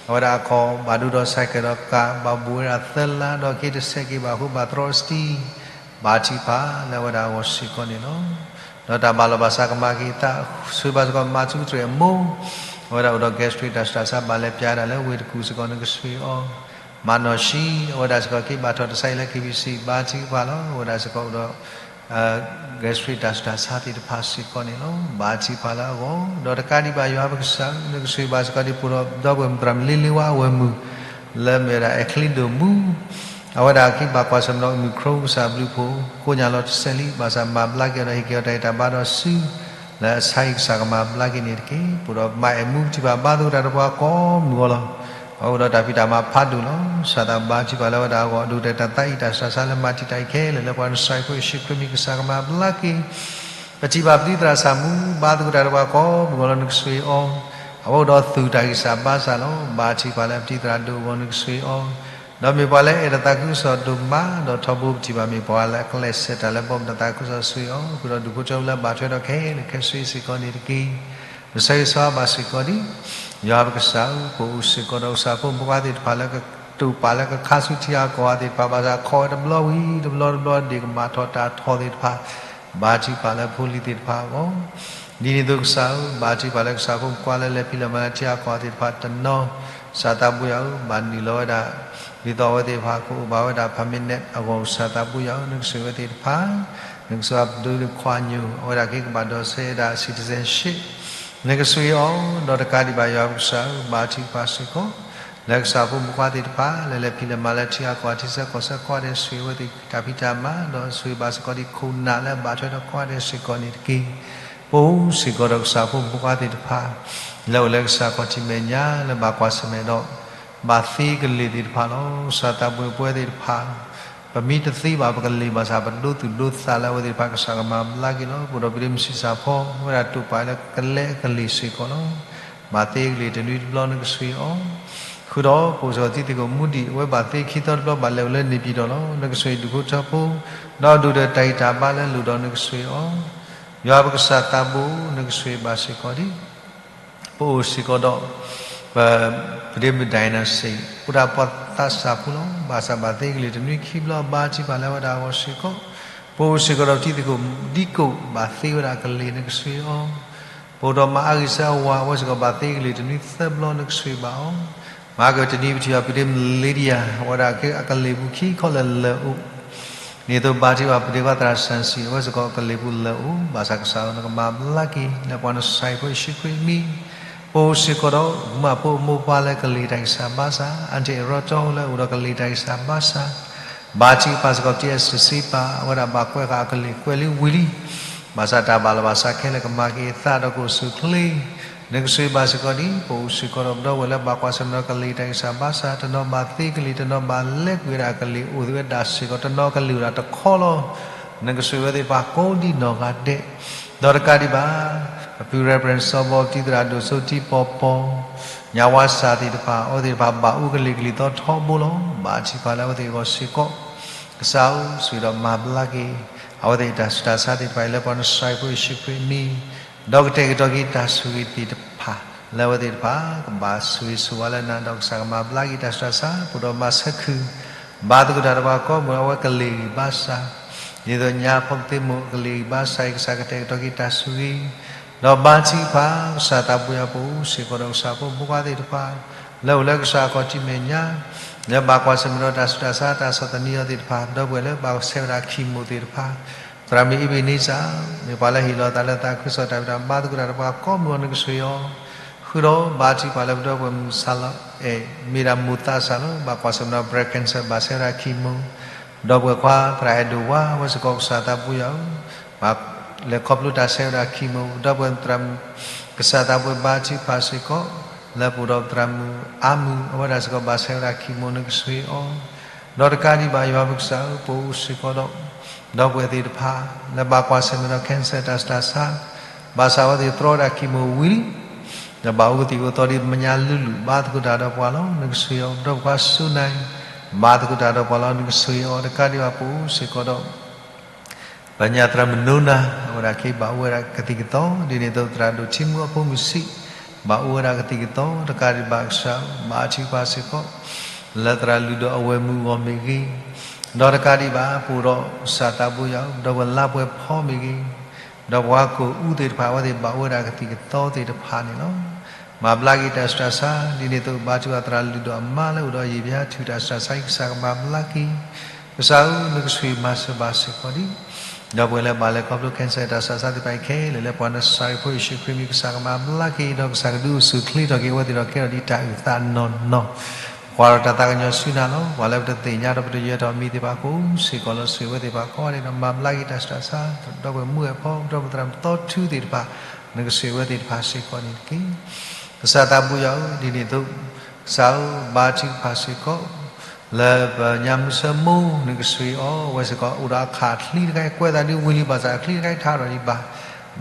အဝဲဒၣ်အခီၣ် ဘၣ်ဒိဒီးဆဲးကဲးဒီးကး ဘၣ်ဘိၣ်ဝဲဒၣ်သၢလါ ဒီးက့ၤတဆဲးက့ၤဘၣ်အဃိ ဘၣ်တြီစတံ ဘါထုကဖၣ်လၢအဝဲဒၣ်အဂီၢ်စ့ၢ်ကီးန့ၣ်လီၤ. ဒီးတၢ်ဘၣ်လီၤဘၣ်စးကမၤက့ၤအသး ဆိၣ်ဂ့ၤဘၣ်စ့ၢ်ကီး မၤထူကတြံးအမိၢ် အဝဲဒၣ်အိၣ်ဒီး gastric တၢ်ဆူးတၢ်ဆါ ဘၣ်လဲၤပျးဒၣ်လၢဝ့ၢ်တကူၣ်စ့ၢ်ကီး နကဆိၣ်ဂ့ၤအီၤ, မၤနီၢ်ဆံ အဝဲဒၣ်စ့ၢ်ကီးက့ၤဘၣ်ထီၣ်တၢ်ဆါဟံၣ်လၢ KBC ဘါထုကဖၣ်လီၤ. အဝဲဒၣ်စ့ၢ်ကီးအိၣ်ဒီး gastric တၢ်ဆူးတၢ်ဆါသ့ၣ်တဖၣ်စ့ၢ်ကီးန့ၣ်လီၤ. ဘါထုကဖၣ်လၢအဂီၢ် ဒီးတကးဒံးဘၣ်ယွၤပကစၢ် နကဆိၣ်ဂ့ၤဘၣ်စ့ၢ်ကီးဒ်ပအိၣ်ဒီးပဒီပုၢ်ဝဲၢ်မုၣ်သရၣ်မုၣ်လ့လ့ဝါအဝဲၢ်မုၣ် လၢမ့ၢ်ဝဲဒၣ်အဲၣ်ချ့ဒိၣ်မူ အဝဲဒၣ်က့ၤဘၣ်ကွၢ်ဆၢၣ်မဲာ်ဒီး Omicron ကစၢ်ဘျုးဖှိၣ် ကိးညါလီၤတစဲးလံ ဘၣ်ဆၣ်မၤဘျါက့ၤဒီးဟ့ၣ်က့ၤအီၤတၢ်ဂံၢ်တၢ်ဘါဒီးစု လၢအဆါဟံၣ်ကစၢ်ကမၤဘျါက့ၤန့ၣ်တက့ၢ်. ပအိၣ်ဒီးမါအဲၣ်မူ ပထံၣ်ဘၣ်ဘါသကိးတၢ်ဒီးပှၤကိးမုၢ်အီၤလီၤ. အအိၣ်ဒီးတၢ်ဖံးတၢ်မၤဖးဒိၣ်လီၤ. ကစၢ်သးဘါထုကဖၣ်လၢအဝဲဒၣ်အဂီၢ် အဒိၣ်တၢ်တၢ်သးအံၤ တၢ်ဆူးတၢ်ဆါလၢမၤတံာ်တာ်အံၤခဲလၢာ် လၢပှၤနစၢ်ခရံာ်ယ့ၣ်ၡူးခရံာ်မံၤ ကစၢ်ကမၤဘျါက့ၤ ပထံၣ်ဘၣ်ပတံၤသရၣ်စၢ်မူ ဘါသကိးတၢ်ဒီးပှၤကိးမုၢ်အီၤလီၤ နကဆိၣ်ဂ့ၤအီၤ, အဝဲအိၣ်ဒီးသူၣ်တၢ်ဂံၢ်စၢ်ဘါစၢ်လီၤ. ဘါထုကဖၣ်လၢပတံၤသရၣ်ဒိၣ်အဂီၢ် နကဆိၣ်ဂ့ၤအီၤ, ဒီးမ့ၢ်ပှၤလၢအဲၣ်တၢ်သးခုကစီၣ်ဒိၣ်မး ဒီးထီဘိပထံၣ်ဘၣ်မ့ၢ်ပှၤလၢအကျဲးစၢးတၢ်လၢဘီမုၢ်တၢ်သးခုကစီၣ် ဆိၣ်ဂ့ၤအီၤ, ဃုာ်ဒီးဒူၣ်ဖိထၢဖိလၢအဘၣ်ထွဲဒီးခဲလၢာ်ခဲဆ့စ့ၢ်ကီးန့ၣ်တက့ၢ်. ပဆၢဂ့ၤဆၢဝါဘၣ်စ့ၢ်ကီးဒ် ယွၤပကစၢ်ဧၢ, ပအိၣ်စ့ၢ်ကီးဒီးကစၢ်ဖိမုၣ်ဖိခွါသ့ၣ်တဖၣ်လၢကတိာ်ပာ်လၢကခါဆူထံဂၤကီၢ်ဂၤသ့ၣ်တဖၣ် ဘၣ်ဆၣ်ခီၣ်ဝဲတဘျီဝံၤတဘျီတဘျီ ဒ့ၣ်ကမၣ်ထီၣ်တၢ်ထီၣ်သ့ၣ်တဖၣ် ဘါထုကဖၣ်လၢဖိလံၤသ့ၣ်တဖၣ်အဂီၢ်, ဒ်န့ၣ်အသိးကစၢ်ဧၢ, ဘါထုကဖၣ်လၢကစၢ်ဖိမုၣ်ဖိခွါလၢလဲၤဖံးလဲၤမၤလၢထံဂၤကီၢ်ဂၤသ့ၣ်တဖၣ်တနီၤ, ကစၢ်သးဘိယွၤဧၢ, ဘၣ်နုာ်လီၤဝဲဒၣ် ဒ်သိးအဝဲသ့ၣ်တဖၣ်ကအိၣ်ဘၣ်ဝဲဒၣ် permanent အဂီၢ် ကစၢ်သးဘိယွၤဧၢ, နကဆိၣ်ဂ့ၤဝဲသ့ၣ်တဖၣ်, နကဆိၣ်ဂ့ၤပဒိၣ်ခွါညိၣ် အဝဲဒၣ်က့ၤကဘၣ်ဒိးစဲးဝဲဒၣ် citizenship, နကဆိၣ်ဂ့ၤအီၤ, ဒီးတကးဒံးဘၣ်ယွၤပကစၢ်ဧၢ, ဘါထုကဖၣ်စ့ၢ်ကီး လၢကစၢ်ဖိမုၣ်ဖိခွါသ့ၣ်တဖၣ် လဲၤလဲၤဖံးလဲၤမၤလၢထံဂၤကီၢ်ဂၤ ထံဆၢကီၢ်ဆၢ ကိးဂၤဒဲး ဆိၣ်ဂ့ၤဝဲသ့ၣ်တၢ်ဖံးတၢ်မၤ ဒီးဆိၣ်ဂ့ၤဘၣ်စ့ၢ်ကီးဒ်ခိၣ်နၢ်လၢအဘၣ်ထွဲဒီးကိးဂၤဒဲးစ့ၢ်ကီးန့ၣ်တက့ၢ်. ပအိၣ်စ့ၢ်ကီးဒီးကစၢ်ဖိမုၣ်ဖိခွါသ့ၣ်တဖၣ် လၢအိၣ်လၢကစၢ်ခီၣ်ထံးမဲာ်ညါ လၢဘၣ်ကွၢ်ဆၢၣ်မဲာ်ဒီး ဘၣ်သ့ကလံၤသ့ၣ်တဖၣ်လီၤ. ကစၢ်သးဘိပဝဲသ့ၣ်တဖၣ် ပမ့ၢ်တသ့ဘၣ်ပကလံၤဘၣ်ဆၣ် ပဒိသူၣ်ဒိသးလၢအဝဲသ့ၣ်တဖၣ် ကစၢ်ကမၤဘျါက့ၤလီၤ. ပအိၣ်ဒီးပဒ့မုၢ်ဆံးစၢ်ဖီ ဝဲဒၣ်တိာ်ပာ်လၢကလဲအကလံၤစ့ၢ်ကီးလီၤ. ဘၣ်သ့ကလံၤတနွံတဘျီနကဆိၣ်ဂ့ၤအီၤ ဃုာ်ဒီးပအိၣ်စ့ၢ်ကီးတံၤသကိးမူဒံး အဝဲဘၣ်သ့ခံသီတဘျီ ဘၣ်လဲၤအိၣ်လၢန့ၣ်ပၠံၣ်တီၣ်လီၤ. နကဆိၣ်ဂ့ၤဒူၣ်ဖိထၢဖိ ဒီးဒိၣ်ဒီးတၢ်ဂံၢ်တၢ်ဘါလၢအလိၣ်ဒီးနကဆိၣ်ဂ့ၤအီၤ ယွၤပကစၢ်သးဘိ နကဆိၣ်ဂ့ၤဘၣ်စ့ၢ်ကီးဒံး ပအိၣ်စ့ၢ်ကီးဒီး ပ ပဒ့မုၣ်ဒၣ်အ့ၣ်နီၣ်စ့ၣ် အိၣ်တၢ်ပှၤသးစၢ်ဖိလီၤ. ဘၣ်ဆၣ်ဘၣ်သ့ကလံၤတနွံခံဘျီ ဘါထုကဖၣ်လၢအဝဲဒၣ်အဂီၢ်စ့ၢ်ကီး ပအိၣ်စ့ၢ်ကီးဒီးတံၤသကိးဒံကိး ဘၣ်သ့ဝဲဒၣ်အကလံၤ နကဆိၣ်ဂ့ၤအီၤ ပအိၣ်ဒီးမၤအါဂံၢ်စၢအဝၤ အဝဲစ့ၢ်ကီးဘၣ်သ့ကလံၤတနွံသၢဘျီ နကဆိၣ်ဂ့ၤဘၣ်အီၤ မၤကတနံၤပထံၣ်ဘၣ်ပဒ့မုၣ်လ့ဒံယၤ အဝဲဒၣ်အကလံၤပူၤခံခီလၢလၢာ်အိၣ် ဒ်သိးဘါထုကဖၣ်ပဒ့ခွါသရၣ်စၣ်စံၣ် အဝဲစ့ၢ်ကီးအကလံၤပူၤလၢာ်အိၣ် ဘၣ်ဆၣ်ကစၢ်ဧၢ နကမၤဘျါက့ၤ လၢပှၤနစၢ်ဖိယ့ၣ်ၡူးခရံာ်အမံၤ ပအိၣ်စ့ၢ်ကီးဒီး မုၣ်ဖိမုၣ်ဖိလၢကလံၤတၢ်ဂံၢ်စၢ်ဘါစၢ် အါတ့ၢ်အရီတီလၢအအိၣ်ဒီးကလံၤတၢ်ဂံၢ်စၢ်ဘါစၢ် ဘါထုကဖၣ်စ့ၢ်ကီးတံၤအစ့ၣ်စ့ပာ် အဝဲဒၣ်ဘၣ်ကွဲးဃာ်အကလံၤကွဲးလံဝံၤလံ ဘၣ်ဆၣ်တၢ်ဘၣ်လီၤဘၣ်စးခဲလၢာ်ကမၤက့ၤအသးဒီးကအိၣ်ဆူၣ်အိၣ်ချ့ နကဆိၣ်ဂ့ၤဘၣ်စ့ၢ်ကီးဒံး ပအိၣ်စ့ၢ်ကီးဒီးပဒီပုၢ်ဝဲၢ်လၢဘၣ်ကွၢ်ဆၢၣ်မဲာ်ဒီးကလံၤတၢ်ဂံၢ်စၢ်ဘါစၢ် တနီၤဘၣ်သ့ကလံၤ တနီၤဘၣ်လဲကွံာ်ဝဲဒၣ်အကလံၤ အိၣ်သ့ဝဲဒၣ်စ့ၢ်ကီး တနီၤကလံၤအိၣ်ဒၣ်တခီလီၤ. နကဆိၣ်ဂ့ၤဝဲသ့ၣ်တဖၣ်ကိးဒံနီၢ်ဂၤဒဲး ဒီးတကးဒံးဘၣ် ပပုၢ် Reverend စီၤဘီတံၤ သရၣ်ဒိၣ်စိတံၤ ပီၤပီၤ ညၣ်ဝါစၢ်သ့ၣ်တဖၣ် အဝဲသ့ၣ်တဖၣ်ဘၣ်အူကလံၤကလံၤသီထီဘိလီၤ. ဘါထုကဖၣ်လၢအဝဲသ့ၣ်အဂီၢ်စ့ၢ်ကီး ကစၢ်ဧၢ ဆိၣ်ဂ့ၤဒီးမၤဘျါက့ၤ အဝဲသ့ၣ်တၢ်ဆူးတၢ်ဆါသ့ၣ်တဖၣ်အံၤ လၢပှၤနစၢ်ဖိယ့ၣ်ၡူးခရံာ်အမံၤ ဒီးကတဲာ်ကတီၤက့ၤတၢ်ဆိၣ်ဂ့ၤသ့ၣ်တဖၣ် လၢအဝဲသ့ၣ်တဖၣ် ကဘၣ်ဆိၣ်ဂ့ၤဆိၣ်ဝါလၢနၤ ဒီးကစၢ်ကမၤဘျါက့ၤတၢ်ဆူးတၢ်ဆါ ပအိၣ်ဒီးမၤဆၢခုၣ် ဘါသကိးတၢ်ဒီးပှၤကိးမုၢ်အဝဲကလံၤဂံၢ်ဘါစၢ် ဒ်သိးညါဖိကသ့ၣ်မုၣ်ကလံၤဂံၢ်ဘါစၢ်အံၤ ကစၢ်ကတဲာ်ကတီၤက့ၤတၢ်ဆိၣ်ဂ့ၤ ဒီးဘါထုကဖၣ် ကစၢ်သးဘိယွၤ ပအိၣ်စ့ၢ်ကီးဒီးကစၢ်ဖိမုၣ်ဖိခွါသ့ၣ်တဖၣ် လၢအိၣ်လၢကစၢ်အခီၣ်ထံးမဲာ်ညါ လၢဘၣ်ကွၢ်ဆၢၣ်မဲာ်ဒီးတၢ်ဆူးတၢ်ဆါ တၢ်ဆီၣ်သနံးအီၤသ့ၣ်တဖၣ် ဒီပုၢ်ဝဲၢ်လၢဘၣ်ဆဲးဝဲဒၣ်ခံမိၢ်သ့ၣ်တဖၣ် သရၣ်မုၣ်အံဘ့းနံစၢ် မ့ၢ်ပှၤလၢဟ့ၣ်လီၤသးလၢသးခုကစီၣ်တၢ်ဖံးတၢ်မၤ ဘါသကိးတၢ်ဒီးပှၤကိးမုၢ်အီၤ နကဆိၣ်ဂ့ၤအီၤ ဃုာ်ဒီးဘါထုကဖၣ်လၢပဒီပုၢ်ဝဲၢ်မုၢ် ဆၣ်လီၤအဲၣ် မ့ၢ်ဒၣ်မိၢ်သးစၢ်လီၤ. ဘၣ်ကွၢ်ဆၢၣ်မဲာ်ဒီး breast cancer ဘၣ်ဆဲးဝဲဒၣ်ခံမိၢ် ဒီပုၢ်ဝဲၢ်ခွါသရၣ်အဲၣ်ဒိၣ်ဝါ အဝဲစ့ၢ်ကီး ကစၢ်သးဘိယွၤဧၢ ဘၣ်လဲၤခီဖျိတၢ်ဆဲးဝဲဒၣ်ခံမိၢ် ဒီပုၢ်ဝဲၢ်သရၣ်မုၣ် ကစၢ်သးဘိယွၤ ဘါထုကဖၣ်စ့ၢ်ကီး လၢပအိၣ်ဒီးသရၣ်မုၣ်အါမုၢ် အဝဲဒၣ်စ့ၢ်ကီးဘၣ်ဆဲးဝဲဒၣ်ခံမိၢ် နကဆိၣ်ဂ့ၤအီၤ ဒီးတကးဒံးဘၣ် ယွၤပကစၢ်ဧၢ ပအိၣ်စ့ၢ်ကီးဒီး ဒီပုၢ်ဝဲၢ်သ့ၣ်တဖၣ် လၢဘၣ်ကွၢ်ဆၢၣ်မဲာ်ဒီး cancer တၢ်ဆူးတၢ်ဆါ ဘၣ်ဆၣ်အဝဲသ့ၣ်တြီဝဲဒၣ်ခံမိၢ်ဝံၤလံ ဒီးဘၣ်အိၣ်ကသံၣ်အိၣ်သီဒ်မဲာ်ညါလုာ်လုာ် ဘါသကိးတၢ်ဒီးပှၤလီၤ နကဆိၣ်ဂ့ၤအီၤ ဒီပုၢ်ဝဲၢ်ခွါစူနၢ် ဘါသကိးတၢ်ဒီးပှၤလီၤ နကဆိၣ်ဂ့ၤအီၤ တကးဒံးဘၣ် ပအိၣ်စ့ၢ်ကီးဒီး ပညါသရၣ်မုၣ်နိနၤ အဝဲဒၣ်က့ၤဘၣ်အိၣ်ဝဲဒၣ်ကသံၣ်ကသီ ဒ်န့ၣ်အသိးသရၣ်ဒိၣ်ထံမူအဖိမုၣ်ဆံး ဘၣ်အိၣ်ဝဲဒၣ်ကသံၣ်ကသီ တကးဒံးဘၣ်ကစၢ် ဘါထုကဖၣ်စ့ၢ်ကီး လၢသရၣ်လုၢ်ဒိၣ်အဝဲၢ်မုၢ်အဂီၢ်မ့ၢ်ဂ့ၤ ဒီးတကးဒံးဘၣ် ပအိၣ်ဒီးကစၢ်သးဘိယွၤ ဒီပုၢ်ဝဲၢ်လါပှဲၤဖီမ့ၢ်ဂ့ၤ ဒီးပှၤကိာ်အူသ့ၣ်တဖၣ် အဝဲသ့ၣ်ဘၣ်အိၣ်ဝဲဒၣ်ကသံၣ်ကသီသ့ၣ်တဖၣ်န့ၣ်လီၤ. မၤဘျါက့ၤတၢ်ဆူးတၢ်ဆါ ဒ်န့ၣ်အသိး ဘါထုကဖၣ်သရၣ်လုၢ်ဒိၣ်အမါလၢအိၣ်ဒီးယံာ်ဘျါထုးတၢ်ဆူးတၢ်ဆါအံၤ ကစၢ်ကမၤဘျါက့ၤ ကစၢ်ဧၢ နကဆိၣ်ဂ့ၤမၤစၢၤဘၣ်စ့ၢ်ကီးဒံး ဒီပုၢ်ဝဲၢ်လၢဘၣ်လဲၤခီဖျိ cancer တၢ်ဆူးတၢ်ဆါသ့ၣ်တဖၣ်အံၤခဲလၢာ် လၢပှၤနစၢ်ဖိယ့ၣ်ၡူးခရံာ်အမံၤ ကစၢ်ကမၤဘျါက့ၤ ဒီးကစၢ်ကဒုးအိၣ်ဆူၣ်အိၣ်ချ့ထီၣ်က့ၤအဝဲသ့ၣ်ဒီး ကဲထီၣ်ဒ်တၢ်အုၣ်သးနီၢ်နီၢ် ပကွၢ်ဒီးတၢ်သးကညီၤဆူနၤလီၤ. ပှၤလၢပတသ့ၣ်ညါဒီးပတယၢၤထီၣ်အမံၤသ့ၣ်တဖၣ် ကိးစ့ၢ်ကီးလၢ ဆိၣ်ဂ့ၤဝဲသ့ၣ်တဖၣ်ကိးဂၤဒဲးဒီး မၤဘျါက့ၤတၢ်ဆူးတၢ်ဆါ ဒီပုၢ်ဝဲၢ်မူဝဲၢ်ဖီ ဒီပုၢ်ဝဲၢ်သရၣ်မုၣ်သီထူသ့ၣ်တဖၣ် နကဆိၣ်ဂ့ၤဝဲသ့ၣ်တဖၣ်စ့ၢ်ကီးန့ၣ်တက့ၢ်. ကစၢ်သးဘိယွၤဧၢ ဒ်န့ၣ်အသိး ကစၢ်ဧၢ ဘါထုကဖၣ်စ့ၢ်ကီး လၢပညါမုၢ်ဆၢမိၢ် နကဆိၣ်ဂ့ၤအီၤ အဝဲစ့ၢ်ကီး အိၣ်ဒီးအခၣ်ချံတခါ ကွဲးသးဒ်ဝံၤလံဘၣ်ဆၣ် အချံတခါထါထီၣ်ဒံးဘၣ်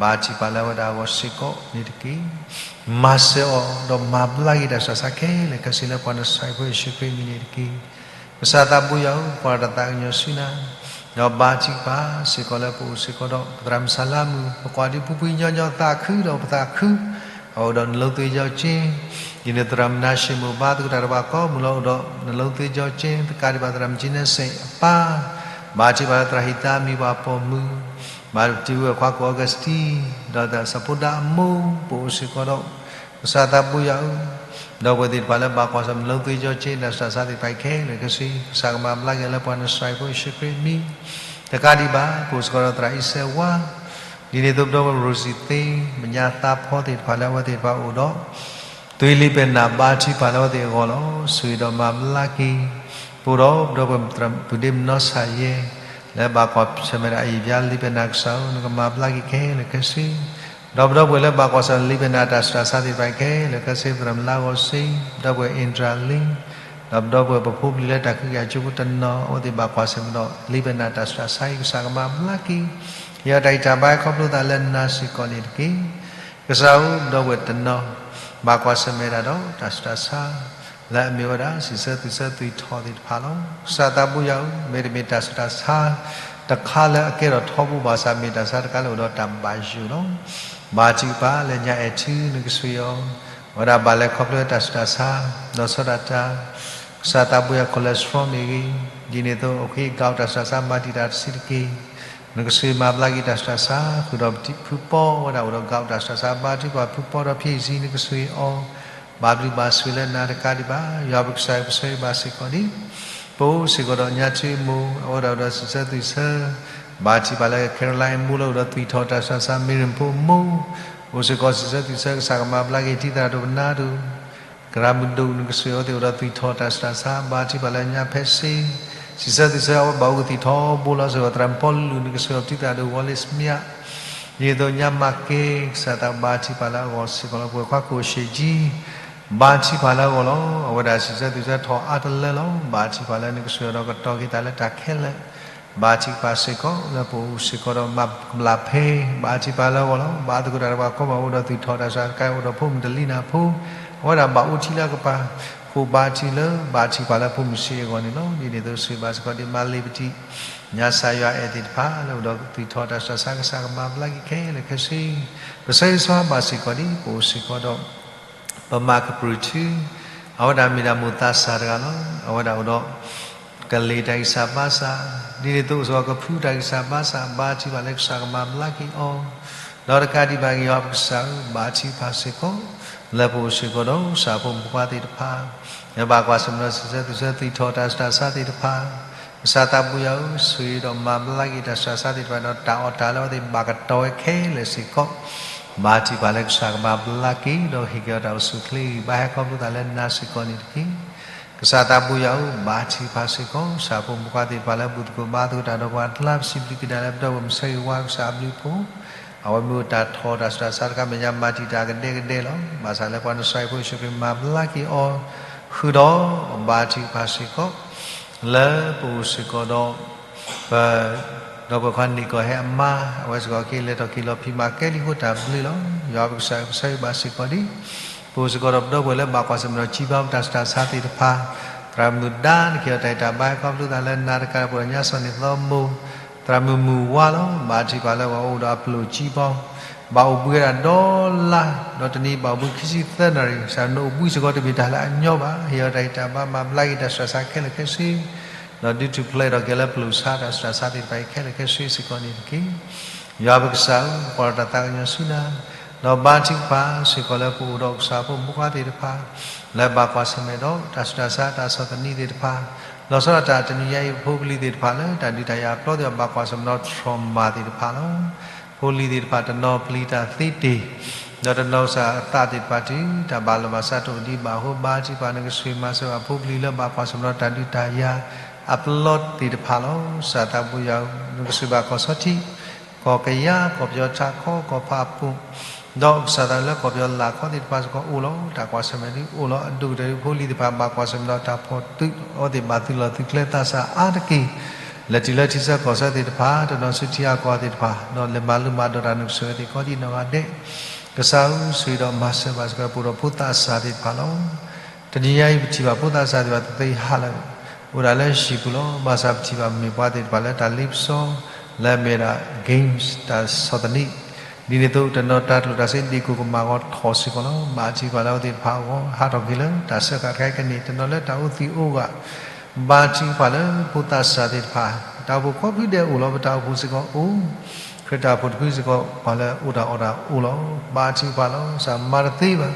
ဘါထုကဖၣ်လၢအဝဲဒၣ်အဂီၢ်စ့ၢ်ကီးန့ၣ်တက့ၢ်. မၤစၢၤအီၤ ဒီးမၤဘျါက့ၤတၢ်ဆူးတၢ်ဆါခဲလၢာ်ခဲဆ့ လၢပှၤနစၢ်ဖိယ့ၣ်ၡူးခရံာ်အမံၤန့ၣ်တက့ၢ်. ကစၢ်သးဘိယွၤဧၢ ပကွၢ်ဒီးတၢ်သးကညီၤဆူနၤ ဒီးဘါထုကဖၣ်စ့ၢ်ကီးလၢပအိၣ်စ့ၢ်ကီးဒီး ပသရၣ်မုၣ်ဆၣ်လါမုၣ် ပကွၢ်ဒ်ပူၤပှၤညီညီသးခုဒီးပသးခု အအိၣ်ဒီးနလိသ့ၣ်ယီၤက့ ဒ်န့ၣ်သရၣ်မုၣ်နါၡ့မိၣ် ဘါသကိးတၢ်ဒီးပှၤကိးမုၢ်လီၤ အိၣ်ဒီးနလိသ့ၣ်ယီၤက့ တကးဒံးဘၣ်သရၣ်မုၣ်ကၠံနဲစ့ၣ်အပၢ် ဘါထုကဖၣ်လၢသရၣ်ဟံၣ်သၣ်မံၤပှၤပိာ်မုၣ် ဘါထုကဖၣ်ဝဲခွါကိၣ်အီကူးစတံ ဒီးစီၤဖိဒါအမိၢ် ပအိၣ်စ့ၢ်ကီးဒီး ကစၢ်သးဘိယွၤဧၢ ဒီပုၢ်ဝဲၢ်သ့ၣ်တဖၣ်လၢဘၣ်ကွၢ်ဆၢၣ်မဲာ်နလိသ့ၣ်ယီၤက့ တၢ်ဆူးတၢ်ဆါသ့ၣ်တဖၣ်အံၤခဲလၢာ်ခဲဆ့ ကစၢ်ကမၤဘျါက့ၤလၢပှၤနစၢ်ဖိယ့ၣ်ၡူးခရံာ်အမံၤ တကးဒံးဘၣ် ပအိၣ်စ့ၢ်ကီးဒီးသရၣ်အံၤစဲးဝါ ဒ်န့ၣ်အသိးဒီပုၢ်ဝဲၢ်ရိစံၣ်သ့ မဲာ်ညါသးဖီသ့ၣ်တဖၣ်လၢအဝဲသ့ၣ်တဖၣ်အိၣ်ဒီး သုလံာ်ပနၢ်ဘါထုကဖၣ်လၢအဝဲသ့ၣ်အဂီၢ်လီၤ. ဆိၣ်ဂ့ၤဒီးမၤဘျါက့ၤ ပအိၣ်ဒီးပဒီပုၢ်ဝဲၢ်မုၣ်ဒီမုၣ်နီၢ်ဆါယဲၢ် လၢဘၣ်ကွၢ်ဆၢၣ်မဲာ်တၢ်အယံာ်ဘါ လံာ်ပနၢ်ကစၢ်ဧၢ နကမၤဘျါက့ၤခဲလၢာ်ခဲဆ့ ဒီးပဒီပုၢ်ဝဲၢ်လၢဘၣ်ကွၢ်ဆၢၣ်မဲာ်လံာ်ပနၢ်တၢ်ဆူးတၢ်ဆါသ့ၣ်တဖၣ်ခဲလၢာ်ခဲဆ့ ပသရၣ်မုၣ်လါဂီၤစ့ ပဒီပုၢ်ဝဲၢ်အ့ၣ်တြၤလံ ဒီးပဒီပုၢ်ဝဲၢ်ပဖိပလံၤလၢတၢ်ဃံးဃာ်ကၠိဖိတနီၤ အဝဲသ့ၣ်ဘၣ်ကွၢ်ဆၢၣ်မဲာ်ဒီးလံာ်ပနၢ်တၢ်ဆူးတၢ်ဆါအံၤ ကစၢ်ကမၤဘျါက့ၤ ဟ့ၣ်အီၤတၢ်ဂံၢ်တၢ်ဘါခီဖျိသးလၢနၤစ့ၢ်ကီးန့ၣ်တက့ၢ်. ကစၢ်ဧၢ ပဒီပုၢ်ဝဲၢ်တနီၤ ဘၣ်ကွၢ်ဆၢၣ်မဲာ်တၢ်ဒီးတၢ်ဆူးတၢ်ဆါ လၢအမ့ၢ်ဝဲဒၣ် စံးဆၢသွံၣ်ဆၢသွံၣ်ထီၣ်သ့ၣ်တဖၣ်လီၤ. ကစၢ်သးဘိယွၤဧၢ, မ့တမ့ၢ်တၢ်ဆူးတၢ်ဆါတခါလၢအကဲထီၣ်ထီဘိဘၣ်ဆၣ် မ့ၢ်တၢ်ဆူးတၢ်ဆါတခါလၢအိၣ်ဒီးတၢ်ဘၣ်ယိၣ်လီၤ. ဘါထုကဖၣ်လၢညါအဲၣ်ထူနကစၢ်အံၤ အဝဲဒၣ်ဘၣ်လဲၤခီဖျိတၢ်ဆူးတၢ်ဆါ ဒီးဆီဒၣ်တၢ် ကစၢ်သးဘိယွၤ cholesterol မ့ၢ်ဂ့ၤ, ဒ်န့ၣ်အသိး အဃ့ gout တၢ်ဆူးတၢ်ဆါ မၤတံာ်တာ်တဆံးတက့ၢ်. နကစၢ်မၤဘျါက့ၤတၢ်ဆူးတၢ်ဆါ ဃုာ်ဒီးဖုပီဝဲဒၣ်အိၣ်ဒီး gout တၢ်ဆူးတၢ်ဆါ ဘါထုကဖၣ်ဖုပီဒီးဖံးစံ နကစၢ်အံၤအီၤ ဘၣ်ဘျုးဘၣ်ဆိၣ်လၢနၤတကးဒံးဘၣ် ယွၤပကစၢ်ပဆၢဂ့ၤဘၣ်စ့ၢ်ကီးန့ၣ် ပအိၣ်စ့ၢ်ကီးဒီးညါထူမိၢ် အဝဲဒၣ်အိၣ်ဒီးစံးဆၢသွံၣ်ဆၢ ဘါထုကဖၣ်လၢ Caroline မိၢ်လၢအိၣ်ဒီးသွံၣ်ထီၣ်တၢ်ဆူးတၢ်ဆါ မ့ၢ်ရၣ်ဖိမိၢ် အိၣ်စ့ၢ်ကီးစံးဆၢသွံၣ်ဆၢ ကစၢ်ကမၤဘျါက့ၤထံသရၣ်ဒိၣ်ပနါဒိၣ် ကရၢမိၢ်ဒိၣ် နကစၢ်အံၤအဝဲသ့ၣ်အိၣ်ဒီးသွံၣ်ထီၣ်တၢ်ဆူးတၢ်ဆါ ဘါထုကဖၣ်လၢညါဖဲစ့ စံးဆၢသွံၣ်ဆၢ အဝဲဘၣ်အိၣ်ကသံၣ်ထီဘိလီၤစ့ၢ်ကီး သရၣ်မုၣ်ပီလူး နကစၢ်အံၤထံသရၣ်ဒိၣ် Wallace မၠး ဒ်သိးညါမၤကဲ ကစၢ်သးဘါထုကဖၣ်လၢအဂီၢ်စ့ၢ်ကီးလၢ ပဝဲၢ်ခွါကိၣ်ရှ့ကၠံ ဘါထုကဖၣ်လၢအဂီၢ်လီၤ. အဝဲဒၣ်စံးဆၢသွံၣ်ဆၢထီၣ်အါတလၢလီၤ. ဘါထုကဖၣ်လၢနကစၢ်အံၤဒီးကတီၤက့ၤသးလၢတၢ်ခဲလၢာ် ဘါထုကဖၣ်စ့ၢ်ကီးလၢပအိၣ်စ့ၢ်ကီးဒီးမၤကဘျၣ်ဖဲ ဘါထုကဖၣ်လၢအဂီၢ်လီၤ. ဘၣ်သကိးတၢ်ဒီးပှၤကိးမုၢ်အိၣ်ဒီးသွံၣ်ထီၣ်တၢ်ဆူးတၢ်ဆါတခါအံၤ အိၣ်ဒီးဖိမုၣ်တလံၤနၢ်ဖိ အဝဲဒၣ်ဘၣ်အိၣ်ထံလၢအကပၤ ဃိာ်ဘါထုကဖၣ်လၢ ဘါထုကဖၣ်လၢဖိမုၣ်စ့အဂီၢ်န့ၣ်လီၤ. ဒ်န့ၣ်အသိးစံးဘၣ်စ့ၢ်ကီးဒ်မၤလ့ၤပတံၢ် ညါစၢ်ယွၤအဲၣ်သ့ၣ်တဖၣ် လၢအိၣ်ဒီးသွံၣ်ထီၣ်တၢ်ဆူးတၢ်ဆါ ကစၢ်ကမၤဘျါက့ၤခဲလၢာ်ခဲဆ့ ပဆၢဂ့ၤဆၢဝါဘၣ်စ့ၢ်ကီးဒ် ပအိၣ်စ့ၢ်ကီးဒီး ပမၤကပြုၢ်ထူ အဝဲဒၣ်မ့ၢ်ဒၣ်မိၢ်သးစၢ်တဂၤလီၤ. အဝဲဒၣ်အိၣ်ဒီး ကလ့ၤတၢ်ဂံၢ်စၢ်ဘါစၢ် ဒ်န့ၣ်အသိးစ့ၢ်ကီးကဖုတၢ်ဂံၢ်စၢ်ဘါစၢ် ဘါထုကဖၣ်လၢကစၢ်ကမၤဘျါက့ၤအီၤ ဒီးတကးဒံးဘၣ် ကညီပကစၢ်ဧၢ ဘါထုကဖၣ်စ့ၢ်ကီး လၢပအိၣ်စ့ၢ်ကီးဒီးကစၢ်ဖိမုၣ်ဖိခွါသ့ၣ်တဖၣ် လၢဘၣ်ကွၢ်ဆၢၣ်မဲာ်ဒီးစံးဆၢသွံၣ်ဆၢသွံၣ်ထီၣ်တၢ်ဆူးတၢ်ဆါသ့ၣ်တဖၣ် ကစၢ်သးဘိယွၤဧၢ ဆိၣ်ဂ့ၤဒီးမၤဘျါက့ၤတၢ်ဆူးတၢ်ဆါသ့ၣ်တဖၣ် ဒီးတၢ်အီၣ်တၢ်လၢအဝဲသ့ၣ်ဘၣ်ကတီၤဝဲခဲလၢာ်စ့ၢ်ကီး ဘါထုကဖၣ်လၢကစၢ်ကမၤဘျါက့ၤ ဒီးဟ့ၣ်က့ၤအီၤတၢ်အိၣ်ဆူၣ်အိၣ်ချ့ဂံၢ်ဘါဟဲခီဖျိသးလၢနၤစ့ၢ်ကီးန့ၣ်တက့ၢ်. ကစၢ်သးဘိယွၤဧၢ ဘါထုကဖၣ်စ့ၢ်ကီး ကစၢ်ဖိမုၣ်ဖိခွါသ့ၣ်တဖၣ်လၢဘူၣ်သကိးဘါသကိးတၢ်ဒီးပှၤတလါ ပစံးဘျုးက့ၤဒၣ်လၢပဒီပုၢ်ဝဲၢ်မုၣ်ဆၢဂ့ၤဝါကစၢ်အဘျုးအဖှိၣ် အဝဲမ့ၢ်အိၣ်တၢ်ထီၣ်တၢ်ဆူးတၢ်ဆါတခါမဲာ်ညါ မၤတံာ်တာ်ကဒဲကဒဲလီၤ. ဘၣ်ဆၣ်လၢပှၤနစၢ်ယွၤဖိယ့ၣ်ၡူးခရံာ်မၤဘျါက့ၤအီၤ ဃုာ်ဒီး ဘါထုကဖၣ်စ့ၢ်ကီး လၢပအိၣ်စ့ၢ်ကီးဒီး ပ ဒီပုၢ်ဝဲၢ်ခွါန့ၢ်ကီၢ်ဟဲအမါ အဝဲစ့ၢ်ကီးက့ၤလဲၤထီၣ်က့ၤလီၤဖံးမၤကဲလံအဃိတၢ်ဘျုးလီၤ. ယွၤပကစၢ်ပဆၢဂ့ၤဘၣ်စ့ၢ်ကီးဒ် ပအိၣ်စ့ၢ်ကီးဒီးပဒီပုၢ်ဝဲၢ်လၢဘၣ်ကွၢ်ဆၢၣ်မဲာ်ဒီးကံဘါတၢ်ဆူးတၢ်ဆါသ့ၣ်တဖၣ် သရၣ်မုၣ်ဒါ နကဟ့ၣ်အီၤတၢ်ဂံၢ်တၢ်ဘါဟဲခီဖျိသးလၢနၤတကးဒီး ပှၤညါစီၤန့ၣ်သီမိၢ် သရၣ်မုၣ်မုၢ်ဝါလီၤ. ဘါထုကဖၣ်လၢပှၤအိၣ်ဒီးအပျိၢ်ကံဘါ ဘၣ်အိၣ်ဘှံးဝဲဒၣ်ဒီလါ ဒီးတနံၤဘၣ်အိၣ်ဘှံးခံဆံသၢနၣ်ရံၣ် ကစၢ်နအိၣ်ဘှံးစ့ၢ်ကီးတမ့ၢ်တၢ်လၢအညီဘၣ်. ဟ့ၣ်အီၤတၢ်ဂံၢ်တၢ်ဘါမၤဘျါက့ၤတၢ်ဆူးတၢ်ဆါခဲလၢာ်ခဲဆ့ ဒီးဒုးထူၣ်ဖျဲးထီၣ်က့ၤလၢပျိၢ်ဆါတၢ်ဆူးတၢ်ဆါသ့ၣ်တဖၣ်အံၤခဲလၢာ်ခဲဆ့စ့ၢ်ကီးန့ၣ်တက့ၢ်. ယွၤပကစၢ်ဧၢ ပကွၢ်ဒီးတၢ်သးကညီၤဆူနၤ ဒီးဘါထုကဖၣ်စ့ၢ်ကီးလၢပအိၣ်ဒီးကစၢ်ဖိမုၣ်ဖိခွါသ့ၣ်တဖၣ် လၢဘၣ်ကွၢ်ဆၢၣ်မဲာ်ဒီးတၢ်ဆူးတၢ်ဆါတၢ်ဆီၣ်သနံးသ့ၣ်တဖၣ် လီၤဆီဒၣ်တၢ်တနံၤညါအံၤ ပဖိပလံၤသ့ၣ်တဖၣ်လၢတၢ်ဒုးတၢ်ယၤအပျီသ့ၣ်တဖၣ် ဘၣ်ကွၢ်ဆၢၣ်မဲာ်ဒီး trauma သ့ၣ်တဖၣ်လီၤ. ဖိလံၤသ့ၣ်တဖၣ်တနီၤပျံၤတၢ်သ့တ့ၢ် ဒီးတနီၤကစၢ်အသးသ့ၣ်တဖၣ်တုၤတၢ်ဘၣ်လီၤဘၣ်စးတအိၣ်ဒံးဘၣ်အဃိ ဘါထုကဖၣ်နကဆှၢမၤစၢၤဘၣ်ဖိပလံၤလၢဘၣ်ကွၢ်ဆၢၣ်မဲာ်ဒီးတၢ်ဒုးတၢ်ယၤ အပျီသ့ၣ်တဖၣ်လီၤ. ကစၢ်သးဘိယွၤဧၢ နကဆှၢဘၣ်ကီၢ်ဆီထံး ကီၢ်ကယၤ ကီၢ်ပယီၤထးခီ ကီၢ်ဖးပူၤ ဒီးကစၢ်သးလၢကီၢ်ပယီၤလၢ်ခီသ့ၣ်တဖၣ်စ့ၢ်ကီးအိၣ်လီၤ. တၢ်ကွၢ်ဆၢၣ်မဲာ်ဒုးအိၣ်လီၤ. အဒိၣ်ကတၢၢ်ဒုးဖိလံၤသ့ၣ်တဖၣ်ဘၣ်ကွၢ်ဆၢၣ်မဲာ်ဒီးတၢ်ဖီၣ်သုး အဝဲသ့ၣ်ဘၣ်သုးလီၢ်သုးကျဲသးစၢ်အါတက့ၢ် လဲၤတုၤလၢထံဆၢကီၢ်ဆၢသ့ၣ်တဖၣ် တနီၤဆူထံအကီၢ်သ့ၣ်တဖၣ် ဒီးလဲၤမၤလိမၤဒိးတၢ်နုာ်ကစၢၢ်ဝဲသ့ၣ်ကိးဒံးနီၢ်ဂၤဒဲး ကစၢ်ဧၢ ဆိၣ်ဂ့ၤဒီးမၤစၢၤဘၣ်စ့ၢ်ကီး ပအိၣ်ဒီးဖိသးစၢ်သ့ၣ်တဖၣ်လီၤ. တနံၤညါအံၤ ပထံၣ်ဘၣ်ဖိသးစၢ်သ့ၣ်တဖၣ်သ့ၣ်ဟးလၢ အိၣ်ဒၣ်လၢဟံၣ်ပူၤလီၤ. ဘၣ်ဆၣ်ပထံၣ်ဘၣ်မ့ၢ်ပှၤသ့ၣ်တဖၣ်လၢတၢ်လ့ပစီ လၢအမ့ၢ်ဒၣ် games တၢ်ဆီၣ်သနံး ဒ်န့ၣ်အသိး တနီၤတၢ်ကျိၣ်တၢ်စ့ဒ့ၣ်ကိၢ်ကမၣ်ဂီၤထီၣ်စ့ၢ်ကီးလီၤ. ဘါထုကဖၣ်လၢအဝဲသ့ၣ်တဖၣ်အဂီၢ် ဟးထီၣ်က့ၤလၢတၢ်စၢဃာ်တခါအံၤကန့ၢ် တနီၤလၢတၢ်အိၣ်သံးအိၣ်ဂၢၢ် ဘါထုကဖၣ်လၢဖိသးစၢ်သ့ၣ်တဖၣ် တၢ်အိၣ်ဖှိၣ်ကိးဖုဒဲးအိၣ်လီၤ. ပတၢ်အိၣ်ဖှိၣ်စ့ၢ်ကီးအိၣ် ခရံာ်တၢ်အိၣ်ဖှိၣ်တဖုစ့ၢ်ကီး ပှၤလၢအအိၣ်တၢ်အီၣ်တၢ်အီအိၣ်လီၤ. ဘါထုကဖၣ်လီၤ. ကစၢ်မၤတသ့ဘၣ်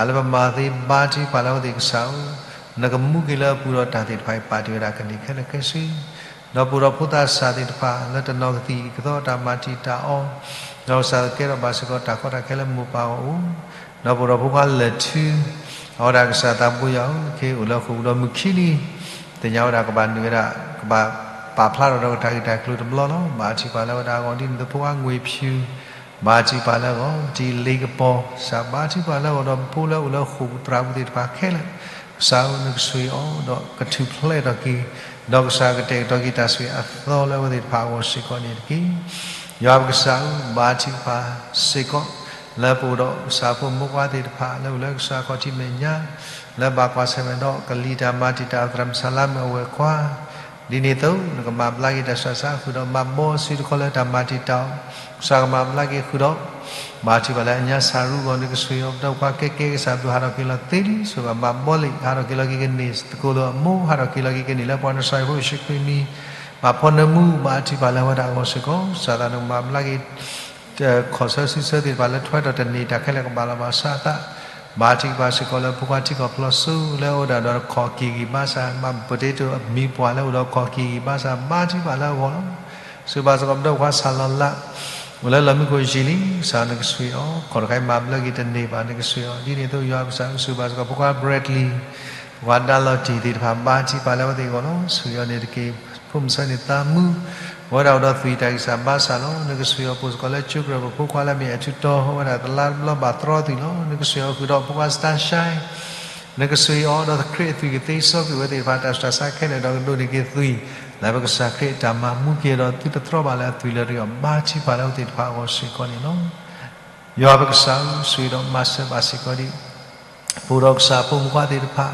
တၢ်လၢပမၤသ့ ဘါထုကဖၣ်လၢအဝဲသ့ၣ်ကစၢ်ဧၢ နကမူက့ၤလၢအပူၤဒီးတၢ်သ့ၣ်တဖၣ်အံၤ ပာ်တ့ၢ်ဝဲဒၣ်ကန့ၢ်ခဲလၢာ်ခဲဆ့ ဒီးပအိၣ်ဒီးဖိသးစၢ်သ့ၣ်တဖၣ် လၢတနီၤကသံၣ်ကသီတၢ်မၤတံာ်တာ်အီၤ ဒီးကစၢ်ကကဲထီၣ်ဘၣ်စ့ၢ်ကီးတၢ်ကီတၢ်ခဲလၢမိၢ်ပၢ်အဂီၢ်အိၣ် ဒီးပအိၣ်ဒီးဖိခွါလၢာ်ထူ, အဝဲဒၣ်ကစၢ်သးဘိယွၤဧၢ, ခဲအံၤအိၣ်လၢဃိာ်ပူၤဒီးမုၢ်ခံနံၤ, သ့ၣ်ညါဝဲဒၣ်ကဘၣ်နုာ်ဝဲဒၣ်, ကဘၣ်ပာ်ဖျါထီၣ်ဒီးကတၢ်ဂ့ၢ်တၢ်ကျိၤတဘျီလီၤ. ဘါထုကဖၣ်လၢအဝဲဒၣ်အဂီၢ် ဒ်န့ၣ်သိးဖိခွါငွေၣ်ဖၠူၣ်, ဘါထုကဖၣ်လၢအဂီၢ် ပတံၤလ့ကပီၤ, ကစၢ်ဘါထုကဖၣ်လၢအဂီၢ် ဒီးပဖိလၢအိၣ်လၢဃိာ်ပူၤသရၣ်ပူၤသ့ၣ်တဖၣ်ခဲလၢာ်, ကစၢ်ဧၢ နကဆိၣ်ဂ့ၤအီၤ ဒီးကထူၣ်ဖျဲးထီၣ်က့ၤ, ဒီးကစၢ်ကတဲာ်ကတီၤက့ၤတၢ်ဆိၣ်ဂ့ၤအသီလၢအဝဲသ့ၣ်တဖၣ်အဂီၢ်စ့ၢ်ကီးန့ၣ်တက့ၢ်. ယွၤပကစၢ်ဧၢ, ဘါထုကဖၣ်စ့ၢ်ကီး လၢပအိၣ်ဒီးကစၢ်ဖိမုၣ်ဖိခွါသ့ၣ်တဖၣ် လၢအိၣ်လၢကစၢ်ခီၣ်ထံးမဲာ်ညါ, လၢဘၣ်ကွၢ်ဆၢၣ်မဲာ်ဒီးကလံၤတၢ်မၤတံာ်တာ်သရၣ်မုၣ်ဆါလါမုၣ်အဝဲၢ်ခွါ, ဒ်န့ၣ်သိးနကမၤဘျါက့ၤတၢ်ဆူးတၢ်ဆါ ဃုာ်ဒီးမၤဘီစုတခီလၢတၢ်မၤတံာ်တာ်အီၤ, ကစၢ်ကမၤဘျါက့ၤဃုာ်ဒီး ဘါထုကဖၣ်လၢအညါစၢ်ရူအဂီၢ် နကဆိၣ်ဂ့ၤအီၤ ပဒီပုၢ်ဝဲၢ်ခဲကဲ ကစၢ်ဘျုးဟးထီၣ်က့ၤလီၤသ့လံ, ဆိၣ်ဂ့ၤဘၣ်မၤဘီလံ, ဟးထီၣ်က့ၤလီၤက့ၤကန့ၢ် သကိးလိာ်အမိၢ် ဟးထီၣ်က့ၤလီၤက့ၤကန့ၢ် လၢပှၤနစၢ်ယွၤဖိယ့ၣ်ၡူးခရံာ်မံၤ, ဘၣ်ဖီနၢမူ ဘါထုကဖၣ်လၢအဝဲဒၣ်အဂီၢ်စ့ၢ်ကီး, ကစၢ်သးနကမၤဘျါက့ၤ ခီၣ်ဆၢစုဆၢသ့ၣ်တဖၣ်လၢထွဲဒီးတန့ၢ် တၢ်ခဲလၢာ်ကဘၣ်လီၤဘၣ်ဆၣ်အသး, ဘါထုကဖၣ်စ့ၢ်ကီးလၢဖိခွါထံကီၢ်ဖျိးစိလၢအိၣ်ဒၣ်ဒီးခီၣ်က့ၤဂံၢ်ဘါစၢ်, မ့ၢ်ပတဲတမံၤပှၢ်လၢအိၣ်ဒီးခီၣ်က့ၤဂံၢ်ဘါစၢ် ဘါထုကဖၣ်လၢအဂီၢ်လီၤ. ဆိၣ်ဂ့ၤဘၣ်စ့ၢ်ကီးပဒီပုၢ်ဝဲၢ်ခွါစၢ်လီၤလး အိၣ်လၢလီၢ်မံခိၣ်ယံာ်လံ, ကစၢ်နကဆိၣ်ဂ့ၤအီၤ, ခီၣ်တခါအံၤမၤဘျါက့ၤတန့ၢ်ဘၣ် နကဆိၣ်ဂ့ၤအီၤ, ဒ်န့ၣ်သိးယွၤပကစၢ် ဆိၣ်ဂ့ၤဘၣ်စ့ၢ်ကီးဖိခွါ Bradley, ဖိခွါဒါလီၤတံၢ်သ့ၣ်တဖၣ် ဘါထုကဖၣ်လၢအဝဲသ့ၣ်အဂီၢ်လီၤ. ဆိၣ်ဂ့ၤအီၤန့ၣ်တက့ၢ်. ဖိမုၣ်ဆၢန့ၣ်သးမူ, အဝဲဒၣ်အိၣ်ဒီးသွံၣ်တၢ်ဂံၢ်စၢ်ဘါစၢ်လီၤ. နကဆိၣ်ဂ့ၤအီၤ ပိၢ်စ့ၢ်ကီးလၢကၠိကရၢၢ် ပဖိခွါလၢအမ့ၢ်အထူးတီၤ အဝဲဒၣ်တလါတဘျီဘၣ်သရီသုးလီၤ. နကဆိၣ်ဂ့ၤအီၤဃုာ်ဒီးဖိခွါ Starshine, နကဆိၣ်ဂ့ၤအီၤဒီးခရံာ်အသွံၣ်ကသ့စီကွံာ်ဝဲသ့ၣ်တဖၣ် တၢ်ဆူးတၢ်ဆါခဲလၢာ်ဒီးကဒိးန့ၢ်က့ၤသွံၣ် လၢပကစၢ်ခရံာ်အတၢ်မၤမူက့ၤဒီး သုတသရီဘၣ်လၢအသွံၣ်လၢၤတဂ့ၤအီၤ ဘါထုကဖၣ်လၢအဝဲသ့ၣ်တဖၣ်အဂီၢ်စ့ၢ်ကီးန့ၣ်လီၤ. ယွၤပကစၢ်ဧၢ, ဆိၣ်ဂ့ၤဒီးမၤစၢၤဘၣ်စ့ၢ်ကီးဒံး ပအိၣ်ဒီးကစၢ်ဖိမုၣ်ဖိခွါသ့ၣ်တဖၣ်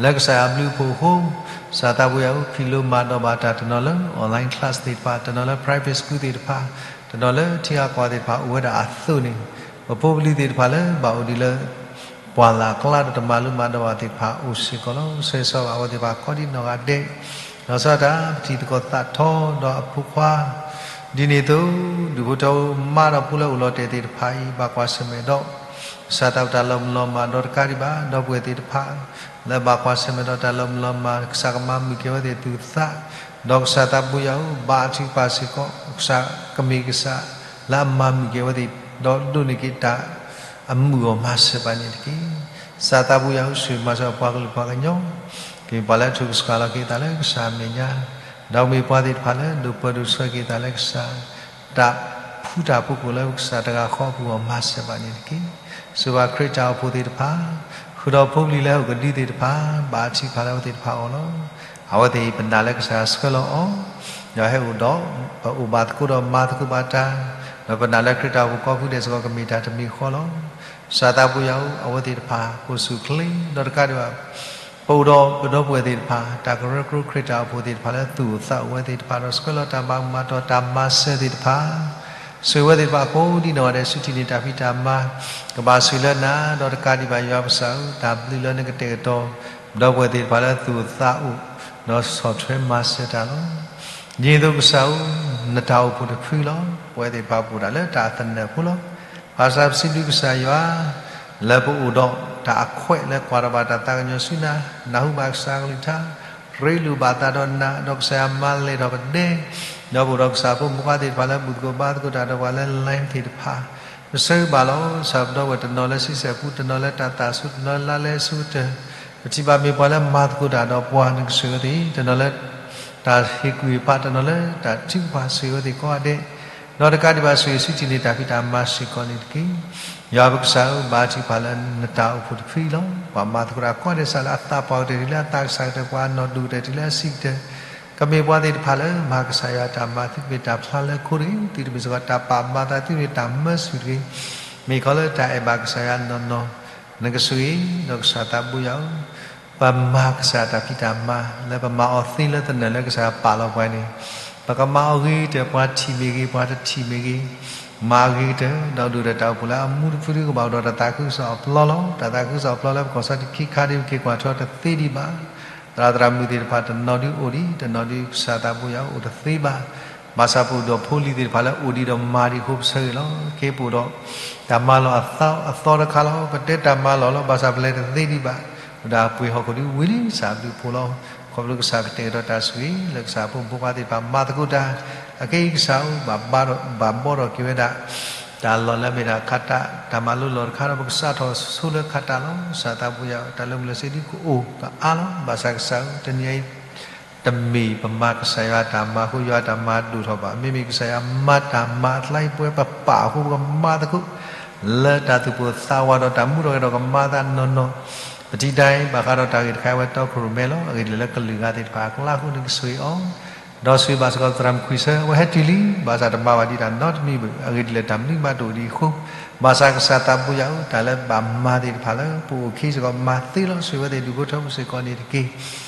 လၢကစၢ်ယွၤဘျုးအဖှိၣ်အဃိ, ကစၢ်သးဘိယွၤဧၢ, ဖံးလိမၤဒိးဘၣ်တၢ်တနီၤလၢ online class သ့ၣ်တဖၣ်, တနီၤလၢ private school သ့ၣ်တဖၣ်, တနီၤလၢထံဂၤကီၢ်ဂၤသ့ၣ်တဖၣ် အိၣ်ဝဲဒၣ်အသိးန့ၣ်, ပဖိပလံၤသ့ၣ်တဖၣ်လၢဘၣ်အိၣ်ဒံးလၢ ပှၢ်လၢ်အကျါဒီးတမၤလိမၤဒိးဘၣ်သ့ၣ်တဖၣ်အိၣ်စ့ၢ်ကီးလီၤ. ဆၢဂ့ၤဆၢဝါဘၣ်အဝဲသ့ၣ်တဖၣ်ကိးဒံနီၢ်ဂၤဒဲး, ဒီးစးတၢ်ပထံၣ်သကိးသးထီဒီးအဖိခွါ ဒ်န့ၣ်အသိး, ဒူၣ်ဖိထၢဖိမါဒီးဖိလၢအိၣ်လီၤတဲာ်သ့ၣ်တဖၣ်အံၤ ဘၣ်ကွၢ်ဆၢၣ်မဲာ်ဒီး ကစၢ်သးပတၢ်လီၤမုၢ်လီၤမၢ်ဒီးတကးဒံးဘၣ် ဒီပုၢ်ဝဲၢ်သ့ၣ်တဖၣ် လၢဘၣ်ကွၢ်ဆၢၣ်မဲာ်ဒီးတၢ်လီၤမုၢ်လီၤမၢ် ကစၢ်ကမၤမုာ်က့ၤဝဲသ့ၣ်သူၣ်သး, ဒီးကစၢ်သးဘိယွၤဧၢ, ဘါထုကဖၣ်စ့ၢ်ကီး ကစၢ်ကမ့ၢ်ကစၢ်လၢအမၤမုာ်က့ၤဝဲသ့ၣ် ဒီးဒိးန့ၢ်က့ၤတၢ်အမုာ်အဂီၢ်မၤစၢၤပှၤန့ၣ်တက့ၢ်. ကစၢ်သးဘိယွၤဧၢ, ဆိၣ်ဂ့ၤမၤစၢၤပှၤကလုာ်ပှၤကညီ, ကမ့ၢ်ပှၤလၢအထုးကဆှီလီၤက့ၤသးလၢကစၢ်အမဲာ်ညါ, ဒီးကမ့ၢ်ပှၤသ့ၣ်တဖၣ်လၢ ဒိးပၢဒိးဆှၢက့ၤသးလၢကစၢ် တၢ်ဖုတၢ်ဖှိၣ်ကိာ်လၢကစၢ်တဂၤဃီအပူၤအဂီၢ်မၤစၢၤပှၤန့ၣ်တက့ၢ်. ဆိၣ်ဂ့ၤဘၣ်ခရံာ်တၢ်အိၣ်ဖှိၣ်သ့ၣ်တဖၣ်, ဃုာ်ဒီးဖိပလံၤလၢအအိၣ်ကဒုသ့ၣ်တဖၣ်, ဘါထုကဖၣ်လၢအဝဲသ့ၣ်တဖၣ်အဂီၢ်လီၤ. အဝဲသ့ၣ်အံၤပနာ်လၢကစၢ်ယွၤဆှၢလီၤအီၤ, ဒီးဟဲအိၣ်ဒီး ပအိၣ်ဘၣ်သကိးဒီးမၤသကိးဘၣ်တၢ်, ဒီးပနာ်လၢခရံာ်တၢ်အိၣ်ဖှိၣ်ကိးဖုဒဲးစ့ၢ်ကီး ကမ့ၢ်တၢ်တမံၤဃီလီၤ. ကစၢ်သးဘိယွၤဧၢ, အဝဲသ့ၣ်တဖၣ် ပအိၣ်ဆူၣ်အိၣ်ချ့ ဒီးတကးဒံးဘၣ် ပအိၣ်ဒီးပဒီပုၢ်ဝဲၢ်သ့ၣ်တဖၣ် တၢ်ကရၢကရိခရံာ်တၢ်အိၣ်ဖှိၣ်သ့ၣ်တဖၣ်လၢသူၣ်အိၣ်သးအိၣ်ဝဲသ့ၣ်တဖၣ်ဒီး ဆှၢလီၤတၢ်ဘၣ်မူဘၣ်ဒါတၢ်မၤစၢၤသ့ၣ်တဖၣ်, ဆိၣ်ဂ့ၤဝဲသ့ၣ်တဖၣ်ကိးဒံနီၢ်ဂၤဒဲး ဆူထံၣ်န့ၢ်တၢ်ဖံးတၢ်မၤ ကဘၣ်ဆိၣ်လၢနၤ, ဒီးတကးဒံးဘၣ်ယွၤပကစၢ်ဧၢ, တၢ်ဘျုးလၢနကတဲာ်ကတီၤ ပဒီပုၢ်ဝဲၢ်သ့ၣ်တဖၣ်လၢသူၣ်အိၣ်သးအိၣ် ဒီးဆီၣ်ထွဲမၤစၢၤတၢ်လီၤ. ဒ်န့ၣ်အသိးကစၢ်ဧၢ, နတၢ်အိၣ်ဖှိၣ်တဖုလီၤ. ပဝဲသ့ၣ်တဖၣ်ပအိၣ်ဒၣ်လၢတၢ်အသနၢၣ်ဖိလီၤ. ဘၣ်ဆၣ်ပစံးဘျုးကစၢ်ယွၤ လၢပအိၣ်ဒီးတၢ်အခွဲးလၢကွၢ်ထီၣ်ဘၣ်တၢ်သးကညီၤဆူနၤ, နၢ်ဟူဘၣ်ကစၢ်အကလုၢ်ကထါ, ရ့လိာ်ဘၣ်သးဒီးနၤ, ဒီးကစၢ်ယွၤမၤလဲၢ်ထီၣ်ပဒဲ, ဒီးပအိၣ်ဒီးကစၢ်ဖိမုၣ်ဖိခွါသ့ၣ်တဖၣ်လၢဘူၣ်သကိးဘါသကိးတၢ်ဒီးပှၤလၢ line သ့ၣ်တဖၣ်, ပဆၢဂ့ၤဘၣ်လီၤ. ကစၢ်ပဒီပုၢ်ဝဲၢ်တနီၤလၢဆံဆဲၣ်ပူၤ, တနီၤလၢတၢ်သးဆူၣ်, တနီၤလၢလါလဲဆူကတၢၢ်, ပထံၣ်ဘၣ်မ့ၢ်ပှၤလၢမၤသကိးတၢ်ဒီးပှၤ နကဆိၣ်ဂ့ၤဝဲသ့ၣ်, တနီၤလၢ တၢ်ဟ့ၣ်ကူၣ်ဟ့ၣ်ဖး, တနီၤလၢတၢ်ထုကဖၣ်, ဆိၣ်ဂ့ၤဝဲသ့ၣ်ကိးဂၤဒဲး, ဒီးတကးဒံးဘၣ် ဆိၣ်ဂ့ၤဆူထံၣ်န့ၢ်တၢ်ဖံးတၢ်မၤစ့ၢ်ကီးန့ၣ်တက့ၢ်. ယွၤပကစၢ်ဧၢ, ဘါထုကဖၣ်လၢနတၢ်အိၣ်ဖှိၣ်တဖုလီၤ. ပှၤမၤသကိးတၢ်ကိးဂၤဒဲး စးလၢအသးပှၢ်ကတၢၢ် တုၤလၢအသးကစၢ်ကတၢၢ်, ပှၤအနီၢ်ဒိၣ်ကတၢၢ် တုၤလၢအဆံးကတၢၢ်, ကမ့ၢ်ပှၤသ့ၣ်တဖၣ်လၢမၤကစၢ်ယွၤတၢ်မၤ သုတမ့ၢ်တၢ်ဖျါလၢခိတဂ့ၤ, သုတမ့ၢ်စ့ၢ်ကီးတၢ်ပာ်မၤသး, သုတမ့ၢ်တၢ်မၢဆူၣ်တဂ့ၤ, မ့ၢ်ခီလၢတၢ်အဲၣ်ဘၣ်ကစၢ်ယွၤနီၢ်နီၢ်, နကဆိၣ်ဂ့ၤ, ဒီးကစၢ်သးဘိယွၤဧၢ, ပမၤကစၢ်တၢ်ဖံးတၢ်မၤ လၢပမၤအီၤသ့လၢသနၢၣ်လၢကစၢ်ယွၤပာ်လီၤပှၤန့ၣ်, ပကမၤအီၤဂ့ၤကတၢၢ်, ပှၤထံၣ်မ့ၢ်ဂ့ၤ, ပှၤတထံၣ်မ့ၢ်ဂ့ၤ, မၤအီၤဂ့ၤကတၢၢ်, ဒီးဒိၣ်ဒီးတၢ်အိၣ်ဖှိၣ်လၢအမူတဖုဒု ကဘၣ်အိၣ်ဒီးတၢ်သးခုကစီၣ်အပျီလီၤ. တၢ်သးခုကစီၣ်အပျီလၢပကီၢ်စီၤတခံခါဒ် ပက့ၤကွၢ်ထွဲတသ့ဒံးဘၣ်. သရၣ်သရၣ်မုၣ်သ့ၣ်တဖၣ်တနီၤဒုအိၣ်ဒံး, တနီၤဒုကစၢ်သးဘိယွၤအိၣ်တသ့ဘၣ်. ဘၣ်ဆၣ်ပအိၣ်ဒီးဖိလံၤသ့ၣ်တဖၣ်လၢအိၣ်ဒံးဒီးမၤဒံးအဃိ ပဆၢဂ့ၤလီၤ. ခဲအံၤပအိၣ်ဒီးတၢ်မၤလီၢ်အသီတခါလီၤ. ပတဲတၢ်မၤလီၢ်လီၤ, ဘၣ်ဆၣ်ပလဲၤတသ့ဒံးဘၣ်. အိၣ်ဒၣ်ပှ့ၤဟီၣ်ခိၣ်ဒုဝံၤလံ, ကစၢ်ဘျုးဖှိၣ်လီၤ. ခီဖျိကစၢ်ကတဲာ်ကတီၤတၢ်ဆိၣ်ဂ့ၤ လၢကစၢ်ဖိမုၣ်ဖိခွါသ့ၣ်တဖၣ်မၤသကိးတၢ်, အခဲအံၤကစၢ်ဧၢ, ဘၣ်ဘီထီၣ်က့ၤဝဲဒၣ် တၢ်လီၢ်လၢအမ့ၢ်ဒၣ်ခးတၢ် တၢ်မၤလိလီၢ်တခါဒီး ပကစးထီၣ်ဆိလၢခးတၢ်လီၤ. ကစၢ်သးဘိယွၤဧၢ, တၢ်လၢမုၢ်လၢ်စ့ဒ်ကအိၣ်ကအါလီၤ. ဘၣ်ဆၣ်ကစၢ်ဧၢ, တနံၤအံၤ တမ့ၢ်ပမၤကစၢ်ယွၤတၢ်မၤအဃိ ယွၤတၢ်မၤဒိၣ်ထီၣ်ဘၣ်. မ့မ့ၢ်ကစၢ်ယွၤမၤတၢ်မၤအကျါအံၤ ပဝဲပပာ်အဃိ ပကမၤသကိး လၢတၢ်သူၣ်ပိၢ်သးဝးဒီးတၢ်မူထီၣ်ဂဲၤထီၣ် ကမၤသးနီၢ်နီၢ်. ပထံၣ်တၢ်အံၤ ဘၣ်ဃးဒီးတၢ်ဂ့ၢ်တခါအံၤ ဝဲတီခိၣ်ရိၣ်မဲလီၤ. အဂ့ၢ်ဒ်လဲၣ် လၢကလုာ်ဂၤသ့ၣ်တဖၣ်အကျါအဃိ နကဆိၣ်ဂ့ၤအီၤ ဒီးဆိၣ်ဂ့ၤဘၣ်စ့ၢ်ကီးသရၣ်မုၣ်ခွံဆၢ အဝဲဟဲတုၤလံ. ဘၣ်ဆၣ်တမၤဘၣ်ဒံးတၢ်နီတမံၤဘၣ်. အဂ့ၢ်ဒ်လဲၣ် တၢ်မနုၤမးတအိၣ်ဒံးအဃိ, ဘၣ်ဆၣ်ကစၢ်သးဘိယွၤဧၢ, တၢ်လၢဘၣ်မၤသ့ၣ်တဖၣ်လၢပအိၣ်ခံစ့ၢ်ကီး မၤသ့လီၤ. ဆိၣ်ဂ့ၤဝဲသ့ၣ် ဒုးအိၣ်ထီၣ်ပူၤစ့ၢ်ကီးန့ၣ်တက့ၢ်.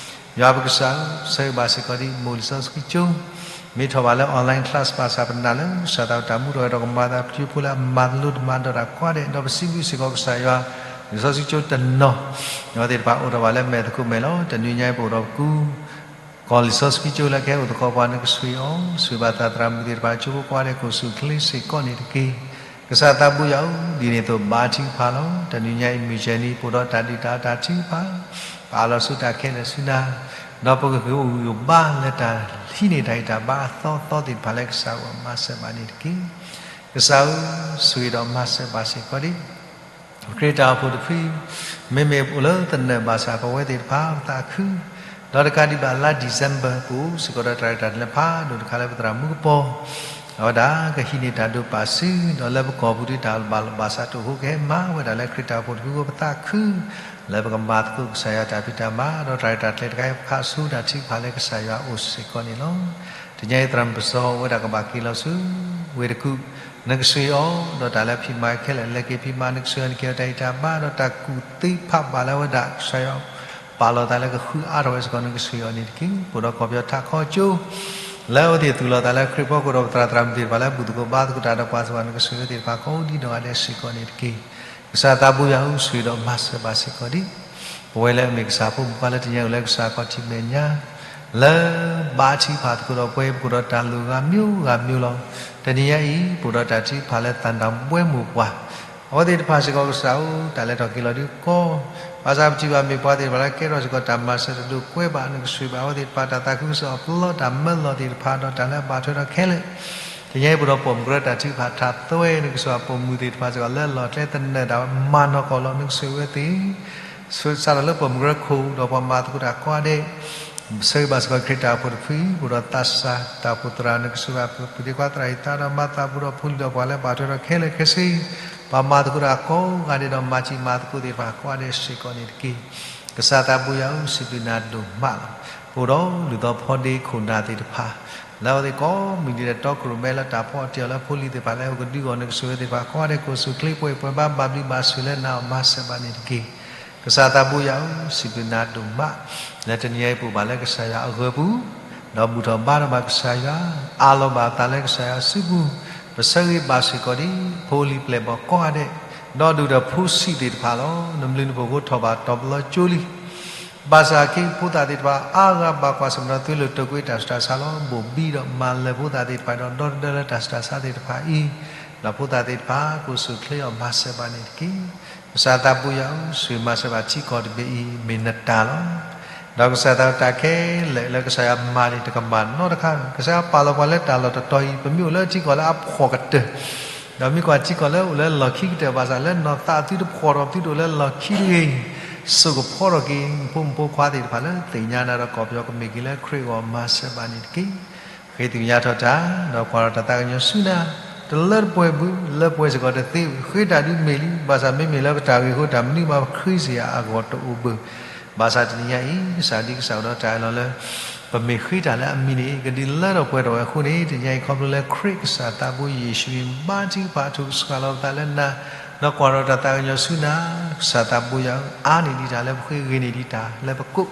ယွၤပကစၢ်ဧၢ, ဆၢဂ့ၤဘၣ်စ့ၢ်ကီးဒံး မိၢ်လံာ်စီဆှံကၠိ မ့ၢ်ထီၣ်ဘၣ်လၢ online class ဘၣ်ဆၣ် ပနာ်လၢကစၢ်သးဝဲတၢ်မူထီၣ်ဂဲၤထီၣ် ကမၤသးဖျိဖိလၢအမၤလိတမၤဒီးတၢ်ကိးဂၤဒဲး, ဒီးပစံးဘျုးစ့ၢ်ကီးကစၢ်ယွၤ လံာ်စီဆှံကၠိတနီၤ အဝဲသ့ၣ်တဖၣ်အိၣ်ထီၣ်ဘၣ်လၢမဲာ်သကိးမဲာ်လီၤ. တနံၤညါအံၤ ပအိၣ်ဒီးပကူ ကီၢ်လံာ်စီဆှံကၠိလၢကဟဲအိၣ်သကိးပှၤ နကဆိၣ်ဂ့ၤအီၤ, ဆိၣ်ဂ့ၤဘၣ်သးသရၣ်မုၣ်သ့ၣ်တဖၣ် ကၠိဖိကိးဂၤဒဲး ကိၣ်ဆူၣ်ချ့စ့ၢ်ကီးန့ၣ်တက့ၢ်. ကစၢ်သးဘိယွၤဧၢ, ဒ်န့ၣ်အသိးဘါထုကဖၣ်လီၤ. တနံၤညါအံၤ မုၢ်ယဲၢ်နံၤ ပအိၣ်ဒီးတၢ်ဒုၣ်တၢ်အီၣ်တၢ်ထုကဖၣ်, ပအးလီၤဆူတၢ်ခဲလၢာ်ဆူနၤ, ဒီးပကဂ့ၤအိၣ်ဂံၢ်အိၣ်ဘါလၢတၢ်ဟံးန့ၢ်တၢ်ဂံၢ်တၢ်ဘါအသီသီသ့ၣ်တဖၣ်လၢကစၢ်အဂီၢ် မၤစၢၤဘၣ်န့ၣ်တက့ၢ်. ကစၢ်ဧၢ, ဆိၣ်ဂ့ၤဒီးမၤစၢၤဘၣ်စ့ၢ်ကီးဒံး ခရံာ်တၢ်အိၣ်ဖှိၣ်တဖု, မ့မ့ၢ်အိၣ်လၢသနၢၣ်ဘၣ်ဆၣ် ပဝဲသ့ၣ်တဖၣ်ပသးခု, ဒီးတကးဒံးဘၣ်လါ December ပအိၣ်စ့ၢ်ကီးဒီးတၢ်ရဲၣ်တၢ်ကျဲၤဖးဒိၣ်တခါလၢပသရၣ်မုၣ်ကပီၤ, အဝဲဒၣ်ကဟံးန့ၢ်တၢ်ဒိးပာ်စု, ဒီးလၢပကီၢ်ပူၤဒ်တၢ်ဘၣ်လိာ်ဘၣ်စးတအိၣ်အဃိ ကဟဲမၤဝဲဒၣ်လၢခရံာ်တၢ်အိၣ်ဖှိၣ်တဖုအဃိ ပသးခု, လၢပကမၤသကိးကစၢ်ယွၤတၢ်ဖံးတၢ်မၤ, ဒီးတၢ်ရဲၣ်တၢ်ကျဲၤတခါအံၤ ပခးဆူတၢ်ထုကဖၣ်လၢကစၢ်ယွၤအအိၣ်စ့ၢ်ကီးန့ၣ်လီၤ. တနံၤညါအံၤ သရၣ်မုၣ်ပစီဝဲဒၣ်ကဘၣ်က့ၤလီၤဆူ ဝ့ၢ်တကူၣ်, နကဆိၣ်ဂ့ၤအီၤ, ဒီးတၢ်လၢဖံးမၤခဲလၢာ် လဲၤက့ၤဖံးမၤ နကဆိၣ်ဂ့ၤအီၤ နက့ၤအီၤတၢ်ဂံၢ်တၢ်ဘါ ဒီးတၢ်ကူၣ်သ့ဖးဘၣ်လၢအဝဲဒၣ် ကစၢ်ယွၤ ပာ်လီၤသးလၢကဃုအါထီၣ်ဝဲစ့ၢ်ကီး နကဆိၣ်ဂ့ၤအီၤန့ၣ်တက့ၢ်. ပအိၣ်ဒီးကီၢ်ပယီၤထးခီကၠိ လၢအဝဲသ့ၣ်သူၣ်လီၤသးလၢခရံာ်ဖီခိၣ်ဒီး ပသရၣ်သရၣ်မုၣ်သ့ၣ်တဖၣ်လၢ ဘူၣ်သကိးဘါသကိးတၢ်ဒီးပှၤစ့ၢ်ကီး နကဆိၣ်ဂ့ၤဝဲသ့ၣ်တဖၣ်ကိးဒ်နီၢ်ဂၤဒဲးစ့ၢ်ကီးန့ၣ်တက့ၢ်. ကစၢ်သးဘိယွၤဧၢ, ဆိၣ်ဂ့ၤဒီးမၤစၢၤဘၣ်စ့ၢ်ကီးဒံး ပဝဲလၢအမ့ၢ်ကစၢ်ဖိမုၣ်ဖိခွါလၢတနံၤညါအံၤ လၢကစၢ်ခီၣ်ထံးမဲာ်ညါ လၢဘါထုကဖၣ်သကိးဒီးပှၤ ပကအိၣ်ဒီးတၢ်လိၣ်ဂၤမျိုးဂၤမျိုးလီၤ. တနံၤညါအံၤ ပအိၣ်ဒီးတၢ်ထုကဖၣ်လၢသၣ်ဒၣ်ဘှဲမိၢ်ပှၢ် အဝဲသ့ၣ်တဖၣ်စ့ၢ်ကီးကစၢ်ဧၢ, တၢ်လဲၤထီၣ်က့ၤလီၤဒုးကီ, ဘၣ်ဆၣ်ပထံၣ်ဘၣ်မ့ၢ်ပှၤသ့ၣ်တဖၣ်လၢကဲထီၣ်စ့ၢ်ကီးတၢ်မၤစၢၤတဒိးကွဲဘၣ် နကဆိၣ်ဂ့ၤဘၣ်အဝဲသ့ၣ်တဖၣ် တၢ်သးခုကစီၣ်အပလီၢ် တၢ်မၢလီၤသ့ၣ်တဖၣ် ဒီးတၢ်လၢအဘၣ်ထွဲဒီးခဲလၢာ် တနံၤညါအံၤ ပအိၣ်ဒီးပိာ်မုၣ်ကရၢတၢ်ထုကဖၣ်ထးသွဲ နကဆိၣ်ဂ့ၤပိာ်မုၣ်သ့ၣ်တဖၣ်စ့ၢ်ကီး လၢလီၢ်ကျဲသနၢၣ်ဒၣ်ဝဲမၤနီၢ်ကီၢ်လီၤ နကဆိၣ်ဂ့ၤဝဲသ့ၣ် စးထီၣ်လၢပိာ်မုၣ်ကရၢခိၣ်ဒီးပှၤမၤသကိးတၢ်ကိးဂၤဒဲး ဆၢဂ့ၤဘၣ်စ့ၢ်ကီး ခရံာ်တၢ်အိၣ်ဖှိၣ်တဖု ပအိၣ်ဒီးသးစၢ်တၢ်အိၣ်ဖှိၣ်သရၣ် နကဆိၣ်ဂ့ၤဘၣ်ပှၤသ့ၣ်ခွါသရၣ်အံၤသးဒီးမၤသးပူၤဒီးဖိလံၤဒီးပှၤလၢဘၣ်ထွဲဒီးခဲလၢာ်ခဲဆ့ ပှၤမၤသကိးတၢ်ကိးဂၤဒဲးဒီး မၤစံးမၤသကိးသ့ၣ်တဖၣ်ကိးဂၤဒဲးစ့ၢ်ကီးန့ၣ်တက့ၢ်. ကစၢ်သးဘိယွၤဧၢ, စံးဘျုးနၤဒိၣ်မးလီၤ. ပအိၣ်ဒီးလုၢ်သီဖီဒ့ခိၣ်နၢ်သ့ၣ်တဖၣ် လၢအဝဲသ့ၣ်ကိးမုၢ်နံၤဒဲး တီခိၣ်ရိၣ်မဲလၢတၢ်ဖီအီၣ်တ့ၢ်အီၤလၢဖိလံၤသ့ၣ်တဖၣ်လၢဟဲကဒုအီၤ နကဆိၣ်ဂ့ၤဝဲသ့ၣ်တဖၣ်ကိးဂၤဒဲး ကိၣ်ဆူၣ်ချ့ပှဲၤပှဲၤဘါ ဘၣ်ဘျုးဘၣ်ဆိၣ်လၢနၤအီၤ မၤစၢၤဘၣ်န့ၣ်တက့ၢ်. ကစၢ်သးဘိယွၤဧၢ, စံးဘျုးနၤဒိၣ်မး လၢတနံၤအံၤပအိၣ်ဘၣ်လၢကစၢ်ယွၤအဂၢၤပူၤ ဒီးဘူၣ်ထီၣ်ဘါထီၣ်ဘၣ်ကစၢ်ယွၤ, အးလီၤဘၣ်အသးလၢကစၢ်ယွၤစုပူၤ, ပဆၢဂ့ၤဘၣ်စ့ၢ်ကီးဒ် ဖိလံၤပျဲၢ်ဘီၣ်ကိးဂၤဒဲး, ဒီးဒုၣ်ဒီးဖိဆံးသ့ၣ်တဖၣ်လီၤ. နဘျုးနဖှိၣ်အဃိထီၣ်ဘၣ်တီၤပလီၢ်ကၠိလံ. ဘၣ်ဆၣ်က့ ဖိသၣ်သ့ၣ်တဖၣ်အါဂၤဘၣ်ကွၢ်ဆၢၣ်မဲာ်ဒီး သုးလၢာ်တိာ်ကွံာ်တၢ်ဆူးတၢ်ဆါလီၤ. ဘိၣ်ဘံဒီးမၤလၢာ်ဖိသၣ်သ့ၣ်တဖၣ်ဒီး ဒီတဒၢလၢတၢ်ဆူးတၢ်ဆါသ့ၣ်တဖၣ်အံၤ, ဒီးဖိသၣ်သ့ၣ်တဖၣ် ကိၣ်ဆူၣ်ချ့အီၤ မၤစၢၤဘၣ်န့ၣ်တက့ၢ်. ကစၢ်သးဘိယွၤဧၢ, ဆိၣ်ဂ့ၤမၤစၢၤဘၣ်ထံကီၢ်တဘ့ၣ်အံၤ မ့ၢ်နတၢ်လီၤ. ဒီးကစၢ်သးဝဲတၢ်ခဲလၢာ်လၢကစၢ်ယွၤမၤန့ၣ် တကမၣ်နီတခါ, ကစၢ်ယွၤပာ်လီၤပှၤလၢတၢ်လီၢ်တတီၤအံၤ ပမ့ၢ်အိၣ်လၢထံကီၢ်လၢအဖှီၣ်ကတၢၢ် ဒီးမ့ၢ်ကွၢ်ထံကီၢ်လၢအိၣ်လၢလီၢ်ခံကတၢၢ်ဘၣ်ဆၣ် လၢနီၢ်သးသုတဖှီၣ်ထီၣ် သုတအိၣ်လၢလီၢ်ခံတဂ့ၤ, စိာ်ကဖီထီၣ်က့ၤ နဖိမုၣ်ဖိခွါသ့ၣ်တဖၣ်လၢသ့ၣ်ညါနၤဒီး ကီၢ်ပယီၤကမ့ၢ်က့ၤလၢခရံာ်အဂီၢ် မၤစၢၤဘၣ်န့ၣ်တက့ၢ်. ဃ့သ့ၣ်ညါထီၣ်တၢ် ဒီးကွၢ်ထီၣ်တၢ်သးကညီၤဆူနၤ, တလၢတပှဲၤဘၣ် လၢပှဲၤစ့ၢ်ကီးတသ့ဘၣ်, ဃ့တၢ်ဒုးမ့ၢ်လံ, ဘၣ်ဆၣ်မ့မ့ၢ်လၢပတၢ်ဂ့ၢ်အဃိ တၢ်မနုၤမး ပဃ့စ့ၢ်ယၤအဂီၢ်တအိၣ်ဘၣ်. ဘၣ်ဆၣ်တနံၤညါအံၤ ကစၢ်ဒ်ကစၢ်အိၣ်ဒီးတၢ်အၢၣ်လီၤလၢ ပမ့ၢ်ဃ့တၢ်လၢအမံၤန့ၣ် ကဒုးလၢထီၣ်ပှဲၤထီၣ်ဝဲအဃိန့ၣ် တနံၤညါအံၤ ခီဖျိလၢခရံာ်ကစၢ်သးဘိယ့ၣ်ၡူးအံၤ ဘါထုကဖၣ် ထုကစၢ်လီၤပသးလၢနၤ, ဒီးကွၢ်ထီၣ်တၢ်သးကညီၤဆူနၤ, ကစၢ်သးဘိယွၤဧၢ, အါန့ၢ်ဒံးတၢ်လၢပဃ့ ဂ့ၤန့ၢ်ဒံးတၢ်လၢပကိး,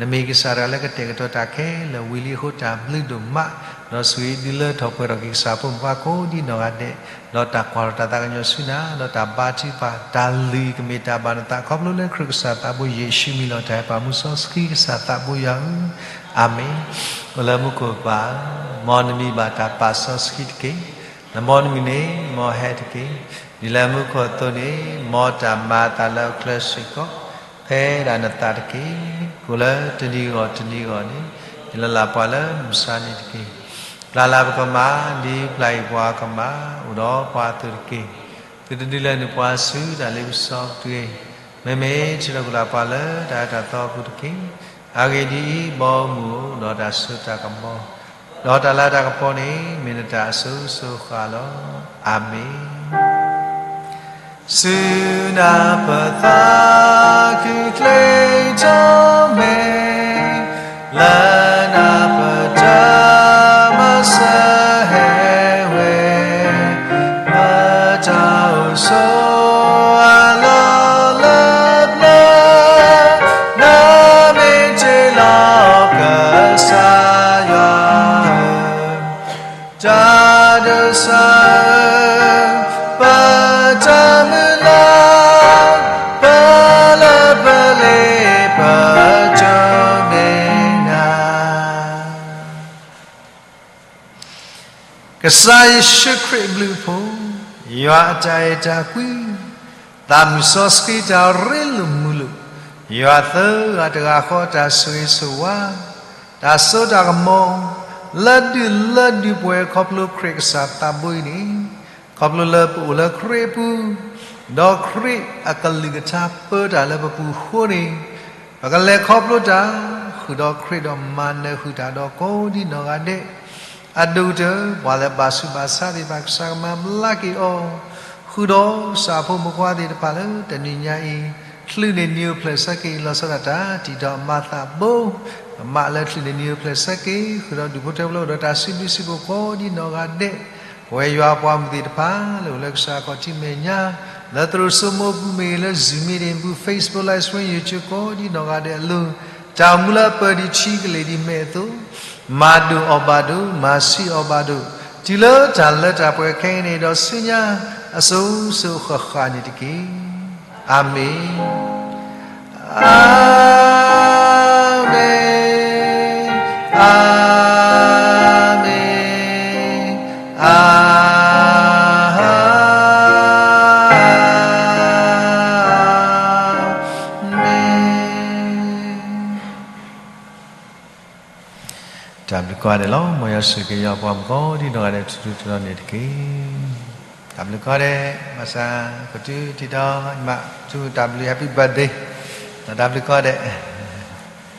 နမ့ၢ်ကစၢ်တဂၤလၢကတဲာ်ကတီၤတၢ်ခဲလၢာ်ဝံၤလံအဃိ တၢ်ဘျုးဒိၣ်မး, ဒီးဆိၣ်ဂ့ၤဒုးလၢထီၣ်ပှဲၤထီၣ်က့ၤ ကစၢ်ဖိမုၣ်ဖိခွါကိးဒ်နီၢ်ဂၤဒဲး, ဒီးတၢ်ကွၢ်ထီၣ်တၢ်သးကညီၤဆူနၤ, ဒီးတၢ်ဘါထုကဖၣ် တၢ်လုၢ်အံၤကမ့ၢ်တၢ်ဘၣ်နသး ခီဖျိလၢခရံာ်ကစၢ်သးဘိယ့ၣ်ၡူးအမံၤလီၤ. တၢ်ဟဲပာ်မူစီဆှံကစၢ်သးဘိယွၤဧၢ, အၤမ့ၣ်. အိၣ်လၢမူခိၣ်ကပၤဧၢ, မ်နမံၤဘၣ်တၢ်ပာ်စီဆှံတက့ၢ်. နမ်နမံၤန့ၣ် မ်ဟဲတက့ၢ်. ဒ်လၢမူခိၣ်အသိးန့ၣ် မ်တၢ်မၤအသးလၢအချၢစ့ၢ်ကီး, ဖဲဒၣ်နသးတက့ၢ်. ကိၣ်လၢတနံၤဂီၢ်တနံၤဂီၢ်န့ၣ် ဟ့ၣ်လီၤလၢပှၤလၢမုၢ်ဆါန့ၣ်တက့ၢ်. ပျၢ်လၢပကမၢ် ဒ်ပျၢ်အံၤပှၤကမၢ် အိၣ်ဒီးပှၤအသိးတက့ၢ်. သုတဒုးလဲၤနုာ်ပှၤဆူတၢ်လ့ပစီတဂ့ၤ. မ့မ့ၢ်ထံၣ်လိာ်ကလၢပှၤလၢတၢ်အဲၣ်တၢ်သီအပူၤတက့ၢ်. အဂ့ၢ်ဒ်အံၤ, ဘီမုၢ်အိၣ်ဒီးတၢ်စိတၢ်ကမီၤ, ဒီးတၢ်လၤတၢ်ကပီၤန့ၣ် မ့ၢ်နတၢ်အစိၤစိၤဃၣ်ဃၣ်လီၤ. အၤမ့ၣ်. ဆူနၢ်ပၢၢ်သးခုချ့ထီၣ်မ့ၢ်, လၢနၢ်ပၢၢ်တၢ်မၤစၢၤဟဲဝဲ, လၢတၢ်အိၣ်ဆိးအလီၢ်လၢပျၢၤ, နမ့ၢ်တ့လီၤကစၢ်ယွၤဧၢ, တၢ်ဒိးစၢ်ဧၢ, ပတၢ်မုၢ်လၢ်, ပလၢပလ့ပတိၢ်မ့ၢ်နၤ. ကစၢ်ယ့ၣ်ၡူးခရံာ်အဘျုးအဖှိၣ်, ယွၤအတၢ်အဲၣ်တၢ်ကွံ, သးမုၢ်စီဆှံတၢ်ရ့လိာ်မုာ်လိာ်, ယွၤသၢဂၤတဂၤဃီတၢ်ဆိၣ်ဂ့ၤဆိၣ်ဝါ, တၢ်စိတၢ်ကမီၤ, လၢဒုၣ်လၢဒုၣ်ပဝဲခီဖျိခရံာ်ကစၢ်သးဘိအံၤန့ၣ်, ခီဖျိလၢပအိၣ်လၢခရံာ်အပူၤ, ဒီးခရံာ်အကလုၢ်ကထါပၢတၢ်လၢပပူၤအဃိန့ၣ်, ပကလဲၤခီဖျိတၢ်, ဃုာ်ဒီးခရံာ်ဒီးမၤနၢၤဃုာ်တၢ်ဒီးကိးဒံနီၢ်ဂၤဒဲး, အဒိၣ်ကတၢၢ် ပှၤလၢဘၣ်ဆူးဘၣ်ဆါသ့ၣ်တဖၣ် ကစၢ်ကမၤဘျါက့ၤအီၤ, ဃုာ်ဒီးကစၢ်ဖိမုၣ်ဖိခွါသ့ၣ်တဖၣ်လၢတနံၤညါအံၤ, ချုးန့ၢ်နံၤအိၣ်ဖျဲၣ်ဆၢက့ၤ လီၤဆီဒၣ်တၢ် တံာ်တာ်မၤသးဘိ, ကမၣ်လၢချုးန့ၢ်နံၤအိၣ်ဖျဲၣ်ဆၢက့ၤ ဃုာ်ဒီးဒူၣ်ဖိထၢဖိလၢအိၣ်ဒီးတၢ်စံးဘျုးစံးဖှိၣ်ကိးဒံနီၢ်ဂၤဒဲး, ပဝဲယွၤပှၤမုၣ်သ့ၣ်တဖၣ် လၢအိၣ်လၢကစၢ်အခီၣ်ထံးမဲာ်ညါ, လၢသရိာ်စိမိပူၤမ့ၢ်ဂ့ၤ လၢ Zoom မ့ၢ်ဂ့ၤ Facebook Live Stream YouTube ကိးဒံနီၢ်ဂၤဒဲးအလိၤ, တၢ်အိၣ်မူလၢအပၢၢ်ဒံးဆံးကလ့ၢ်ဒံးမဲာ်အသိး, မၤဒိၣ်အီၣ်ဘၣ်ဒိၣ်, မၤဆံးအီၣ်ဘၣ်ဒိၣ်, တုၤလၢတၢ်လၢတၢ်ပှဲၤခဲအံၤန့ၣ်ဒီးဆူညါ, အစိၤစိၤဃၣ်ဃၣ်န့ၣ်တက့ၢ်. အၤမ့ၣ်. အၤမ့ၣ်, အၤမ့ၣ်, အၤမ့ၣ်. တၢ်ဘျုးကိးဂၤဒဲးလီၤ. မ်ယွၤဆိၣ်ဂ့ၤက့ၤယွၤပှၤမုၣ်ကိးဒံနီၢ်ဂၤဒဲး ထူထူတီတီန့ၣ်တက့ၢ်. တၢ်ဘျုးကိးဂၤဒဲး, ဘၣ်ဆၣ်ကတုၤတံၤဒီး ယမၤထူတၢ်ဘျုး Happy Birthday, ဒီးတၢ်ဘျုးကိးဂၤဒဲး